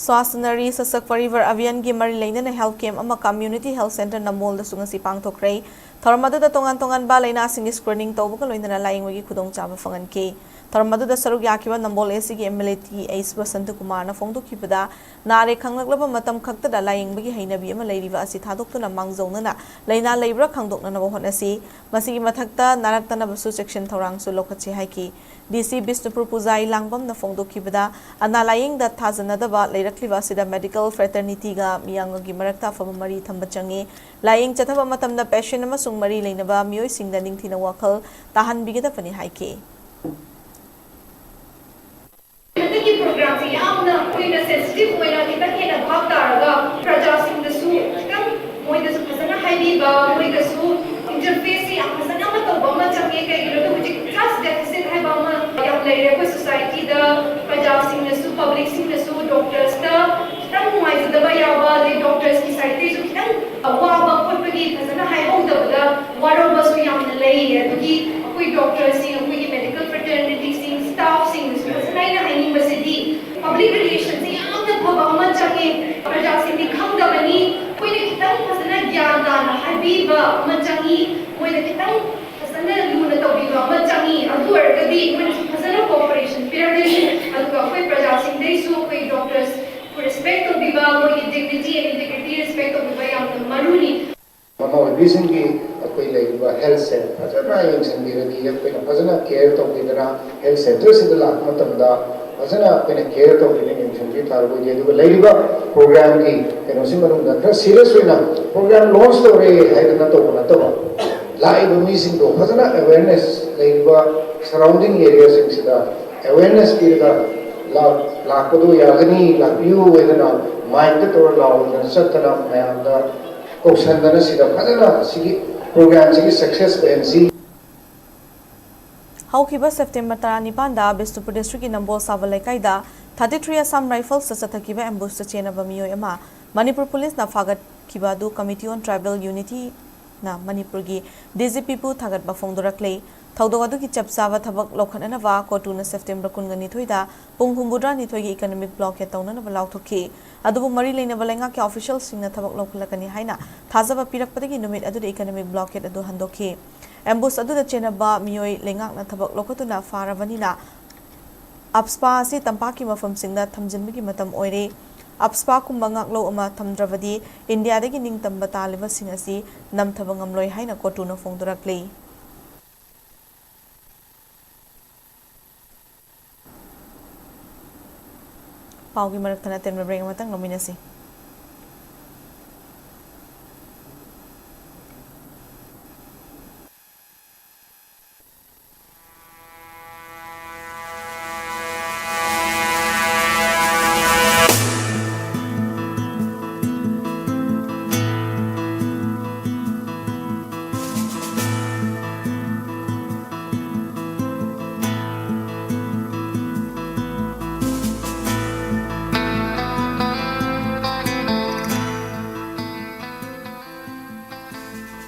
ꯁ꯭ꯋꯥꯁ ꯅꯔꯤ ꯁꯁꯛ ꯄꯔꯤꯕꯔ ꯑꯚꯤꯌꯥꯟꯒꯤ ꯃꯔꯤ ꯂꯩꯅꯅ health camp ꯑꯃ Community Health Centre ꯅꯝꯕꯣꯜꯗꯁꯨ ꯉꯁꯤ ꯄꯥꯡꯊꯣꯛꯈ꯭ꯔꯦ꯫ ꯊꯧꯔꯝ ꯑꯗꯨꯗ ꯇꯣꯉꯥꯟ ꯇꯣꯉꯥꯟꯕ ꯂꯩꯅꯥꯁꯤꯡꯒꯤ screening ꯇꯧꯕꯒ ꯂꯣꯏꯅꯅ ꯂꯥꯌꯦꯡꯕꯒꯤ ꯈꯨꯗꯣꯡꯆꯥꯕ ꯐꯪꯍꯟꯈꯤ꯫ ꯊꯧꯔꯝ ꯑꯗꯨꯗ ꯁꯔꯨꯛ ꯌꯥꯈꯤꯕ ꯅꯝꯕꯣꯜ ꯑꯦ ꯁꯤꯒꯤ M L A T H Basanta ꯀꯨꯃꯥꯔꯅ ꯐꯣꯡꯗꯣꯛꯈꯤꯕꯗ, ꯅꯥꯔꯦ ꯈꯪꯂꯛꯂꯕ ꯃꯇꯝ ꯈꯛꯇꯗ ꯂꯥꯌꯦꯡꯕꯒꯤ ꯍꯩꯅꯕꯤ ꯑꯃ ꯂꯩꯔꯤꯕ ꯑꯁꯤ ꯊꯥꯗꯣꯛꯇꯨꯅ ꯃꯥꯡꯖꯧꯅꯅ ꯂꯩꯅꯥ ꯂꯩꯕ꯭ꯔꯥ ꯈꯪꯗꯣꯛꯅꯅꯕ ꯍꯣꯠꯅꯁꯤ꯫ ꯃꯁꯤꯒꯤ ꯃꯊꯛꯇ ꯅꯥꯔꯛꯇꯅꯕꯁꯨ ꯆꯦꯛꯁꯤꯟ ꯊꯧꯔꯥꯡꯁꯨ ꯂꯧꯈꯠꯁꯤ ꯍꯥꯏꯈꯤ꯫ ꯗꯤ ꯁꯤ ꯕꯤꯁꯅꯨꯄꯨꯔ ꯄꯨꯖꯥꯏ ꯂꯥꯡꯕꯝꯅ ꯐꯣꯡꯗꯣꯛꯈꯤꯕꯗ, ꯑꯅꯥ ꯂꯥꯌꯦꯡꯗ ꯊꯥꯖꯅꯗꯕ ꯂꯩꯔꯛꯂꯤꯕ ꯑꯁꯤꯗ medical fraternityꯒ ꯃꯤꯌꯥꯝꯒꯒꯤ ꯃꯔꯛꯇ ꯑꯐꯕ ꯃꯔꯤ ꯊꯝꯕ ꯆꯪꯏ꯫ ꯂꯥꯌꯦꯡ ꯆꯠꯊꯕ ꯃꯇꯝꯗ patient ꯑꯃꯁꯨꯡ ꯃꯔꯤ ꯂꯩꯅꯕ ꯃꯤꯑꯣꯏꯁꯤꯡꯗ ꯅꯤꯡꯊꯤꯅ ꯋꯥꯈꯜ ꯇꯥꯍꯟꯕꯤꯒꯗꯕꯅꯤ ꯍꯥꯏꯈꯤ꯫ ꯍꯟꯗꯛꯀꯤ programꯁꯤ ꯌꯥꯝꯅ ꯑꯩꯈꯣꯏꯅ sensitive ꯑꯣꯏꯅ ꯈꯤꯇꯪ ꯍꯦꯟꯅ ꯚꯥꯞ ꯇꯥꯔꯒ ꯄ꯭ꯔꯖꯥꯁꯤꯡꯗꯁꯨ ꯈꯤꯇꯪ ꯃꯣꯏꯗꯁꯨ ꯐꯖꯅ ꯍꯥꯏꯕꯤꯕ, ꯃꯣꯏꯗꯁꯨ interfaceꯁꯤ ꯌꯥꯝ ꯐꯖꯅ ꯑꯃ ꯇꯧꯕ ꯑꯃ ꯆꯪꯉꯦ꯫ ꯀꯩꯒꯤꯅꯣꯗ ꯍꯧꯖꯤꯛ trust deficit ꯍꯥꯏꯕ ꯑꯃ ꯌꯥꯝ ꯂꯩꯔꯦ ꯑꯩꯈꯣꯏ societyꯗ꯫ ꯄ꯭ꯔꯖꯥꯁꯤꯡꯅꯁꯨ, publicꯁꯤꯡꯅꯁꯨ doctorsꯇ ꯈꯤꯇꯪ ꯅꯨꯡꯉꯥꯏꯖꯗꯕ ꯌꯥꯎꯕ, ꯑꯗꯩ doctorsꯀꯤ sideꯇꯩꯁꯨ ꯈꯤꯇꯪ ꯋꯥꯕ ꯈꯣꯠꯄꯒꯤ ꯐꯖꯅ ꯍꯥꯏꯍꯧꯗꯕꯗ ꯋꯥꯔꯧꯕꯁꯨ ꯌꯥꯝꯅ ꯂꯩ꯫ ꯑꯗꯨꯒꯤ ꯑꯩꯈꯣꯏ doctorsꯁꯤꯡ, ꯑꯩꯈꯣꯏꯒꯤ medical fraternityꯁꯤꯡ, staffꯁꯤꯡꯗꯁꯨ ꯐꯖꯅ ꯑꯩꯅ ꯍꯥꯏꯅꯤꯡꯕꯁꯤꯗꯤ, public relationsꯁꯤ ꯌꯥꯝꯅ ꯐꯕ ꯑꯃ ꯆꯪꯉꯤ꯫ ꯄ꯭ꯔꯖꯥꯁꯤꯡꯗꯤ ꯈꯪꯗꯕꯅꯤ꯫ ꯑꯩꯈꯣꯏꯅ ꯈꯤꯇꯪ ꯐꯖꯅ ꯒ꯭ꯌꯥꯟ ꯇꯥꯅ ꯍꯥꯏꯕꯤꯕ ꯑꯃ ꯆꯪꯉꯤ꯫ ꯃꯣꯏꯗ ꯈꯤꯇꯪ ꯐꯖꯅ ꯂꯨꯅ ꯇꯧꯕꯤꯕ ꯑꯃ ꯆꯪꯉꯤ꯫ ꯑꯗꯨ ꯑꯣꯏꯔꯒꯗꯤ ꯃꯣꯏꯅꯁꯨ ꯐꯖꯅ cooperation ꯄꯤꯔꯛꯀꯅꯤ꯫ ꯑꯗꯨꯒ ꯑꯩꯈꯣꯏ ꯄ꯭ꯔꯖꯥꯁꯤꯡꯗꯩꯁꯨ, ꯑꯩꯈꯣꯏ doctors ꯔꯦꯁꯄꯦꯛ ꯇꯧꯕꯤꯕ, ꯃꯣꯏꯒꯤ ꯗꯤꯒꯅꯤꯇꯤ ꯑꯦꯟ ꯏꯟꯇꯦꯒ꯭ꯔꯤꯇꯤ ꯔꯦꯁꯄꯦꯛ ꯇꯧꯕꯤꯕ ꯌꯥꯝꯅ ꯃꯔꯨꯅꯤ꯫ ꯃꯃꯥ ꯑꯣꯏꯕꯤꯁꯤꯡꯒꯤ ꯑꯩꯈꯣꯏ ꯂꯩꯔꯤꯕ ꯍꯦꯜꯊꯁꯦ ꯐꯖꯅ ꯌꯦꯡꯁꯤꯟꯕꯤꯔꯗꯤ, ꯑꯩꯈꯣꯏꯅ ꯐꯖꯅ ꯀꯦꯌꯔ ꯇꯧꯕꯤꯗꯅ ꯍꯦꯜꯊ ꯁꯦꯟꯇꯔꯁꯤꯗ ꯂꯥꯛꯄ ꯃꯇꯝꯗ ꯐꯖꯅ ꯑꯩꯈꯣꯏꯅ ꯀꯦꯌꯔ ꯇꯧꯕꯤꯗꯅ ꯌꯦꯡꯁꯤꯟꯕꯤ ꯇꯥꯔꯒꯗꯤ, ꯑꯗꯨꯒ ꯂꯩꯔꯤꯕ ꯄ꯭ꯔꯣꯒ꯭ꯔꯥꯝꯒꯤ ꯀꯩꯅꯣꯁꯤ ꯃꯅꯨꯡꯗ ꯈꯔ ꯁꯤꯔꯤꯌꯁ ꯑꯣꯏꯅ ꯄ꯭ꯔꯣꯒ꯭ꯔꯥꯝ ꯂꯣꯟꯆ ꯇꯧꯔꯦ ꯍꯥꯏꯗꯅ ꯇꯧꯕ ꯅꯠꯇꯕ, ꯂꯥꯛꯏꯕ ꯃꯤꯁꯤꯡꯗꯣ ꯐꯖꯅ ꯑꯦꯋꯦꯔꯅꯦꯁ, ꯂꯩꯔꯤꯕ ꯁꯔꯥꯎꯟꯗꯤꯡ ꯑꯦꯔꯤꯌꯥꯁꯤꯡꯁꯤꯗ ꯑꯦꯋꯦꯔꯅꯦꯁ ꯄꯤꯔꯒ ꯂꯥꯛ-, ꯂꯥꯛꯄꯗꯣ ꯌꯥꯒꯅꯤ, ꯂꯥꯛꯄꯤꯌꯨ ꯍꯥꯏꯗꯅ ꯃꯥꯏꯛꯇ ꯇꯧꯔ ꯂꯥꯎꯗꯅ ꯆꯠꯇꯅ ꯃꯌꯥꯝꯗ ꯀꯧꯁꯟꯗꯅ ꯁꯤꯗ ꯐꯖꯅ ꯁꯤꯒꯤ ꯄ꯭ꯔꯣꯒ꯭ꯔꯥꯝꯁꯤꯒꯤ ꯁꯛꯁꯦꯁ ꯑꯣꯏꯍꯟꯁꯤ꯫ ꯍꯧꯈꯤꯕ ꯁꯦꯞꯇꯦꯝꯕꯔ ꯇꯔꯥꯅꯤꯄꯥꯟꯗ ꯕꯤꯁꯅꯨꯄꯨꯔ ꯗꯤꯁꯇ꯭ꯔꯤꯛꯀꯤ ꯅꯝꯕꯣꯜ ꯁꯥꯕ ꯂꯩꯀꯥꯏꯗ thirty three Assam Riflesꯇ ꯆꯠꯊꯈꯤꯕ ꯑꯦꯝꯕꯨꯁꯇ ꯆꯦꯟꯅꯕ ꯃꯤꯑꯣꯏ ꯑꯃ ꯃꯅꯤꯄꯨꯔ ꯄꯨꯂꯤꯁꯅ ꯐꯥꯒꯠꯈꯤꯕ ꯑꯗꯨ Committee on Tribal Unityꯅ ꯃꯅꯤꯄꯨꯔꯒꯤ DGPꯕꯨ ꯊꯥꯒꯠꯄ ꯐꯣꯡꯗꯣꯔꯛꯂꯤ꯫ ꯊꯧꯗꯣꯛ ꯑꯗꯨꯒꯤ ꯆꯞ ꯆꯥꯕ ꯊꯕꯛ ꯂꯧꯈꯠꯅꯅꯕ ꯀꯣꯇꯨꯅ ꯁꯦꯞꯇꯦꯝꯕꯔ ꯀꯨꯟꯒ ꯅꯤꯊꯣꯏꯗ ꯄꯨꯡ ꯍꯨꯝꯐꯨꯇꯔꯥꯅꯤꯊꯣꯏꯒꯤ economic blockade ꯇꯧꯅꯅꯕ ꯂꯥꯎꯊꯣꯛꯈꯤ꯫ ꯑꯗꯨꯕꯨ ꯃꯔꯤ ꯂꯩꯅꯕ ꯂꯩꯉꯥꯛꯀꯤ ꯑꯣꯐꯤꯁꯤꯌꯦꯜꯁꯤꯡꯅ ꯊꯕꯛ ꯂꯧꯈꯠꯂꯛꯀꯅꯤ ꯍꯥꯏꯅ ꯊꯥꯖꯕ ꯄꯤꯔꯛꯄꯗꯒꯤ ꯅꯨꯃꯤꯠ ꯑꯗꯨꯗ economic blockade ꯑꯗꯨ ꯍꯟꯗꯣꯛꯈꯤ꯫ ꯑꯦꯝꯕꯨꯁ ꯑꯗꯨꯗ ꯆꯦꯟꯅꯕ ꯃꯤꯑꯣꯏ ꯂꯩꯉꯥꯛꯅ ꯊꯕꯛ ꯂꯧꯈꯠꯇꯨꯅ ꯐꯥꯔꯕꯅꯤꯅ, AFSPA ꯑꯁꯤ ꯇꯝꯄꯥꯛꯀꯤ ꯃꯐꯝꯁꯤꯡꯗ ꯊꯝꯖꯤꯟꯕꯒꯤ ꯃꯇꯝ ꯑꯣꯏꯔꯦ꯫ AFSPAꯒꯨꯝꯕ ꯉꯥꯛꯂꯧ ꯑꯃ ꯊꯝꯗ꯭ꯔꯕꯗꯤ ꯏꯟꯗꯤꯌꯥꯗꯒꯤ ꯅꯤꯡꯇꯝꯕ ꯇꯥꯜꯂꯤꯕꯁꯤꯡ ꯑꯁꯤ ꯅꯝꯊꯕ ꯉꯝꯂꯣꯏ ꯍꯥꯏꯅ ꯀꯣꯇꯨꯅ ꯐꯣꯡꯗꯣꯔꯛꯂꯤ꯫ ꯄꯥꯎꯒꯤ ꯃꯔꯛꯇ ꯑꯇꯦꯟꯕ break ꯑꯃꯇꯪ ꯂꯧꯃꯤꯟꯅꯁꯤ꯫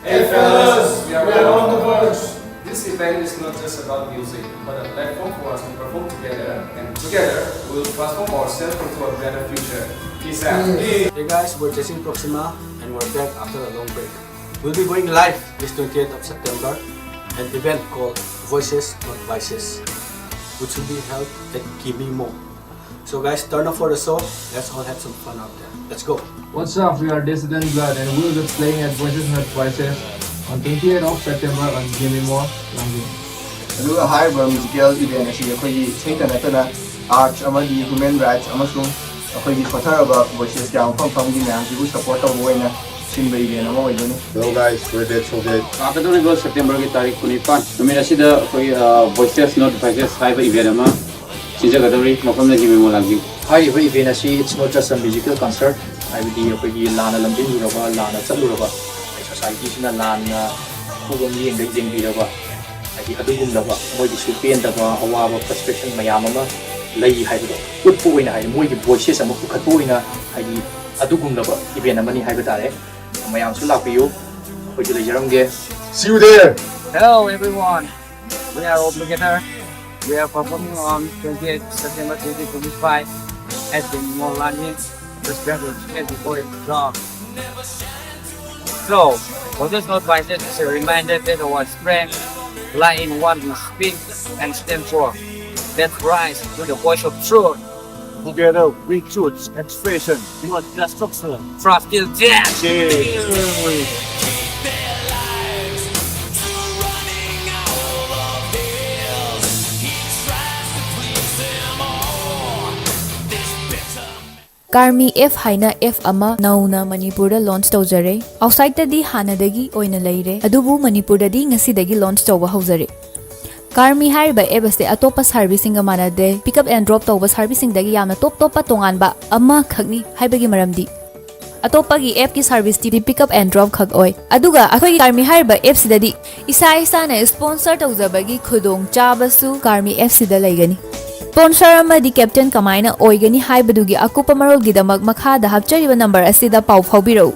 Hey fellas, we are on the verge. This event is not just about music, but a platform for us to perform together, and together we will transform ourselves into a better future. Peace out. Hey guys, we're Chasing Proxima, and we're back after a long break. We'll be going live this twenty-eighth of September, an event called Voices Not Vices, which will be held at Kimi Mall. So guys, turn up for the show. Let's all have some fun out there. Let's go. What's up? We are Dissident Blood and we will be playing at Voices Not Voices on twenty-eighth of September on Gimimo, Langin. ꯑꯗꯨꯒ ꯍꯥꯏꯔꯤꯕ musical event ꯑꯁꯤ ꯑꯩꯈꯣꯏꯒꯤ ꯏꯁꯩꯇ ꯅꯠꯇꯅ arts ꯑꯃꯗꯤ human rights ꯑꯃꯁꯨꯡ ꯑꯩꯈꯣꯏꯒꯤ ꯁꯣꯠꯊꯔꯕ ꯚꯣꯏꯁꯦꯁ ꯀꯌꯥ ꯃꯐꯝ ꯃꯐꯝꯒꯤ ꯃꯌꯥꯝꯁꯤꯕꯨ ꯁꯄꯣꯔꯠ ꯇꯧꯕ ꯑꯣꯏꯅ ꯁꯤꯟꯕ ꯏꯚꯦꯟ ꯑꯃ ꯑꯣꯏꯗꯣꯏꯅꯤ꯫ Hello guys, we're Dead Soldier. ꯂꯥꯛꯀꯗꯧꯔꯤꯕ ꯁꯦꯞꯇꯦꯝꯕꯔꯒꯤ ꯇꯥꯔꯤꯛ ꯀꯨꯟꯅꯤꯄꯥꯟ ꯅꯨꯃꯤꯠ ꯑꯁꯤꯗ ꯑꯩꯈꯣꯏ ꯚꯣꯏꯁꯦꯁ ꯅꯣꯠ ꯚꯥꯏꯁꯦꯁ ꯍꯥꯏꯕ ꯏꯚꯦꯟ ꯑꯃ ꯁꯤꯟꯖꯒꯗꯧꯔꯤ, ꯃꯐꯝꯅ ꯒꯤꯃꯤꯃꯣ ꯂꯥꯡꯖꯤꯡ꯫ ꯍꯥꯏꯔꯤꯕ ꯏꯚꯦꯟ ꯑꯁꯤ it's not just a musical concert, ꯍꯥꯏꯕꯗꯤ ꯑꯩꯈꯣꯏꯒꯤ ꯂꯥꯟꯅ ꯂꯝꯖꯤꯡꯂꯨꯔꯕ, ꯂꯥꯟꯅ ꯆꯠꯂꯨꯔꯕ, ꯑꯩꯈꯣꯏ ꯁꯣꯁꯥꯏꯇꯤꯁꯤꯅ ꯂꯥꯟꯅ ꯈꯨꯕꯝ ꯌꯦꯡꯗ ꯌꯦꯡꯕꯤꯔꯕ, ꯍꯥꯏꯗꯤ ꯑꯗꯨꯒꯨꯝꯂꯕ ꯃꯣꯏꯒꯤꯁꯨ ꯄꯦꯟꯗꯕ, ꯑꯋꯥꯕ, ꯐ꯭ꯔꯁꯇ꯭ꯔꯦꯁꯟ ꯃꯌꯥꯝ ꯑꯃ ꯂꯩ ꯍꯥꯏꯕꯗꯣ ꯎꯠꯄ ꯑꯣꯏꯅ, ꯍꯥꯏꯗꯤ ꯃꯣꯏꯒꯤ ꯚꯣꯏꯁꯦꯁ ꯑꯃ ꯄꯨꯈꯠꯄ ꯑꯣꯏꯅ, ꯍꯥꯏꯗꯤ ꯑꯗꯨꯒꯨꯝꯂꯕ ꯏꯚꯦꯟ ꯑꯃꯅꯤ ꯍꯥꯏꯕ ꯇꯥꯔꯦ꯫ ꯃꯌꯥꯝꯁꯨ ꯂꯥꯛꯄꯤꯌꯨ, ꯑꯩꯈꯣꯏꯁꯨ ꯂꯩꯖꯔꯝꯒꯦ꯫ See you there! Hello everyone, we are all together. We are performing on twenty-eighth September twenty twenty-five at the Molani Festival before it drops. So, what is not by is a reminder that our strength lie in what we speak and stand for. That rise to the voice of truth. Together we choose expression, not destruction. Trust till death. ꯀꯥꯔꯃꯤ app ꯍꯥꯏꯅ app ꯑꯃ ꯅꯧꯅ ꯃꯅꯤꯄꯨꯔꯗ launch ꯇꯧꯖꯔꯦ꯫ ꯑꯥꯎꯠꯁꯥꯏꯠꯇꯗꯤ ꯍꯥꯟꯅꯗꯒꯤ ꯑꯣꯏꯅ ꯂꯩꯔꯦ, ꯑꯗꯨꯕꯨ ꯃꯅꯤꯄꯨꯔꯗꯗꯤ ꯉꯁꯤꯗꯒꯤ ꯂꯣꯟꯆ ꯇꯧꯕ ꯍꯧꯖꯔꯦ꯫ ꯀꯥꯔꯃꯤ ꯍꯥꯏꯔꯤꯕ ꯑꯦꯞ ꯑꯁꯤ ꯑꯇꯣꯞꯄ ꯁꯥꯔꯚꯤꯁꯁꯤꯡꯒ ꯃꯥꯟꯅꯗꯦ꯫ Pick up and drop ꯇꯧꯕ ꯁꯥꯔꯚꯤꯁꯁꯤꯡꯗꯒꯤ ꯌꯥꯝꯅ ꯇꯣꯞ ꯇꯣꯞꯄ ꯇꯣꯉꯥꯟꯕ ꯑꯃꯈꯛꯅꯤ꯫ ꯍꯥꯏꯕꯒꯤ ꯃꯔꯝꯗꯤ ꯑꯇꯣꯞꯄꯒꯤ ꯑꯦꯞꯀꯤ ꯁꯥꯔꯚꯤꯁꯇꯤ pick up and drop ꯈꯛ ꯑꯣꯏ, ꯑꯗꯨꯒ ꯑꯩꯈꯣꯏꯒꯤ ꯀꯥꯔꯃꯤ ꯍꯥꯏꯔꯤꯕ ꯑꯦꯞꯁꯤꯗꯗꯤ ꯏꯁꯥ ꯏꯁꯥꯅ ꯁ꯭ꯄꯣꯟꯁꯔ ꯇꯧꯖꯕꯒꯤ ꯈꯨꯗꯣꯡꯆꯥꯕꯁꯨ ꯀꯥꯔꯃꯤ ꯑꯦꯞꯁꯤꯗ ꯂꯩꯒꯅꯤ꯫ ꯁ꯭ꯄꯣꯟꯁꯔ ꯑꯃꯗꯤ ꯀꯦꯞꯇꯦꯟ ꯀꯃꯥꯏꯅ ꯑꯣꯏꯒꯅꯤ ꯍꯥꯏꯕꯗꯨꯒꯤ ꯑꯀꯨꯞꯄ ꯃꯔꯣꯜꯒꯤꯗꯃꯛ ꯃꯈꯥꯗ ꯍꯥꯞꯆꯔꯤꯕ ꯅꯝꯕꯔ ꯑꯁꯤꯗ ꯄꯥꯎ ꯐꯥꯎꯕꯤꯔꯛꯎ꯫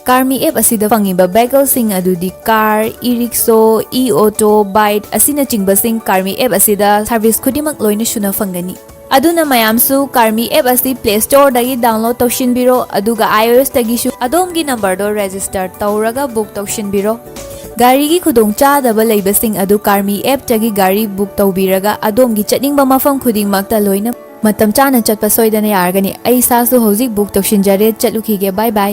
ꯀꯥꯔꯃꯤ ꯑꯦꯞ ꯑꯁꯤꯗ ꯐꯪꯉꯤꯕ ꯚꯦꯍꯤꯀꯜꯁꯤꯡ ꯑꯗꯨꯗꯤ car, E rickshaw, E auto, bike ꯑꯁꯤꯅꯆꯤꯡꯕꯁꯤꯡ ꯀꯥꯔꯃꯤ ꯑꯦꯞ ꯑꯁꯤꯗ ꯁꯥꯔꯚꯤꯁ ꯈꯨꯗꯤꯡꯃꯛ ꯂꯣꯏꯅ ꯁꯨꯅ ꯐꯪꯒꯅꯤ꯫ ꯑꯗꯨꯅ ꯃꯌꯥꯝꯁꯨ ꯀꯥꯔꯃꯤ ꯑꯦꯞ ꯑꯁꯤ ꯄ꯭ꯂꯦ ꯁ꯭ꯇꯣꯔꯗꯒꯤ ꯗꯥꯎꯟꯂꯣꯗ ꯇꯧꯁꯤꯟꯕꯤꯔꯣ, ꯑꯗꯨꯒ iOSꯇꯒꯤꯁꯨ ꯑꯗꯣꯝꯒꯤ ꯅꯝꯕꯔꯗꯣ ꯔꯦꯖꯤꯁꯇꯔ ꯇꯧꯔꯒ ꯕꯨꯛ ꯇꯧꯁꯤꯟꯕꯤꯔꯣ꯫ ꯒꯥꯔꯤꯒꯤ ꯈꯨꯗꯣꯡꯆꯥꯗꯕ ꯂꯩꯕꯁꯤꯡ ꯑꯗꯨ ꯀꯥꯔꯃꯤ ꯑꯦꯞꯇꯒꯤ ꯒꯥꯔꯤ ꯕꯨꯛ ꯇꯧꯕꯤꯔꯒ ꯑꯗꯣꯝꯒꯤ ꯆꯠꯅꯤꯡꯕ ꯃꯐꯝ ꯈꯨꯗꯤꯡꯃꯛꯇ ꯂꯣꯏꯅ ꯃꯇꯝ ꯆꯥꯅ ꯆꯠꯄ ꯁꯣꯏꯗꯅ ꯌꯥꯔꯒꯅꯤ꯫ ꯑꯩ ꯏꯁꯥꯁꯨ ꯍꯧꯖꯤꯛ ꯕꯨꯛ ꯇꯧꯁꯤꯟꯖꯔꯦ, ꯆꯠꯂꯨꯈꯤꯒꯦ, ꯕꯥꯏ ꯕꯥꯏ꯫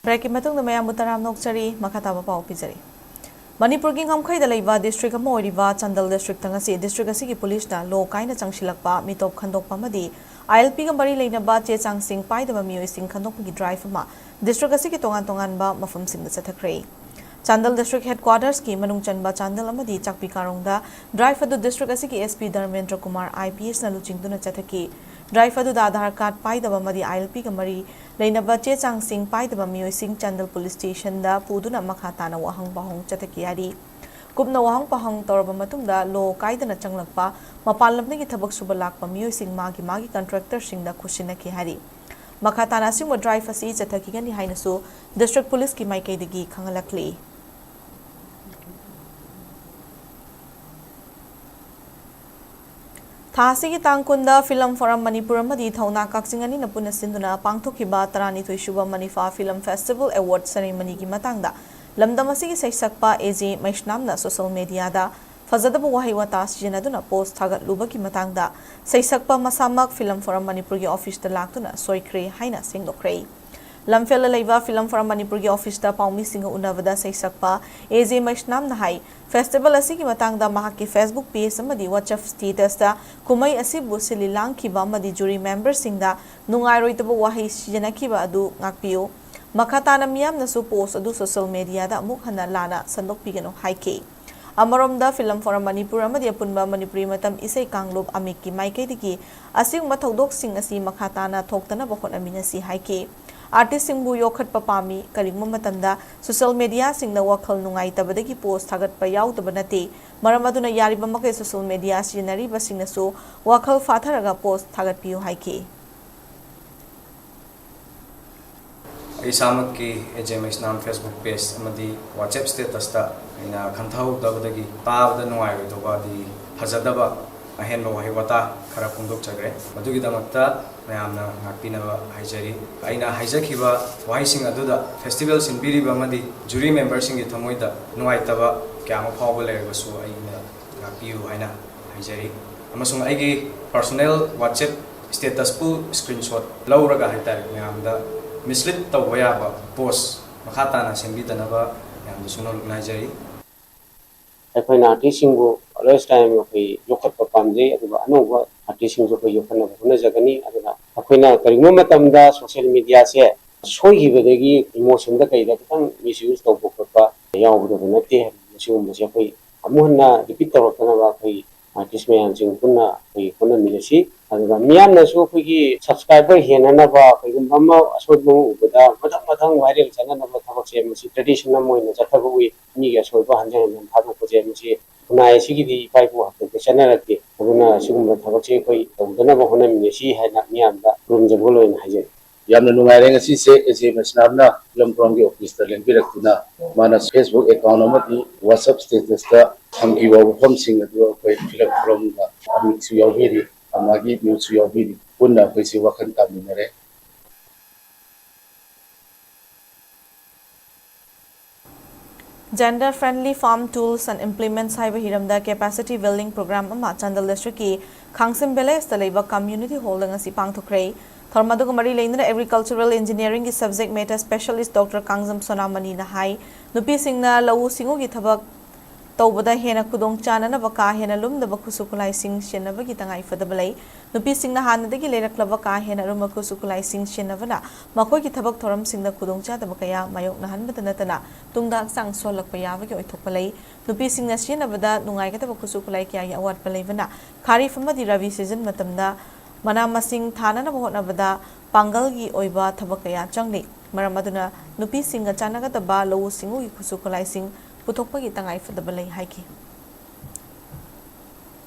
ꯕ꯭ꯔꯦꯛꯀꯤ ꯃꯇꯨꯡꯗ ꯃꯌꯥꯝꯕꯨ ꯇꯔꯥꯝꯅ ꯑꯣꯛꯆꯔꯤ꯫ ꯃꯈꯥ ꯇꯥꯕ ꯄꯥꯎ ꯄꯤꯖꯔꯤ꯫ ꯃꯅꯤꯄꯨꯔꯒꯤ ꯉꯝꯈꯩꯗ ꯂꯩꯕ ꯗꯤꯁꯇ꯭ꯔꯤꯛ ꯑꯃ ꯑꯣꯏꯔꯤꯕ ꯆꯥꯟꯗꯦꯜ ꯗꯤꯁꯇ꯭ꯔꯤꯛꯇ ꯉꯁꯤ ꯗꯤꯁꯇ꯭ꯔꯤꯛ ꯑꯁꯤꯒꯤ ꯄꯨꯂꯤꯁꯅ ꯂꯣ ꯀꯥꯏꯅ ꯆꯪꯁꯤꯜꯂꯛꯄ, ꯃꯤꯇꯣꯞ ꯈꯟꯗꯣꯛꯄ ꯑꯃꯗꯤ ꯑꯥꯏ ꯑꯦꯜ ꯄꯤꯒ ꯃꯔꯤ ꯂꯩꯅꯕ ꯆꯦ ꯆꯥꯡꯁꯤꯡ ꯄꯥꯏꯗꯕ ꯃꯤꯑꯣꯏꯁꯤꯡ ꯈꯟꯗꯣꯛꯄꯒꯤ ꯗ꯭ꯔꯥꯏꯚ ꯑꯃ ꯗꯤꯁꯇ꯭ꯔꯤꯛ ꯑꯁꯤꯒꯤ ꯇꯣꯉꯥꯟ ꯇꯣꯉꯥꯟꯕ ꯃꯐꯝꯁꯤꯡꯗ ꯆꯠꯊꯈ꯭ꯔꯦ꯫ ꯆꯥꯟꯗꯦꯜ ꯗꯤꯁꯇ꯭ꯔꯤꯛ ꯍꯦꯗꯀ꯭ꯋꯥꯇꯔꯁꯀꯤ ꯃꯅꯨꯡ ꯆꯟꯕ ꯆꯥꯟꯗꯦꯜ ꯑꯃꯗꯤ ꯆꯥꯛꯄꯤ ꯀꯥꯔꯣꯡꯗ ꯗ꯭ꯔꯥꯏꯚ ꯑꯗꯨ ꯗꯤꯁꯇ꯭ꯔꯤꯛ ꯑꯁꯤꯒꯤ S P Dharmendra Kumar I P ꯑꯦꯁꯅ ꯂꯨꯆꯤꯡꯗꯨꯅ ꯆꯠꯊꯈꯤ꯫ ꯗ꯭ꯔꯥꯏꯚ ꯑꯗꯨꯗ ꯑꯙꯥꯔ ꯀꯥꯔꯗ ꯄꯥꯏꯗꯕ ꯑꯃꯗꯤ ꯑꯥꯏ ꯑꯦꯜ ꯄꯤꯒ ꯃꯔꯤ ꯂꯩꯅꯕ ꯆꯦ ꯆꯥꯡꯁꯤꯡ ꯄꯥꯏꯗꯕ ꯃꯤꯑꯣꯏꯁꯤꯡ ꯆꯥꯟꯗꯦꯜ ꯄꯨꯂꯤꯁ ꯁ꯭ꯇꯦꯁꯟꯗ ꯄꯨꯗꯨꯅ ꯃꯈꯥ ꯇꯥꯅ ꯋꯥꯍꯪ ꯄꯥꯎꯍꯪ ꯆꯠꯊꯈꯤ ꯍꯥꯏꯔꯤ꯫ ꯀꯨꯞꯅ ꯋꯥꯍꯪ ꯄꯥꯎꯍꯪ ꯇꯧꯔꯕ ꯃꯇꯨꯡꯗ ꯂꯣ ꯀꯥꯏꯗꯅ ꯆꯪꯂꯛꯄ ꯃꯄꯥꯟ ꯂꯝꯗꯒꯤ ꯊꯕꯛ ꯁꯨꯕ ꯂꯥꯛꯄ ꯃꯤꯑꯣꯏꯁꯤꯡ ꯃꯥꯒꯤ ꯃꯥꯒꯤ ꯀꯟꯇ꯭ꯔꯦꯛꯇꯔꯁꯤꯡꯗ ꯈꯨꯠꯁꯤꯟꯅꯈꯤ ꯍꯥꯏꯔꯤ꯫ ꯃꯈꯥ ꯇꯥꯅ ꯑꯁꯤꯒꯨꯝꯕ ꯗ꯭ꯔꯥꯏꯚ ꯑꯁꯤ ꯆꯠꯊꯈꯤꯒꯅꯤ ꯍꯥꯏꯅꯁꯨ ꯗꯤꯁꯇ꯭ꯔꯤꯛ ꯄꯨꯂꯤꯁꯀꯤ ꯃꯥꯏꯀꯩꯗꯒꯤ ꯈꯪꯍꯜꯂꯛꯂꯤ꯫ ꯊꯥ ꯑꯁꯤꯒꯤ ꯇꯥꯡ ꯀꯨꯟꯗ ꯐꯤꯂꯝ ꯐꯣꯔꯝ ꯃꯅꯤꯄꯨꯔ ꯑꯃꯗꯤ ꯊꯧꯅꯥ ꯀꯛꯆꯤꯡ ꯑꯅꯤꯅ ꯄꯨꯟꯅ ꯁꯤꯟꯗꯨꯅ ꯄꯥꯡꯊꯣꯛꯈꯤꯕ ꯇꯔꯥꯅꯤꯊꯣꯏ ꯁꯨꯕ ꯃꯅꯤꯐꯥ ꯐꯤꯂꯝ ꯐꯦꯁꯇꯤꯚꯦꯜ ꯑꯦꯋꯥꯔꯗ ꯁꯦꯔꯦꯃꯅꯤꯒꯤ ꯃꯇꯥꯡꯗ ꯂꯝꯗꯝ ꯑꯁꯤꯒꯤ ꯁꯩꯁꯛꯄ ꯑꯦ ꯖꯦ ꯃꯩꯁꯅꯥꯝꯅ ꯁꯣꯁꯦꯜ ꯃꯦꯗꯤꯌꯥꯗ ꯐꯖꯗꯕ ꯋꯥꯍꯩ ꯋꯥꯇꯥ ꯁꯤꯖꯤꯟꯅꯗꯨꯅ ꯄꯣꯁ ꯊꯥꯒꯠꯂꯨꯕꯒꯤ ꯃꯇꯥꯡꯗ ꯁꯩꯁꯛꯄ ꯃꯁꯥꯃꯛ ꯐꯤꯂꯝ ꯐꯣꯔꯝ ꯃꯅꯤꯄꯨꯔꯒꯤ ꯑꯣꯐꯤꯁꯇ ꯂꯥꯛꯇꯨꯅ ꯁꯣꯏꯈ꯭ꯔꯦ ꯍꯥꯏꯅ ꯁꯦꯡꯗꯣꯛꯈ꯭ꯔꯦ꯫ ꯂꯝꯐꯦꯜꯗ ꯂꯩꯕ ꯐꯤꯂꯝ ꯐꯣꯔꯝ ꯃꯅꯤꯄꯨꯔꯒꯤ ꯑꯣꯐꯤꯁꯇ ꯄꯥꯎꯃꯤꯁꯤꯡꯒ ꯎꯅꯕꯗ ꯁꯩꯁꯛꯄ ꯑꯦ ꯖꯦ ꯃꯩꯁꯅꯥꯝꯅ ꯍꯥꯏ, ꯐꯦꯁꯇꯤꯚꯦꯜ ꯑꯁꯤꯒꯤ ꯃꯇꯥꯡꯗ ꯃꯍꯥꯛꯀꯤ ꯐꯦꯁꯕꯨꯛ ꯄꯦꯖ ꯑꯃꯗꯤ ꯋꯥꯆꯞ ꯁ꯭ꯇꯦꯇꯁꯇ ꯀꯨꯝꯍꯩ ꯑꯁꯤꯕꯨ ꯁꯤꯜꯂꯤ ꯂꯥꯡꯈꯤꯕ ꯑꯃꯗꯤ ꯖꯨꯔꯤ ꯃꯦꯝꯕꯔꯁꯤꯡꯗ ꯅꯨꯡꯉꯥꯏꯔꯣꯏꯗꯕ ꯋꯥꯍꯩ ꯁꯤꯖꯤꯟꯅꯈꯤꯕ ꯑꯗꯨ ꯉꯥꯛꯄꯤꯌꯨ꯫ ꯃꯈꯥ ꯇꯥꯅ ꯃꯤꯌꯥꯝꯅꯁꯨ ꯄꯣꯁ ꯑꯗꯨ ꯁꯣꯁꯦꯜ ꯃꯦꯗꯤꯌꯥꯗ ꯑꯃꯨꯛ ꯍꯟꯅ ꯂꯥꯟꯅ ꯁꯟꯗꯣꯛꯄꯤꯒꯅꯨ ꯍꯥꯏꯈꯤ꯫ ꯑꯃꯔꯣꯝꯗ ꯐꯤꯂꯝ ꯐꯣꯔꯝ ꯃꯅꯤꯄꯨꯔ ꯑꯃꯗꯤ ꯑꯄꯨꯟꯕ ꯃꯅꯤꯄꯨꯔꯤ ꯃꯇꯝ ꯏꯁꯩ ꯀꯥꯡꯂꯨꯞ ꯑꯃꯤꯛꯀꯤ ꯃꯥꯏꯀꯩꯗꯒꯤ ꯑꯁꯤꯒꯨꯝꯕ ꯊꯧꯗꯣꯛꯁꯤꯡ ꯑꯁꯤ ꯃꯈꯥ ꯇꯥꯅ ꯊꯣꯛꯇꯅꯕ ꯍꯣꯠꯅꯃꯤꯟꯅꯁꯤ ꯍꯥꯏꯈꯤ꯫ ꯑꯥꯔꯇꯤꯁꯁꯤꯡꯕꯨ ꯌꯣꯛꯈꯠꯄ ꯄꯥꯝꯃꯤ, ꯀꯔꯤꯒꯨꯝꯕ ꯃꯇꯝꯗ ꯁꯣꯁꯦꯜ ꯃꯦꯗꯤꯌꯥꯁꯤꯡꯗ ꯋꯥꯈꯜ ꯅꯨꯡꯉꯥꯏꯇꯕꯗꯒꯤ ꯄꯣꯁ ꯊꯥꯒꯠꯄ ꯌꯥꯎꯗꯕ ꯅꯠꯇꯦ꯫ ꯃꯔꯝ ꯑꯗꯨꯅ ꯌꯥꯔꯤꯕ ꯃꯈꯩ ꯁꯣꯁꯦꯜ ꯃꯦꯗꯤꯌꯥ ꯁꯤꯖꯤꯟꯅꯔꯤꯕꯁꯤꯡꯅꯁꯨ ꯋꯥꯈꯜ ꯐꯥꯊꯔꯒ ꯄꯣꯁ ꯊꯥꯒꯠꯄꯤꯌꯨ ꯍꯥꯏꯈꯤ꯫ ꯑꯩ ꯏꯁꯥꯃꯛꯀꯤ ꯑꯦ ꯖꯦ ꯃꯩꯁꯅꯥꯝ ꯐꯦꯁꯕꯨꯛ ꯄꯦꯖ ꯑꯃꯗꯤ ꯋꯥꯆꯦꯞ ꯁ꯭ꯇꯦꯇꯁꯇ ꯑꯩꯅ ꯈꯟꯊꯍꯧꯗꯕꯗꯒꯤ ꯇꯥꯕꯗ ꯅꯨꯡꯉꯥꯏꯔꯣꯏꯗꯧꯕ ꯑꯗꯒꯤ ꯐꯖꯗꯕ ꯑꯍꯦꯟꯕ ꯋꯥꯍꯩ ꯋꯥꯇꯥ ꯈꯔ ꯐꯣꯡꯗꯣꯛꯆꯈ꯭ꯔꯦ꯫ ꯃꯗꯨꯒꯤꯗꯃꯛꯇ ꯃꯌꯥꯝꯅ ꯉꯥꯛꯄꯤꯅꯕ ꯍꯥꯏꯖꯔꯤ꯫ ꯑꯩꯅ ꯍꯥꯏꯖꯈꯤꯕ ꯋꯥꯍꯩꯁꯤꯡ ꯑꯗꯨꯗ ꯐꯦꯁꯇꯤꯚꯦꯜ ꯁꯤꯟꯕꯤꯔꯤꯕ ꯑꯃꯗꯤ ꯖꯨꯔꯤ ꯃꯦꯝꯕꯔꯁꯤꯡꯒꯤ ꯊꯃꯣꯏꯗ ꯅꯨꯡꯉꯥꯏꯇꯕ ꯀꯌꯥ ꯑꯃ ꯐꯥꯎꯕ ꯂꯩꯔꯕꯁꯨ ꯑꯩꯅ ꯉꯥꯛꯄꯤꯌꯨ ꯍꯥꯏꯅ ꯍꯥꯏꯖꯔꯤ꯫ ꯑꯃꯁꯨꯡ ꯑꯩꯒꯤ ꯄꯔꯁꯣꯅꯦꯜ ꯋꯥꯆꯦꯞ ꯁ꯭ꯇꯦꯇꯁꯄꯨ ꯁ꯭ꯀ꯭ꯔꯤꯟꯁꯣꯠ ꯂꯧꯔꯒ ꯍꯥꯏꯇꯥꯔꯦ, ꯃꯌꯥꯝꯗ ꯃꯤꯁꯂꯤꯠ ꯇꯧꯕ ꯌꯥꯕ ꯄꯣꯁ ꯃꯈꯥ ꯇꯥꯅ ꯁꯦꯝꯕꯤꯗꯅꯕ ꯃꯌꯥꯝꯗꯁꯨ ꯅꯣꯜꯂꯨꯛꯅ ꯍꯥꯏꯖꯔꯤ꯫ ꯑꯩꯈꯣꯏꯅ ꯑꯥꯔꯇꯤꯁꯁꯤꯡꯕꯨ ꯑꯣꯜꯋꯦꯁ ꯇꯥꯏꯝ ꯑꯩꯈꯣꯏ ꯌꯣꯛꯈꯠꯄ ꯄꯥꯝꯖꯩ, ꯑꯗꯨꯒ ꯑꯅꯧꯕ ꯑꯥꯔꯇꯤꯁꯁꯤꯡꯁꯨ ꯑꯩꯈꯣꯏ ꯌꯣꯛꯈꯠꯅꯕ ꯍꯣꯠꯅꯖꯒꯅꯤ꯫ ꯑꯗꯨꯅ ꯑꯩꯈꯣꯏꯅ ꯀꯔꯤꯒꯨꯝꯕ ꯃꯇꯝꯗ ꯁꯣꯁꯤꯌꯦꯜ ꯃꯦꯗꯤꯌꯥꯁꯦ ꯁꯣꯏꯈꯤꯕꯗꯒꯤ ꯏꯃꯣꯁꯟꯗ ꯀꯩꯗ ꯈꯤꯇꯪ ꯃꯤꯁꯌꯨꯁ ꯇꯧꯕ ꯈꯣꯠꯄ ꯌꯥꯎꯒꯗꯕ ꯅꯠꯇꯦ꯫ ꯃꯁꯤꯒꯨꯝꯕꯁꯦ ꯑꯩꯈꯣꯏ ꯑꯃꯨꯛ ꯍꯟꯅ ꯔꯤꯄꯤꯠ ꯇꯧꯔꯛꯇꯅꯕ ꯑꯩꯈꯣꯏ ꯑꯥꯔꯇꯤꯁ ꯃꯌꯥꯝꯁꯤꯡ ꯄꯨꯟꯅ ꯑꯩꯈꯣꯏ ꯍꯣꯠꯅꯃꯤꯟꯅꯁꯤ꯫ ꯑꯗꯨꯒ ꯃꯤꯌꯥꯝꯅꯁꯨ ꯑꯩꯈꯣꯏꯒꯤ ꯁꯕꯁꯀ꯭ꯔꯥꯏꯕꯔ ꯍꯦꯟꯅꯅꯕ ꯀꯩꯒꯨꯝꯕ ꯑꯃ ꯑꯁꯣꯏꯕ ꯑꯃ ꯎꯕꯗ ꯃꯊꯪ ꯃꯊꯪ ꯚꯥꯏꯔꯦꯜ ꯆꯠꯅꯅꯕ ꯊꯕꯛꯁꯦ ꯃꯁꯤ ꯇ꯭ꯔꯦꯗꯤꯁꯟ ꯑꯃ ꯑꯣꯏꯅ ꯆꯠꯊꯕ ꯎꯏ꯫ ꯃꯤꯒꯤ ꯑꯁꯣꯏꯕ ꯍꯟꯖꯤꯟ ꯍꯟꯖꯤꯟ ꯊꯥꯗꯣꯛꯄꯁꯦ ꯃꯁꯤ ꯈꯨꯟꯅꯥꯏ ꯑꯁꯤꯒꯤꯗꯤ ꯏꯄꯥ ꯏꯄꯨ ꯍꯥꯛꯇꯛꯇ ꯆꯠꯅꯔꯛꯇꯦ꯫ ꯑꯗꯨꯅ ꯁꯤꯒꯨꯝꯕ ꯊꯕꯛꯁꯦ ꯑꯩꯈꯣꯏ ꯇꯧꯗꯅꯕ ꯍꯣꯠꯅꯃꯤꯟꯅꯁꯤ ꯍꯥꯏꯅ ꯃꯤꯌꯥꯝꯗ ꯈꯨꯔꯨꯝꯖꯕꯒ ꯂꯣꯏꯅ ꯍꯥꯏꯖꯔꯤ꯫ ꯌꯥꯝꯅ ꯅꯨꯡꯉꯥꯏꯔꯦ ꯉꯁꯤꯁꯦ ꯑꯦ ꯖꯦ ꯃꯩꯁꯅꯥꯝꯅ ꯐꯤꯂꯝ ꯐꯣꯔꯝꯒꯤ ꯑꯣꯐꯤꯁꯇ ꯂꯦꯡꯕꯤꯔꯛꯇꯨꯅ ꯃꯥꯅ ꯐꯦꯁꯕꯨꯛ ꯑꯦꯀꯥꯎꯟ ꯑꯃꯗꯤ ꯋꯥꯆꯞ ꯁ꯭ꯇꯦꯇꯁꯇ ꯊꯝꯈꯤꯕ ꯋꯥꯐꯝꯁꯤꯡ ꯑꯗꯨ ꯑꯩꯈꯣꯏ ꯐꯤꯂꯝ ꯐꯣꯔꯝꯗ ꯑꯃꯤꯠꯁꯨ ꯌꯥꯎꯕꯤꯔꯤ, ꯑꯃꯥꯒꯤ ꯃꯤꯍꯨꯠꯁꯨ ꯌꯥꯎꯕꯤꯔꯤ꯫ ꯄꯨꯟꯅ ꯑꯩꯈꯣꯏꯁꯤ ꯋꯥꯈꯜ ꯇꯥꯃꯤꯟꯅꯔꯦ꯫ Gender Friendly Farm Tools and Implements ꯍꯥꯏꯕ ꯍꯤꯔꯝꯗ ꯀꯦꯄꯥꯁꯤꯇꯤ ꯕꯤꯜꯗꯤꯡ ꯄ꯭ꯔꯣꯒ꯭ꯔꯥꯝ ꯑꯃ ꯆꯥꯟꯗꯦꯜ ꯗꯤꯁꯇ꯭ꯔꯤꯛꯀꯤ ꯈꯥꯡꯁꯤꯝ ꯚꯤꯂꯦꯖꯇ ꯂꯩꯕ ꯀꯝꯃ꯭ꯌꯨꯅꯤꯇꯤ ꯍꯣꯜꯗ ꯉꯁꯤ ꯄꯥꯡꯊꯣꯛꯈ꯭ꯔꯦ꯫ ꯊꯧꯔꯝ ꯑꯗꯨꯒ ꯃꯔꯤ ꯂꯩꯅꯅ ꯑꯦꯒ꯭ꯔꯤꯀꯜꯆꯔꯦꯜ ꯏꯟꯖꯤꯅꯤꯌꯥꯔꯤꯡꯒꯤ subject matter specialist doctor Kangjam ꯁꯣꯅꯥꯃꯅꯤꯅ ꯍꯥꯏ, ꯅꯨꯄꯤꯁꯤꯡꯅ ꯂꯧꯎ ꯁꯤꯡꯎꯒꯤ ꯊꯕꯛ ꯇꯧꯕꯗ ꯍꯦꯟꯅ ꯈꯨꯗꯣꯡ ꯆꯥꯅꯅꯕ ꯀꯥ ꯍꯦꯟꯅ ꯂꯨꯝꯗꯕ ꯈꯨꯠꯁꯨ ꯈꯨꯠꯂꯥꯏꯁꯤꯡ ꯁꯤꯖꯤꯟꯅꯕꯒꯤ ꯇꯉꯥꯏ ꯐꯗꯕ ꯂꯩ꯫ ꯅꯨꯄꯤꯁꯤꯡꯅ ꯍꯥꯟꯅꯗꯒꯤ ꯂꯩꯔꯛꯂꯕ ꯀꯥ ꯍꯦꯟꯅ ꯑꯔꯨꯝꯕ ꯈꯨꯠꯁꯨ ꯈꯨꯠꯂꯥꯏꯁꯤꯡ ꯁꯤꯖꯤꯟꯅꯕꯅ ꯃꯈꯣꯏꯒꯤ ꯊꯕꯛ ꯊꯧꯔꯝꯁꯤꯡꯗ ꯈꯨꯗꯣꯡꯆꯥꯗꯕ ꯀꯌꯥ ꯃꯥꯌꯣꯛꯅꯍꯟꯕꯗ ꯅꯠꯇꯅ ꯇꯨꯡꯗ ꯍꯛꯆꯥꯡ ꯁꯣꯛꯍꯜꯂꯛꯄ ꯌꯥꯕꯒꯤ ꯑꯣꯏꯊꯣꯛꯄ ꯂꯩ꯫ ꯅꯨꯄꯤꯁꯤꯡꯅ ꯁꯤꯖꯤꯟꯅꯕꯗ ꯅꯨꯡꯉꯥꯏꯒꯗꯕ ꯈꯨꯠꯁꯨ ꯈꯨꯠꯂꯥꯏ ꯀꯌꯥꯒꯤ ꯑꯋꯥꯠꯄ ꯂꯩꯕꯅ ꯈꯥꯔꯤꯐ ꯑꯃꯗꯤ ꯔꯕꯤ ꯁꯤꯖꯟ ꯃꯇꯝꯗ ꯃꯅꯥ ꯃꯁꯤꯡ ꯊꯥꯅꯅꯕ ꯍꯣꯠꯅꯕꯗ ꯄꯥꯡꯒꯜꯒꯤ ꯑꯣꯏꯕ ꯊꯕꯛ ꯀꯌꯥ ꯆꯪꯂꯤ꯫ ꯃꯔꯝ ꯑꯗꯨꯅ ꯅꯨꯄꯤꯁꯤꯡꯒ ꯆꯥꯟꯅꯒꯗꯕ ꯂꯧꯎ ꯁꯤꯡꯎꯒꯤ ꯈꯨꯠꯁꯨ ꯈꯨꯠꯂꯥꯏꯁꯤꯡ ꯄꯨꯊꯣꯛꯄꯒꯤ ꯇꯉꯥꯏ ꯐꯗꯕ ꯂꯩ ꯍꯥꯏꯈꯤ꯫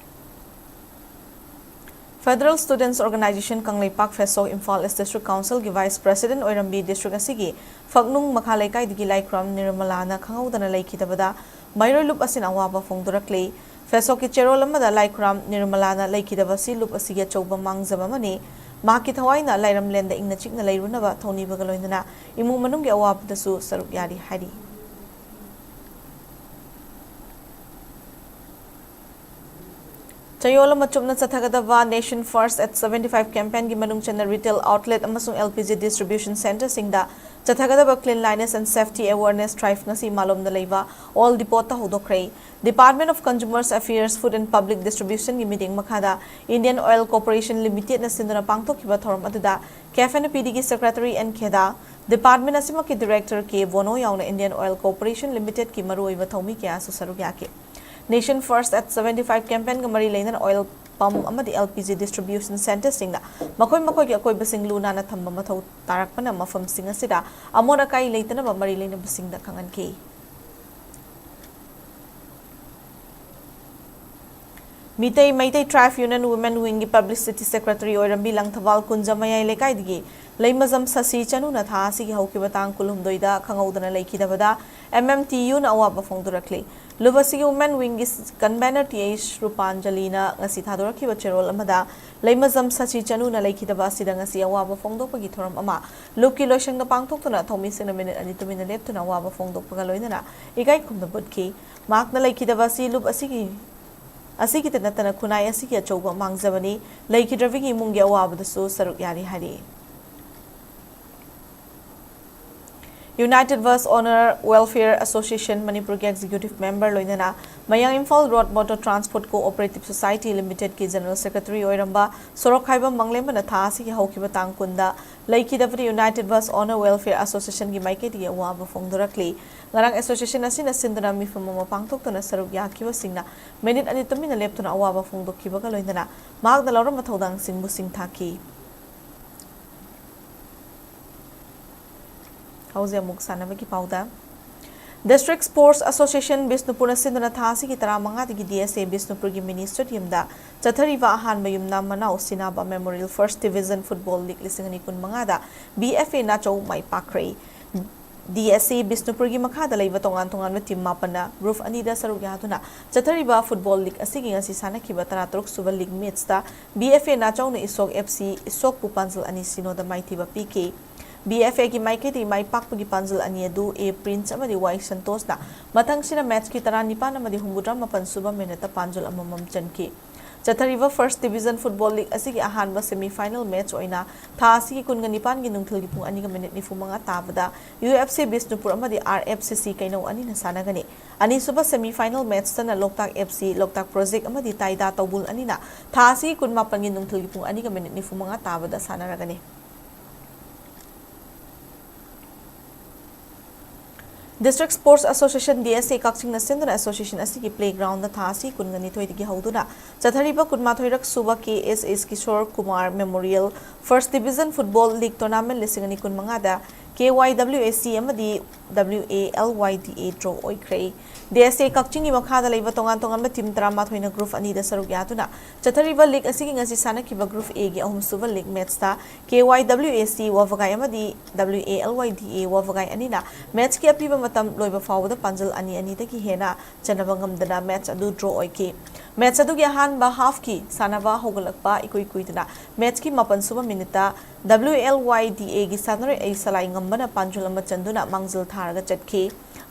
Federal Students Organisation ꯀꯪꯂꯩꯄꯥꯛ ꯐꯦꯁꯣꯛ ꯏꯝꯐꯥꯜ ꯏꯁ꯭ꯠ ꯗꯤꯁꯇ꯭ꯔꯤꯛ ꯀꯥꯎꯟꯁꯤꯜꯒꯤ ꯚꯥꯏꯁ ꯄ꯭ꯔꯦꯁꯤꯗꯦꯟꯠ ꯑꯣꯏꯔꯝꯕꯤ ꯗꯤꯁꯇ꯭ꯔꯤꯛ ꯑꯁꯤꯒꯤ ꯐꯛꯅꯨꯡ ꯃꯈꯥ ꯂꯩꯀꯥꯏꯗꯒꯤ ꯂꯥꯏꯈ꯭ꯔꯝ ꯅꯤꯔꯃꯂꯥꯅ ꯈꯪꯍꯧꯗꯅ ꯂꯩꯈꯤꯗꯕꯗ ꯃꯩꯔꯣꯏ ꯂꯨꯞ ꯑꯁꯤꯅ ꯑꯋꯥꯕ ꯐꯣꯡꯗꯣꯔꯛꯂꯤ꯫ ꯐꯦꯁꯣꯛꯀꯤ ꯆꯦꯔꯣꯜ ꯑꯃꯗ ꯂꯥꯏꯈꯨꯔꯥꯝ ꯅꯤꯔꯃꯂꯥꯅ ꯂꯩꯈꯤꯗꯕ ꯑꯁꯤ ꯂꯨꯞ ꯑꯁꯤꯒꯤ ꯑꯆꯧꯕ ꯃꯥꯡꯖꯕ ꯑꯃꯅꯤ꯫ ꯃꯍꯥꯛꯀꯤ ꯊꯋꯥꯏꯅ ꯂꯥꯏꯔꯝꯂꯦꯟꯗ ꯏꯪꯅ ꯆꯤꯛꯅ ꯂꯩꯔꯨꯅꯕ ꯊꯧꯅꯤꯕꯒ ꯂꯣꯏꯅꯅ ꯏꯃꯨꯡ ꯃꯅꯨꯡꯒꯤ ꯑꯋꯥꯕꯗꯁꯨ ꯁꯔꯨꯛ ꯌꯥꯔꯤ ꯍꯥꯏꯔꯤ꯫ ꯆꯌꯣꯜ ꯑꯃ ꯆꯨꯞꯅ ꯆꯠꯊꯒꯗꯕ Nation First at seventy five campaignꯒꯤ ꯃꯅꯨꯡ ꯆꯟꯅ retail outlet ꯑꯃꯁꯨꯡ L P G distribution centreꯁꯤꯡꯗ ꯆꯠꯊꯒꯗꯕ Cleanliness and Safety Awareness Drive ꯉꯁꯤ ꯃꯥꯂꯣꯝꯗ ꯂꯩꯕ Old Depotꯇ ꯍꯧꯗꯣꯛꯈ꯭ꯔꯦ꯫ Department of Consumers Affairs, Food and Public Distributionꯒꯤ ꯃꯤꯠꯌꯦꯡ ꯃꯈꯥꯗ Indian Oil Corporation Limitedꯅ ꯁꯤꯟꯗꯨꯅ ꯄꯥꯡꯊꯣꯛꯈꯤꯕ ꯊꯧꯔꯝ ꯑꯗꯨꯗ CAFE and PDꯒꯤ Secretary N ꯈꯦꯗꯥ, department ꯑꯁꯤꯃꯛꯀꯤ director K bono ꯌꯥꯎꯅ Indian Oil Corporation Limitedꯀꯤ ꯃꯔꯨꯑꯣꯏꯕ ꯊꯧꯃꯤ ꯀꯌꯥꯁꯨ ꯁꯔꯨꯛ ꯌꯥꯈꯤ꯫ Nation First at seventy five campaignꯒ ꯃꯔꯤ ꯂꯩꯅꯅ oil pump ꯑꯃꯗꯤ L P G distribution centreꯁꯤꯡꯗ ꯃꯈꯣꯏ ꯃꯈꯣꯏꯒꯤ ꯑꯀꯣꯏꯕꯁꯤꯡ ꯂꯨ ꯅꯥꯟꯅ ꯊꯝꯕ ꯃꯊꯧ ꯇꯥꯔꯛꯄꯅ ꯃꯐꯝꯁꯤꯡ ꯑꯁꯤꯗ ꯑꯃꯣꯠ ꯑꯀꯥꯏ ꯂꯩꯇꯅꯕ ꯃꯔꯤ ꯂꯩꯅꯕꯁꯤꯡꯗ ꯈꯪꯍꯟꯈꯤ꯫ Meitei Meitei Tribe Union Women Wingꯒꯤ Publicity Secretary ꯑꯣꯏꯔꯝꯕꯤ Langthabal ꯀꯨꯟꯖ ꯃꯌꯥꯏ ꯂꯩꯀꯥꯏꯗꯒꯤ ꯂꯩꯃꯖꯝ ꯁꯁꯤ ꯆꯅꯨꯅ ꯊꯥ ꯑꯁꯤꯒꯤ ꯍꯧꯈꯤꯕ ꯇꯥꯡ ꯀꯨꯟꯍꯨꯝꯗꯣꯏꯗ ꯈꯪꯍꯧꯗꯅ ꯂꯩꯈꯤꯗꯕꯗ M M T Uꯅ ꯑꯋꯥꯕ ꯐꯣꯡꯗꯣꯔꯛꯂꯤ꯫ ꯂꯨꯞ ꯑꯁꯤꯒꯤ Women Wingꯒꯤ convener T H ꯔꯨꯄꯥꯟꯖꯂꯤꯅ ꯉꯁꯤ ꯊꯥꯗꯣꯔꯛꯈꯤꯕ ꯆꯦꯔꯣꯜ ꯑꯃꯗ ꯂꯩꯃꯖꯝ ꯁꯁꯤ ꯆꯅꯨꯅ ꯂꯩꯈꯤꯗꯕ ꯑꯁꯤꯗ ꯉꯁꯤ ꯑꯋꯥꯕ ꯐꯣꯡꯗꯣꯛꯄꯒꯤ ꯊꯧꯔꯝ ꯑꯃ ꯂꯨꯞꯀꯤ ꯂꯣꯏꯁꯪꯗ ꯄꯥꯡꯊꯣꯛꯇꯨꯅ ꯊꯧꯃꯤꯁꯤꯡꯅ ꯃꯤꯅꯤꯠ ꯑꯅꯤ ꯇꯨꯃꯤꯟꯅ ꯂꯦꯞꯇꯨꯅ ꯑꯋꯥꯕ ꯐꯣꯡꯗꯣꯛꯄꯒ ꯂꯣꯏꯅꯅ ꯏꯀꯥꯏ ꯈꯨꯝꯅꯕ ꯎꯠꯈꯤ꯫ ꯃꯍꯥꯛꯅ ꯂꯩꯈꯤꯗꯕ ꯑꯁꯤ ꯂꯨꯞ ꯑꯁꯤꯒꯤ ꯑꯁꯤꯒꯤꯇ ꯅꯠꯇꯅ ꯈꯨꯟꯅꯥꯏ ꯑꯁꯤꯒꯤ ꯑꯆꯧꯕ ꯃꯥꯡꯖꯕꯅꯤ꯫ ꯂꯩꯈꯤꯗ꯭ꯔꯕꯒꯤ ꯏꯃꯨꯡꯒꯤ ꯑꯋꯥꯕꯗꯁꯨ ꯁꯔꯨꯛ ꯌꯥꯔꯤ ꯍꯥꯏꯔꯤ꯫ United Bus Owner Welfare Association ꯃꯅꯤꯄꯨꯔꯒꯤ executive member ꯂꯣꯏꯅꯅ ꯃꯌꯥꯡ Imphal Road Motor Transport Cooperative Society Limitedꯀꯤ general secretary ꯑꯣꯏꯔꯝꯕ ꯁꯣꯔꯣꯛꯈꯥꯏꯕꯝ ꯃꯪꯂꯦꯝꯕꯅ ꯊꯥ ꯑꯁꯤꯒꯤ ꯍꯧꯈꯤꯕ ꯇꯥꯡ ꯀꯨꯟꯗ ꯂꯩꯈꯤꯗꯕꯗ United Bus Owner Welfare Associationꯒꯤ ꯃꯥꯏꯀꯩꯗꯒꯤ ꯑꯋꯥꯕ ꯐꯣꯡꯗꯣꯔꯛꯂꯤ꯫ ꯉꯔꯥꯡ association ꯑꯁꯤꯅ ꯁꯤꯟꯗꯨꯅ ꯃꯤꯐꯝ ꯑꯃ ꯄꯥꯡꯊꯣꯛꯇꯨꯅ ꯁꯔꯨꯛ ꯌꯥꯈꯤꯕꯁꯤꯡꯅ ꯃꯤꯅꯤꯠ ꯑꯅꯤ ꯇꯨꯃꯤꯟꯅ ꯂꯦꯞꯇꯨꯅ ꯑꯋꯥꯕ ꯐꯣꯡꯗꯣꯛꯈꯤꯕꯒ ꯂꯣꯏꯅꯅ ꯃꯍꯥꯛꯅ ꯂꯧꯔꯝꯕ ꯊꯧꯗꯥꯡꯁꯤꯡꯕꯨ ꯁꯤꯡꯊꯥꯈꯤ꯫ ꯍꯧꯖꯤꯛ ꯑꯃꯨꯛ ꯁꯥꯟꯅꯕꯒꯤ ꯄꯥꯎꯗ꯫ District Sports Association ꯕꯤꯁꯅꯨꯄꯨꯔꯅ ꯁꯤꯟꯗꯨꯅ ꯊꯥ ꯑꯁꯤꯒꯤ ꯇꯔꯥꯃꯉꯥꯗꯒꯤ D S A ꯕꯤꯁꯅꯨꯄꯨꯔꯒꯤ mini stadiumꯗ ꯆꯠꯊꯔꯤꯕ ꯑꯍꯥꯟꯕ ꯌꯨꯝꯅꯥꯝ ꯃꯅꯥꯎ ꯁꯤꯅꯥꯕ Memorial First Division Football League ꯂꯤꯁꯤꯡ ꯑꯅꯤ ꯀꯨꯟꯃꯉꯥꯗ B F A ꯅꯥꯆꯧ my ꯄꯥꯛꯈ꯭ꯔꯦ꯫ D S ꯑꯦ ꯕꯤꯁꯅꯨꯄꯨꯔꯒꯤ ꯃꯈꯥꯗ ꯂꯩꯕ ꯇꯣꯉꯥꯟ ꯇꯣꯉꯥꯟꯕ ꯇꯤꯝ ꯃꯥꯄꯟꯅ ꯒ꯭ꯔꯨꯞ ꯑꯅꯤꯗ ꯁꯔꯨꯛ ꯌꯥꯗꯨꯅ ꯆꯠꯊꯔꯤꯕ ꯐꯨꯠꯕꯣꯜ ꯂꯤꯒ ꯑꯁꯤꯒꯤ ꯉꯁꯤ ꯁꯥꯟꯅꯈꯤꯕ ꯇꯔꯥꯇꯔꯨꯛ ꯁꯨꯕ ꯂꯤꯒ ꯃꯦꯠꯁꯇ B F A ꯅꯥꯆꯧꯅ ꯏꯁꯣꯛ F C ꯏꯁꯣꯛꯄꯨ ꯄꯥꯟꯖꯜ ꯑꯅꯤ ꯁꯤꯅꯣꯗ ꯃꯥꯏꯊꯤꯕ ꯄꯤꯈꯤ꯫ ꯕꯤ ꯑꯦꯐ ꯑꯦꯒꯤ ꯃꯥꯏꯀꯩꯗꯒꯤ ꯃꯥꯏ ꯄꯥꯛꯄꯒꯤ ꯄꯥꯟꯖꯜ ꯑꯅꯤ ꯑꯗꯨ ꯑꯦ ꯄ꯭ꯔꯤꯟꯁ ꯑꯃꯗꯤ ꯋꯥꯏ ꯁꯟꯇꯣꯁꯅ ꯃꯊꯪꯁꯤꯅ ꯃꯦꯠꯁꯀꯤ ꯇꯔꯥꯅꯤꯄꯥꯟ ꯑꯃꯗꯤ ꯍꯨꯝꯐꯨꯇꯔꯥꯃꯥꯄꯟ ꯁꯨꯕ ꯃꯤꯅꯠꯇ ꯄꯥꯟꯖꯜ ꯑꯃꯃꯝ ꯆꯟꯈꯤ꯫ ꯆꯠꯊꯔꯤꯕ ꯐꯥꯔꯁ ꯗꯤꯕꯤꯖꯟ ꯐꯨꯠꯕꯣꯜ ꯂꯤꯒ ꯑꯁꯤꯒꯤ ꯑꯍꯥꯟꯕ ꯁꯦꯃꯤ ꯐꯥꯏꯅꯦꯜ ꯃꯦꯠꯁ ꯑꯣꯏꯅ ꯊꯥ ꯑꯁꯤꯒꯤ ꯀꯨꯟꯒ ꯅꯤꯄꯥꯟꯒꯤ ꯅꯨꯡꯊꯤꯜꯒꯤ ꯄꯨꯡ ꯑꯅꯤꯒ ꯃꯤꯅꯤꯠ ꯅꯤꯐꯨ ꯃꯉꯥ ꯇꯥꯕꯗ ꯌꯨ ꯑꯦꯐ ꯁꯤ ꯕꯤꯁꯅꯨꯄꯨꯔ ꯑꯃꯗꯤ ꯑꯥꯔ ꯑꯦꯐ ꯁꯤ ꯁꯤ ꯀꯩꯅꯧ ꯑꯅꯤꯅ ꯁꯥꯟꯅꯒꯅꯤ꯫ ꯑꯅꯤꯁꯨꯕ ꯁꯦꯃꯤ ꯐꯥꯏꯅꯦꯜ ꯃꯦꯠꯁꯇꯅ ꯂꯣꯛꯇꯥꯛ ꯑꯦꯐ ꯁꯤ, ꯂꯣꯛꯇꯥꯛ ꯄ꯭ꯔꯣꯖꯦꯛ ꯑꯃꯗꯤ ꯇꯥꯏꯗꯥ ꯇꯧꯕꯨꯜ ꯑꯅꯤꯅ ꯊꯥ ꯑꯁꯤꯒꯤ ꯀꯨꯟꯃꯥꯄꯟꯒꯤ ꯅꯨꯡꯊꯤꯜꯒꯤ ꯄꯨꯡ ꯑꯅꯤꯒ ꯃꯤꯅꯤꯠ ꯅꯤꯐꯨ ꯃꯉꯥ ꯇꯥꯕꯗ ꯁꯥꯟꯅꯔꯒꯅꯤ꯫ District Sports Association, D S ꯑꯦ, ꯀꯛꯆꯤꯡꯅ ꯁꯤꯟꯗꯨꯅ ꯑꯦꯁꯣꯁꯤꯌꯦꯁꯟ ꯑꯁꯤꯒꯤ ꯄ꯭ꯂꯦꯒ꯭ꯔꯥꯎꯟꯗ ꯊꯥ ꯑꯁꯤ ꯀꯨꯟꯒ ꯅꯤꯊꯣꯏꯗꯒꯤ ꯍꯧꯗꯨꯅ ꯆꯠꯊꯔꯤꯕ ꯀꯨꯟꯃꯥꯊꯣꯏꯔꯛ ꯁꯨꯕ K S S Kishore Kumar memorial first division football league tournament ꯂꯤꯁꯤꯡ ꯑꯅꯤ ꯀꯨꯟꯃꯉꯥꯗ ꯀꯦ ꯋꯥꯏ ꯗꯕ꯭ꯂꯤꯎ ꯑꯦ ꯁꯤ ꯑꯃꯗꯤ ꯗꯕ꯭ꯂꯤꯎ ꯑꯦ ꯑꯦꯜ ꯋꯥꯏ ꯗꯤ ꯑꯦ ꯗ꯭ꯔꯣ ꯑꯣꯏꯈ꯭ꯔꯦ꯫ ꯗꯤ ꯑꯦꯁ ꯑꯦ ꯀꯛꯆꯤꯡꯒꯤ ꯃꯈꯥꯗ ꯂꯩꯕ ꯇꯣꯉꯥꯟ ꯇꯣꯉꯥꯟꯕ ꯇꯤꯝ ꯇꯔꯥꯃꯥꯊꯣꯏꯅ ꯒ꯭ꯔꯨꯞ ꯑꯅꯤꯗ ꯁꯔꯨꯛ ꯌꯥꯗꯨꯅ ꯆꯠꯊꯔꯤꯕ ꯂꯤꯒ ꯑꯁꯤꯒꯤ ꯉꯁꯤ ꯁꯥꯟꯅꯈꯤꯕ ꯒ꯭ꯔꯨꯞ ꯑꯦꯒꯤ ꯑꯍꯨꯝꯁꯨꯕ ꯂꯤꯒ ꯃꯦꯠꯁꯇ ꯀꯦ ꯋꯥꯏ ꯗꯕ꯭ꯂꯤꯎ ꯑꯦ ꯁꯤ ꯋꯥꯕꯒꯥꯏ ꯑꯃꯗꯤ ꯗꯕ꯭ꯂꯤꯎ ꯑꯦ ꯑꯦꯜ ꯋꯥꯏ ꯗꯤ ꯑꯦ ꯋꯥꯕꯒꯥꯏ ꯑꯅꯤꯅ ꯃꯦꯠꯁꯀꯤ ꯑꯄꯤꯕ ꯃꯇꯝ ꯂꯣꯏꯕ ꯐꯥꯎꯕꯗ ꯄꯥꯟꯖꯜ ꯑꯅꯤ ꯑꯅꯤꯗꯒꯤ ꯍꯦꯟꯅ ꯆꯟꯅꯕ ꯉꯝꯗꯅ ꯃꯦꯠꯁ ꯑꯗꯨ ꯗ꯭ꯔꯣ ꯑꯣꯏꯈꯤ꯫ ꯃꯦꯠꯁ ꯑꯗꯨꯒꯤ ꯑꯍꯥꯟꯕ ꯍꯥꯐꯀꯤ ꯁꯥꯟꯅꯕ ꯍꯧꯒꯠꯂꯛꯄ ꯏꯀꯨꯏ ꯀꯨꯏꯗꯅ ꯃꯦꯠꯁꯀꯤ ꯃꯥꯄꯟ ꯁꯨꯕ ꯃꯤꯅꯤꯠꯇ ꯗꯕ꯭ꯂꯤꯎ ꯑꯦꯜ ꯋꯥꯏ ꯗꯤ ꯑꯦꯒꯤ ꯁꯥꯟꯅꯔꯣꯏ ꯑꯩ ꯁꯂꯥꯏ ꯉꯝꯕꯅ ꯄꯥꯟꯖꯜ ꯑꯃ ꯆꯟꯗꯨꯅ ꯃꯥꯡꯖꯤꯜ ꯊꯥꯔꯒ ꯆꯠꯈꯤ꯫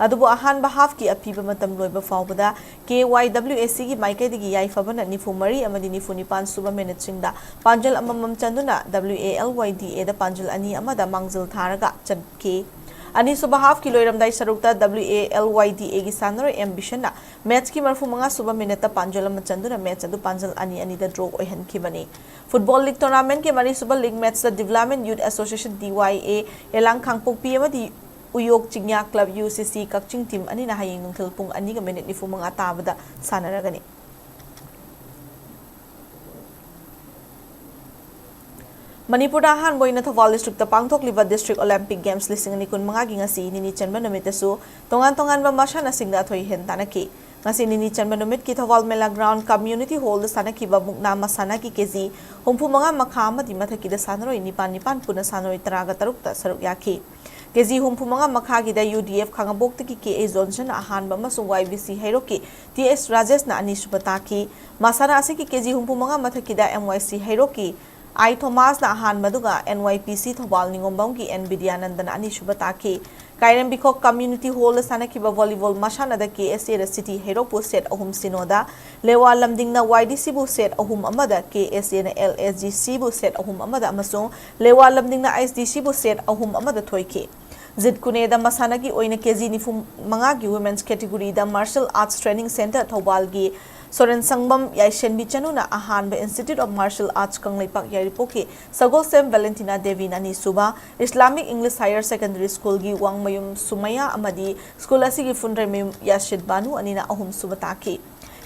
ꯑꯗꯨꯕꯨ ꯑꯍꯥꯟꯕ ꯍꯥꯐꯀꯤ ꯑꯄꯤꯕ ꯃꯇꯝ ꯂꯣꯏꯕ ꯐꯥꯎꯕꯗ ꯀꯦ ꯋꯥꯏ ꯗꯕ꯭ꯂꯤꯎ ꯑꯦ ꯁꯤꯒꯤ ꯃꯥꯏꯀꯩꯗꯒꯤ ꯌꯥꯏꯐꯕꯅ ꯅꯤꯐꯨ ꯃꯔꯤ ꯑꯃꯗꯤ ꯅꯤꯐꯨ ꯅꯤꯄꯥꯟ ꯁꯨꯕ ꯃꯤꯅꯤꯠꯁꯤꯡꯗ ꯄꯥꯟꯖꯜ ꯑꯃꯃꯝ ꯆꯟꯗꯨꯅ ꯗꯕ꯭ꯂꯤꯎ ꯑꯦ ꯑꯦꯜ ꯋꯥꯏ ꯗꯤ ꯑꯦꯗ ꯄꯥꯟꯖꯜ ꯑꯅꯤ ꯑꯃꯗ ꯃꯥꯡꯖꯤꯜ ꯊꯥꯔꯒ ꯆꯠꯈꯤ꯫ ꯑꯅꯤꯁꯨꯕ ꯍꯥꯐꯀꯤ ꯂꯣꯏꯔꯝꯗꯥꯏ ꯁꯔꯨꯛꯇ ꯗꯕ꯭ꯂꯤꯎ ꯑꯦ ꯑꯦꯜ ꯋꯥꯏ ꯗꯤ ꯑꯦꯒꯤ ꯁꯥꯟꯅꯔꯣꯏ ꯑꯦꯝ ꯕꯤꯁꯟꯅ ꯃꯦꯠꯁꯀꯤ ꯃꯔꯤꯐꯨ ꯃꯉꯥ ꯁꯨꯕ ꯃꯤꯅꯤꯠꯇ ꯄꯥꯟꯖꯜ ꯑꯃ ꯆꯟꯗꯨꯅ ꯃꯦꯠꯁ ꯑꯗꯨ ꯄꯥꯟꯖꯜ ꯑꯅꯤ ꯑꯅꯤꯗ ꯗ꯭ꯔꯣ ꯑꯣꯏꯍꯟꯈꯤꯕꯅꯤ꯫ ꯐꯨꯠꯕꯣꯜ ꯂꯤꯒ ꯇꯣꯔꯅꯥꯃꯦꯟꯠꯀꯤ ꯃꯔꯤꯁꯨꯕ ꯂꯤꯒ ꯃꯦꯠꯁꯇ ꯗꯤꯕ꯭ꯂꯥꯃꯦꯟ ꯌꯨꯠ ꯑꯦꯁꯣꯁꯤꯌꯦꯁꯟ, ꯗꯤ ꯋꯥꯏ ꯑꯦ, ꯑꯦꯂꯥꯡ ꯀꯥꯡꯄꯣꯛꯄꯤ ꯑꯃꯗꯤ ꯎꯌꯣꯛ ꯆꯤꯡꯌꯥ ꯀ꯭ꯂꯕ, ꯌꯨ ꯁꯤ ꯁꯤ, ꯀꯛꯆꯤꯡ ꯇꯤꯝ ꯑꯅꯤꯅ ꯍꯌꯦꯡ ꯅꯨꯡꯊꯤꯜ ꯄꯨꯡ ꯑꯅꯤꯒ ꯃꯤꯅꯤꯠ ꯅꯤꯐꯨ ꯃꯉꯥ ꯇꯥꯕꯗ ꯁꯥꯟꯅꯔꯒꯅꯤ꯫ ꯃꯅꯤꯄꯨꯔꯗ ꯑꯍꯥꯟꯕ ꯑꯣꯏꯅ ꯊꯧꯕꯥꯜ ꯗꯤꯁꯇ꯭ꯔꯤꯛꯇ ꯄꯥꯡꯊꯣꯛꯂꯤꯕ ꯗꯤꯁꯇ꯭ꯔꯤꯛ ꯑꯣꯂꯦꯝꯄꯤꯛ ꯒꯦꯝꯁ ꯂꯤꯁꯤꯡ ꯑꯅꯤ ꯀꯨꯟꯃꯉꯥꯒꯤ ꯉꯁꯤ ꯅꯤꯅꯤ ꯆꯟꯕ ꯅꯨꯃꯤꯠꯇꯁꯨ ꯇꯣꯉꯥꯟ ꯇꯣꯉꯥꯟꯕ ꯃꯁꯥꯟꯅꯁꯤꯡꯗ ꯑꯊꯣꯏ ꯑꯍꯦꯟ ꯇꯥꯟꯅꯈꯤ꯫ ꯉꯁꯤ ꯅꯤꯅꯤ ꯆꯟꯕ ꯅꯨꯃꯤꯠꯀꯤ ꯊꯧꯕꯥꯜ ꯃꯦꯂꯥ ꯒ꯭ꯔꯥꯎꯟ ꯀꯝꯃ꯭ꯌꯨꯅꯤꯇꯤ ꯍꯣꯜꯗ ꯁꯥꯟꯅꯈꯤꯕ ꯃꯨꯛꯅꯥ ꯃꯁꯥꯟꯅꯒꯤ ꯀꯦ ꯖꯤ ꯍꯨꯝꯐꯨ ꯃꯉꯥ ꯃꯈꯥ ꯑꯃꯗꯤ ꯃꯊꯛꯀꯤꯗ ꯁꯥꯟꯅꯔꯣꯏ ꯅꯤꯄꯥꯟ ꯅꯤꯄꯥꯟ ꯄꯨꯟꯅ ꯁꯥꯟꯅꯔꯣꯏ ꯇꯔꯥꯒ ꯇꯔꯨꯛꯇ ꯁꯔꯨꯛ ꯌꯥꯈꯤ꯫ ꯀꯦ ꯖꯤ ꯍꯨꯝꯐꯨ ꯃꯉꯥ ꯃꯈꯥꯒꯤꯗ U D F ꯈꯥꯉꯕꯣꯛꯇꯒꯤ K A ꯖꯣꯟꯁꯟꯅ ꯑꯍꯥꯟꯕ ꯑꯃꯁꯨꯡ ꯋꯥꯏ ꯕꯤ ꯁꯤ ꯍꯩꯔꯣꯛꯀꯤ ꯇꯤ ꯑꯦꯁ ꯔꯥꯖꯦꯁꯅ ꯑꯅꯤꯁꯨꯕ ꯇꯥꯈꯤ꯫ ꯃꯁꯥꯟꯅ ꯑꯁꯤꯒꯤ ꯀꯦ ꯖꯤ ꯍꯨꯝꯐꯨ ꯃꯉꯥ ꯃꯊꯛꯀꯤꯗ ꯑꯦꯝ ꯋꯥꯏ ꯁꯤ ꯍꯩꯔꯣꯛꯀꯤ ꯑꯥꯏ ꯊꯣꯃꯥꯁꯅ ꯑꯍꯥꯟꯕ, ꯑꯗꯨꯒ ꯑꯦꯟ ꯋꯥꯏ ꯄꯤ ꯁꯤ ꯊꯧꯕꯥꯜ ꯅꯤꯉꯣꯝꯕꯝꯒꯤ ꯑꯦꯟ ꯕꯤꯗ꯭ꯌꯥꯅꯟꯗꯅ ꯑꯅꯤꯁꯨꯕ ꯇꯥꯈꯤ꯫ ꯀꯥꯏꯔꯦꯝꯕꯤꯈꯣꯛ ꯀꯝꯃ꯭ꯌꯨꯅꯤꯇꯤ ꯍꯣꯜꯗ ꯁꯥꯟꯅꯈꯤꯕ ꯚꯣꯂꯤꯕꯣꯜ ꯃꯁꯥꯟꯅꯗ ꯀꯦ ꯑꯦꯁ ꯑꯦꯅ ꯁꯤꯇꯤ ꯍꯩꯔꯣꯛꯄꯨ ꯁꯦꯠ ꯑꯍꯨꯝ ꯁꯤꯅꯣꯗ, ꯂꯦꯋꯥ ꯂꯝꯗꯤꯡꯅ ꯋꯥꯏ ꯗꯤ ꯁꯤꯕꯨ ꯁꯦꯠ ꯑꯍꯨꯝ ꯑꯃꯗ, ꯀꯦ ꯑꯦꯁ ꯑꯦꯅ ꯑꯦꯜ ꯑꯦꯁ ꯖꯤ ꯁꯤꯕꯨ ꯁꯦꯠ ꯑꯍꯨꯝ ꯑꯃꯗ ꯑꯃꯁꯨꯡ ꯂꯦꯋꯥ ꯂꯝꯗꯤꯡꯅ ꯑꯩꯆ ꯗꯤ ꯁꯤꯕꯨ ꯁꯦꯠ ꯑꯍꯨꯝ ꯑꯃꯗ ꯊꯣꯏꯈꯤ꯫ ꯖꯤꯠ ꯀꯨꯅꯦꯗ ꯃꯁꯥꯟꯅꯒꯤ ꯑꯣꯏꯅ ꯀꯦ ꯖꯤ ꯅꯤꯐꯨ ꯃꯉꯥꯒꯤ ꯋꯨꯃꯦꯟꯁ ꯀꯦꯇꯤꯒꯣꯔꯤꯗ ꯃꯥꯔꯁꯦꯜ ꯑꯥꯔꯠꯁ ꯇ꯭ꯔꯦꯅꯤꯡ ꯁꯦꯟꯇꯔ ꯊꯧꯕꯥꯜꯒꯤ ꯁꯣꯔꯦꯟ ꯁꯪꯕꯝ ꯌꯥꯏꯁꯦꯟꯕꯤ ꯆꯅꯨꯅ ꯑꯍꯥꯟꯕ, ꯏꯟꯁꯇꯤꯇ꯭ꯌꯨꯠ ꯑꯣꯐ ꯃꯥꯔꯁꯦꯜ ꯑꯥꯔꯠꯁ ꯀꯪꯂꯩꯄꯥꯛ ꯌꯥꯏꯔꯤꯄꯣꯛꯀꯤ ꯁꯒꯣꯜꯁꯦꯝ ꯚꯦꯂꯦꯟꯇꯤꯅꯥ ꯗꯦꯕꯤꯅ ꯑꯅꯤꯁꯨꯕ, ꯏꯁꯂꯥꯃꯤꯛ ꯏꯪꯂꯤꯁ ꯍꯥꯌꯔ ꯁꯦꯀꯦꯟꯗꯔꯤ ꯁ꯭ꯀꯨꯜꯒꯤ ꯋꯥꯡꯃꯌꯨꯝ ꯁꯨꯃꯩꯌꯥ ꯑꯃꯗꯤ ꯁ꯭ꯀꯨꯜ ꯑꯁꯤꯒꯤ ꯐꯨꯟꯗ꯭ꯔꯩꯃꯌꯨꯝ ꯌꯥꯁꯤꯠ ꯕꯥꯅꯨ ꯑꯅꯤꯅ ꯑꯍꯨꯝꯁꯨꯕ ꯇꯥꯈꯤ꯫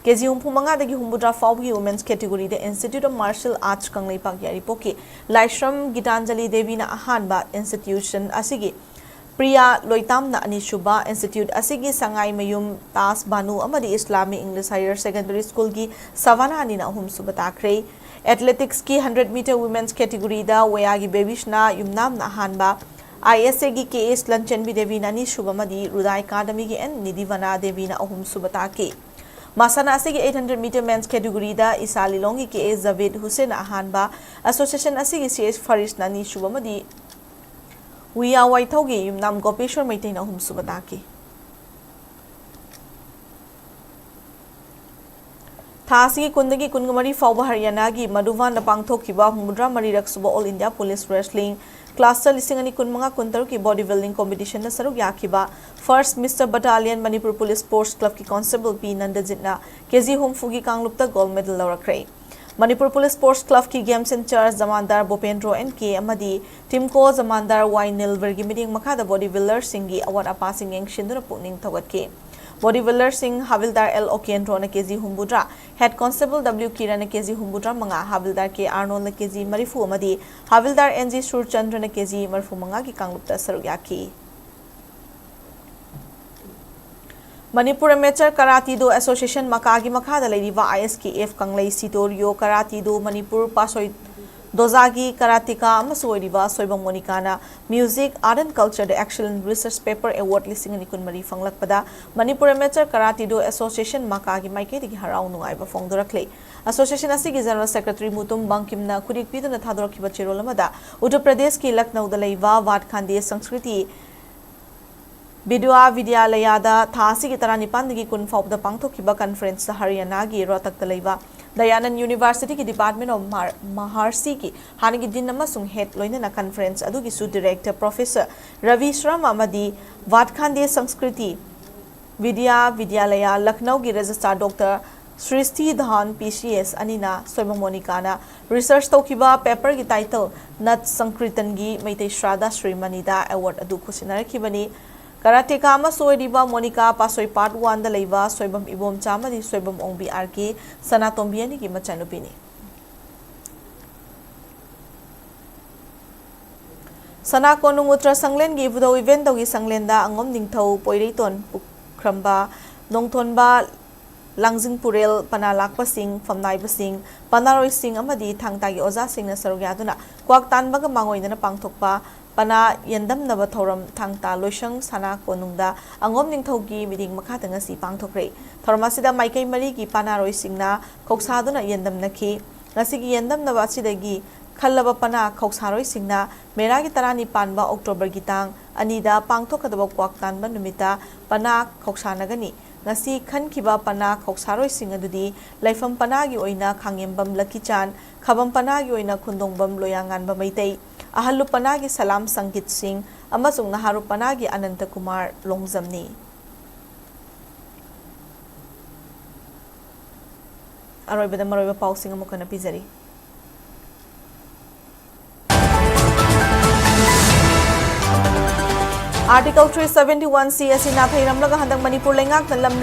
ꯀꯦ ꯖꯤ ꯍꯨꯝꯐꯨ ꯃꯉꯥꯗꯒꯤ ꯍꯨꯝꯐꯨꯇꯔꯥ ꯐꯥꯎꯕꯒꯤ ꯋꯨꯃꯦꯟꯁ ꯀꯦꯇꯤꯒꯣꯔꯤꯗ ꯏꯟꯁꯇꯤꯇ꯭ꯌꯨꯠ ꯑꯣꯐ ꯃꯥꯔꯁꯦꯜ ꯑꯥꯔꯠꯁ ꯀꯪꯂꯩꯄꯥꯛ ꯌꯥꯏꯔꯤꯄꯣꯛꯀꯤ ꯂꯥꯏꯁ꯭ꯔꯝ ꯒꯤꯇꯥꯟꯖꯂꯤ ꯗꯦꯕꯤꯅ ꯑꯍꯥꯟꯕ, ꯏꯟꯁꯇꯤꯇ꯭ꯌꯨꯁꯟ ꯑꯁꯤꯒꯤ ꯄ꯭ꯔꯤꯌꯥ ꯂꯣꯏꯇꯥꯝꯅ ꯑꯅꯤꯁꯨꯕ, ꯏꯟꯁꯇꯤꯇ꯭ꯌꯨꯠ ꯑꯁꯤꯒꯤ ꯁꯉꯥꯏꯃꯌꯨꯝ ꯇꯥꯖ ꯕꯥꯅꯨ ꯑꯃꯗꯤ ꯏꯁꯂꯥꯃꯤ ꯏꯪꯂꯤꯁ ꯍꯥꯌꯔ ꯁꯦꯀꯦꯟꯗꯔꯤ ꯁ꯭ꯀꯨꯜꯒꯤ ꯁꯕꯥꯅꯥ ꯑꯅꯤꯅ ꯑꯍꯨꯝꯁꯨꯕ ꯇꯥꯈ꯭ꯔꯦ꯫ ꯑꯦꯊꯂꯦꯇꯤꯛꯁꯀꯤ ꯍꯟꯗ꯭ꯔꯦꯠ ꯃꯤꯇꯔ ꯋꯨꯃꯦꯟꯁ ꯀꯦꯇꯤꯒꯣꯔꯤꯗ ꯋꯦꯌꯥꯒꯤ ꯕꯦꯕꯤꯁꯅꯥ ꯌꯨꯝꯅꯥꯝꯅ ꯑꯍꯥꯟꯕ, ꯑꯥꯏ ꯑꯦꯁ ꯑꯦꯒꯤ ꯀꯦ ꯑꯦꯁ ꯂꯟꯆꯦꯟꯕꯤ ꯗꯦꯕꯤꯅ ꯑꯅꯤꯁꯨꯕ ꯑꯃꯗꯤ ꯔꯨꯗꯥ ꯑꯦꯀꯥꯗꯃꯤꯒꯤ ꯑꯦꯟ ꯅꯤꯗꯤꯚꯅꯥ ꯗꯦꯕꯤꯅ ꯑꯍꯨꯝꯁꯨꯕ ꯇꯥꯈꯤ꯫ ꯃꯁꯥꯟꯅ ꯑꯁꯤꯒꯤ ꯑꯩꯠ ꯍꯟꯗ꯭ꯔꯦꯠ ꯃꯤꯇꯔ ꯃꯦꯟꯁ ꯀꯦꯇꯤꯒꯣꯔꯤꯗ ꯏꯁꯥ ꯂꯤꯂꯣꯡꯒꯤ ꯀꯦ ꯑꯦ ꯖꯕꯤꯗ ꯍꯨꯁꯦꯟꯅ ꯑꯍꯥꯟꯕ, ꯑꯦꯁꯣꯁꯤꯌꯦꯁꯟ ꯑꯁꯤꯒꯤ ꯁꯤ ꯑꯦꯁ ꯐꯔꯤꯁꯅ ꯑꯅꯤꯁꯨꯕ ꯑꯃꯗꯤ ꯋꯤꯌꯥ ꯋꯥꯏꯊꯧꯒꯤ ꯌꯨꯝꯅꯥꯝ ꯒꯣꯄꯦꯁꯣꯔ ꯃꯩꯇꯩꯅ ꯑꯍꯨꯝꯁꯨꯕ ꯇꯥꯈꯤ꯫ ꯊꯥ ꯑꯁꯤꯒꯤ ꯀꯨꯟꯗꯒꯤ ꯀꯨꯟꯃꯔꯤ ꯐꯥꯎꯕ ꯍꯔꯤꯌꯥꯅꯥꯒꯤ ꯃꯙꯨꯕꯟꯗ ꯄꯥꯡꯊꯣꯛꯈꯤꯕ ꯍꯨꯝꯐꯨꯇꯔꯥ ꯃꯔꯤꯔꯛ ꯁꯨꯕ ꯑꯣꯜ ꯏꯟꯗꯤꯌꯥ ꯄꯨꯂꯤꯁ ꯔꯦꯁꯂꯤꯡ ꯀ꯭ꯂꯥꯁꯇ ꯂꯤꯁꯤꯡ ꯑꯅꯤ ꯀꯨꯟꯃꯉꯥ ꯀꯨꯟꯇꯔꯨꯛꯀꯤ ꯕꯣꯗꯤ ꯕꯤꯜꯗꯤꯡ ꯀꯣꯝꯄꯤꯇꯤꯁꯟꯗ ꯁꯔꯨꯛ ꯌꯥꯈꯤꯕ first mister battalion Manipur police sports ꯀ꯭ꯂꯕꯀꯤ ꯀꯣꯟꯁꯇꯦꯕꯜ ꯄꯤ ꯅꯟꯗꯖꯤꯠꯅ ꯀꯦ ꯖꯤ ꯍꯨꯝꯐꯨꯒꯤ ꯀꯥꯡꯂꯨꯞꯇ ꯒꯣꯜꯗ ꯃꯦꯗꯜ ꯂꯧꯔꯛꯈ꯭ꯔꯦ꯫ ꯃꯅꯤꯄꯨꯔ ꯄꯨꯂꯤꯁ ꯁ꯭ꯄꯣꯔꯠꯁ ꯀ꯭ꯂꯕꯀꯤ ꯒꯦꯝꯁ ꯏꯟ ꯆꯥꯔꯖ ꯖꯃꯥꯟꯗꯥꯔ ꯚꯨꯄꯦꯟꯗ꯭ꯔꯣ ꯑꯦꯟ ꯀꯦ ꯑꯃꯗꯤ ꯇꯤꯝꯀꯣ ꯖꯃꯥꯟꯗꯥꯔ ꯋꯥꯏ ꯅꯤꯜꯚꯔꯒꯤ ꯃꯤꯠꯌꯦꯡ ꯃꯈꯥꯗ ꯕꯣꯗꯤ ꯕꯤꯜꯗꯔꯁꯤꯡꯒꯤ ꯑꯋꯥꯠ ꯑꯄꯥꯁꯤꯡ ꯌꯦꯡꯁꯤꯟꯗꯨꯅ ꯄꯨꯛꯅꯤꯡ ꯊꯧꯒꯠꯈꯤ꯫ ꯕꯣꯗꯤ ꯕꯤꯜꯗꯔꯁꯤꯡ ꯍꯥꯕꯤꯜꯗꯥꯔ ꯑꯦꯜ ꯑꯣꯀꯦꯟꯗ꯭ꯔꯣꯅ ꯀꯦ ꯖꯤ ꯍꯨꯝꯐꯨꯇꯔꯥ, ꯍꯦꯗ ꯀꯣꯟꯁꯇꯦꯕꯜ ꯗꯕ꯭ꯂꯤꯎ ꯀꯤꯔꯟꯅ ꯀꯦ ꯖꯤ ꯍꯨꯝꯐꯨꯇꯔꯥ ꯃꯉꯥ, ꯍꯥꯕꯤꯜꯗꯥꯔ ꯀꯦ ꯑꯥꯔꯅꯣꯜꯅ ꯀꯦ ꯖꯤ ꯃꯔꯤꯐꯨ ꯑꯃꯗꯤ ꯍꯥꯕꯤꯜꯗꯥꯔ ꯑꯦꯟ ꯖꯤ ꯁꯨꯔꯆꯟꯗ꯭ꯔꯅ ꯀꯦ ꯖꯤ ꯃꯔꯤꯐꯨ ꯃꯉꯥꯒꯤ ꯀꯥꯡꯂꯨꯞꯇ ꯁꯔꯨꯛ ꯌꯥꯈꯤ꯫ ꯃꯅꯤꯄꯨꯔ ꯑꯦꯃꯦꯆꯔ ꯀꯔꯥꯇꯤꯗꯣ ꯑꯦꯁꯣꯁꯤꯌꯦꯁꯟ ꯃꯀꯥꯒꯤ ꯃꯈꯥꯗ ꯂꯩꯔꯤꯕ ꯑꯥꯏ ꯑꯦꯁ ꯀꯦ ꯑꯦꯐ ꯀꯪꯂꯩ ꯁꯤꯗꯣ ꯔꯤꯌꯣ ꯀꯔꯥꯇꯤꯗꯣ ꯃꯅꯤꯄꯨꯔ ꯄꯥꯁꯣꯏ ꯗꯣꯖꯥꯒꯤ ꯀꯔꯥꯇꯤꯀꯥ ꯑꯃꯁꯨ ꯑꯣꯏꯔꯤꯕ Soibam ꯃꯣꯅꯤꯀꯥꯅ Music, Art and Culture-ꯗ Excellent Research Paper Award ꯂꯤꯁꯤꯡ ꯑꯅꯤ ꯀꯨꯟꯃꯔꯤ ꯐꯪꯂꯛꯄꯗ Manipur Amateur Karate Do Association, ꯃꯀꯥꯒꯤ ꯃꯥꯏꯀꯩꯗꯒꯤ ꯍꯔꯥꯎ ꯅꯨꯡꯉꯥꯏꯕ ꯐꯣꯡꯗꯣꯔꯛꯂꯤ꯫ Association ꯑꯁꯤꯒꯤ General Secretary ꯃꯨꯇꯨꯝ ꯕꯪꯀꯤꯝꯅ ꯈꯨꯗꯤꯛ ꯄꯤꯗꯨꯅ ꯊꯥꯗꯣꯔꯛꯈꯤꯕ ꯆꯦꯔꯣꯜ ꯑꯃꯗ, ꯎꯠꯇꯔ ꯄ꯭ꯔꯗꯦꯁꯀꯤ ꯂꯈꯅꯧꯗ ꯂꯩꯕ ꯚꯥꯠ ꯈꯥꯟꯗꯦ ꯁꯪꯁꯀ꯭ꯔꯤꯇꯤ ꯕꯤꯗ꯭ꯋꯥ ꯕꯤꯗ꯭ꯌꯥꯂꯌꯥꯗ ꯊꯥ ꯑꯁꯤꯒꯤ ꯇꯔꯥꯅꯤꯄꯥꯟꯗꯒꯤ ꯀꯨꯟ ꯐꯥꯎꯕꯗ ꯄꯥꯡꯊꯣꯛꯈꯤꯕ conference-ꯇ ꯍꯔꯤꯌꯥꯅꯥꯒꯤ ꯔꯣꯍꯇꯛꯇ ꯂꯩꯕ ꯗꯌꯥꯅꯟ University-ꯒꯤ Department of Mar-, Maharshi-ꯒꯤ ꯍꯥꯟꯅꯒꯤ Dean ꯑꯃꯁꯨꯡ Head, ꯂꯣꯏꯅꯅ conference ꯑꯗꯨꯒꯤꯁꯨ Director Professor ꯔꯕꯤ ꯁ꯭ꯔꯃ ꯑꯃꯗꯤ ꯚꯥꯠ ꯈꯥꯟꯗꯦ ꯁꯪꯁꯀ꯭ꯔꯤꯇꯤ ꯕꯤꯗ꯭ꯌꯥ ꯕꯤꯗ꯭ꯌꯥꯂꯌꯥ ꯂꯈꯅꯧꯒꯤ Registrar Doctor ꯁ꯭ꯔꯤꯁꯇꯤ Dhan, P C S, ꯑꯅꯤꯅ ꯁꯣꯏꯕꯝ ꯃꯣꯅꯤꯀꯥꯅ research ꯇꯧꯈꯤꯕ paper-ꯒꯤ title ꯅꯠ ꯁꯪꯀ꯭ꯔꯤꯇꯟꯒꯤ ꯃꯩꯇꯩ ꯁ꯭ꯔꯥꯗꯥ ꯁ꯭ꯔꯤꯃꯅꯤꯗ award ꯑꯗꯨ ꯈꯨꯠꯁꯤꯟꯅꯔꯛꯈꯤꯕꯅꯤ꯫ ꯀꯔꯥꯇꯦꯀꯥ ꯑꯃꯁꯨ ꯑꯣꯏꯔꯤꯕ ꯃꯣꯅꯤꯀꯥ ꯄꯥꯁꯣꯏ Part One-ꯗ ꯂꯩꯕ ꯁꯣꯏꯕꯝ ꯏꯕꯣꯝꯆꯥ ꯑꯃꯗꯤ ꯁꯣꯏꯕꯝ ꯑꯣꯡꯕꯤ R K ꯁꯅꯥꯇꯣꯝꯕꯤ ꯑꯅꯤꯒꯤ ꯃꯆꯥꯅꯨꯄꯤꯅꯤ꯫ ꯁꯅꯥ ꯀꯣꯅꯨꯡ ꯎꯇ꯭ꯔ ꯁꯪꯂꯦꯟꯒꯤ ꯏꯕꯨꯙꯧ ꯏꯕꯦꯟꯗꯧꯒꯤ ꯁꯪꯂꯦꯟꯗ ꯑꯉꯣꯝ ꯅꯤꯡꯊꯧ, ꯄꯣꯏꯔꯩꯇꯣꯟ, ꯄꯨꯈ꯭ꯔꯝꯕ, ꯅꯣꯡꯊꯣꯟꯕ, ꯂꯥꯡꯖꯤꯡ ꯄꯨꯔꯦꯜ, ꯄꯅꯥ ꯂꯥꯛꯄꯁꯤꯡ, ꯐꯝꯅꯥꯏꯕꯁꯤꯡ, ꯄꯅꯥꯔꯣꯏꯁꯤꯡ ꯑꯃꯗꯤ ꯊꯥꯡ ꯇꯥꯒꯤ ꯑꯣꯖꯥꯁꯤꯡꯅ ꯁꯔꯨꯛ ꯌꯥꯗꯨꯅ ꯀ꯭ꯋꯥꯛ ꯇꯥꯟꯕꯒ ꯃꯥꯡꯑꯣꯏꯅꯅ ꯄꯥꯡꯊꯣꯛꯄ ꯄꯅꯥ ꯌꯦꯟꯗꯝꯅꯕ ꯊꯧꯔꯝ ꯊꯥꯡ ꯇꯥ ꯂꯣꯏꯁꯪ ꯁꯅꯥ ꯀꯣꯅꯨꯡꯗ ꯑꯉꯣꯝ ꯅꯤꯡꯊꯧꯒꯤ ꯃꯤꯠꯌꯦꯡ ꯃꯈꯥꯗ ꯉꯁꯤ ꯄꯥꯡꯊꯣꯛꯈ꯭ꯔꯦ꯫ ꯊꯧꯔꯝ ꯑꯁꯤꯗ ꯃꯥꯏꯀꯩ ꯃꯔꯤꯒꯤ ꯄꯅꯥꯔꯣꯏꯁꯤꯡꯅ ꯈꯧꯁꯥꯗꯨꯅ ꯌꯦꯟꯗꯝꯅꯈꯤ꯫ ꯉꯁꯤꯒꯤ ꯌꯦꯟꯗꯝꯅꯕ ꯑꯁꯤꯗꯒꯤ ꯈꯜꯂꯕ ꯄꯅꯥ ꯈꯧꯁꯥꯔꯣꯏꯁꯤꯡꯅ ꯃꯦꯔꯥꯒꯤ ꯇꯔꯥꯅꯤ ꯄꯥꯟꯕ October-ꯒꯤ ꯇꯥꯡ ꯑꯅꯤꯗ ꯄꯥꯡꯊꯣꯛꯀꯗꯕ ꯀ꯭ꯋꯥꯛ ꯇꯥꯟꯕ ꯅꯨꯃꯤꯠꯇ ꯄꯅꯥ ꯈꯧꯁꯥꯅꯒꯅꯤ꯫ ꯉꯁꯤ ꯈꯟꯈꯤꯕ ꯄꯅꯥ ꯈꯧꯁꯥꯔꯣꯏꯁꯤꯡ ꯑꯗꯨꯗꯤ ꯂꯩꯐꯝ ꯄꯅꯥꯒꯤ ꯑꯣꯏꯅ ꯈꯥꯉꯦꯝꯕꯝ ꯂꯀꯤꯆꯥꯟ, ꯈꯕꯝ ꯄꯅꯥꯒꯤ ꯑꯣꯏꯅ ꯈꯨꯟꯗꯣꯡꯕꯝ ꯂꯣꯌꯥꯉꯥꯟꯕ ꯃꯩꯇꯩ, ꯑꯍꯜꯂꯨꯞ ꯄꯅꯥꯒꯤ ꯁꯂꯥꯝ ꯁꯪꯒꯤꯠ ꯁꯤꯡ ꯑꯃꯁꯨꯡ ꯅꯍꯥꯔꯨꯞ ꯄꯅꯥꯒꯤ ꯑꯅꯟꯇ ꯀꯨꯃꯥꯔ ꯂꯣꯡꯖꯝꯅꯤ꯫ ꯑꯔꯣꯏꯕꯗ ꯃꯔꯨꯑꯣꯏꯕ ꯄꯥꯎꯁꯤꯡ ꯑꯃꯨꯛ ꯍꯟꯅ ꯄꯤꯖꯔꯤ꯫ Article three seventy-one C ꯑꯁꯤ ꯅꯥꯊꯩꯔꯝꯂꯒ ꯍꯟꯗꯛ ꯃꯅꯤꯄꯨꯔ ꯂꯩꯉꯥꯛꯅ ꯂꯝ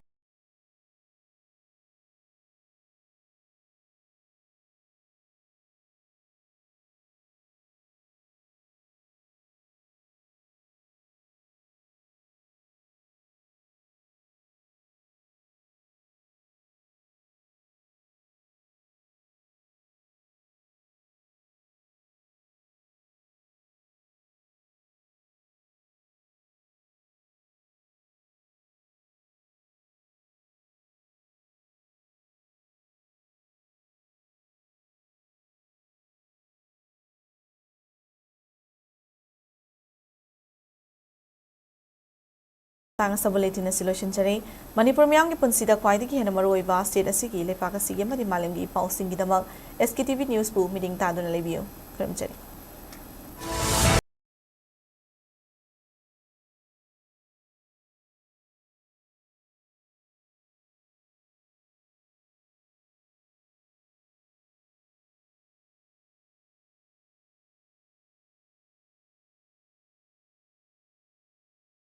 ꯃꯇꯥꯡ ꯑꯁꯤꯕꯨ ꯂꯩꯇꯦꯡ ꯑꯁꯤ ꯂꯣꯏꯁꯤꯟꯖꯔꯦ꯫ ꯃꯅꯤꯄꯨꯔ ꯃꯤꯌꯥꯝꯒꯤ ꯄꯨꯟꯁꯤꯗ ꯈ꯭ꯋꯥꯏꯗꯒꯤ ꯍꯦꯟꯅ ꯃꯔꯨꯑꯣꯏꯕ ꯁ꯭ꯇꯦꯠ ꯑꯁꯤꯒꯤ, ꯂꯩꯄꯥꯛ ꯑꯁꯤꯒꯤ ꯑꯃꯗꯤ ꯃꯥꯂꯦꯝꯒꯤ E ꯄꯥꯎꯁꯤꯡꯒꯤꯗꯃꯛ S K T V News ꯄꯨ ꯃꯤꯠꯌꯦꯡ ꯇꯥꯗꯨꯅ ꯂꯩꯕꯤꯌꯨ꯫ ꯈꯨꯔꯨꯝꯖꯔꯤ꯫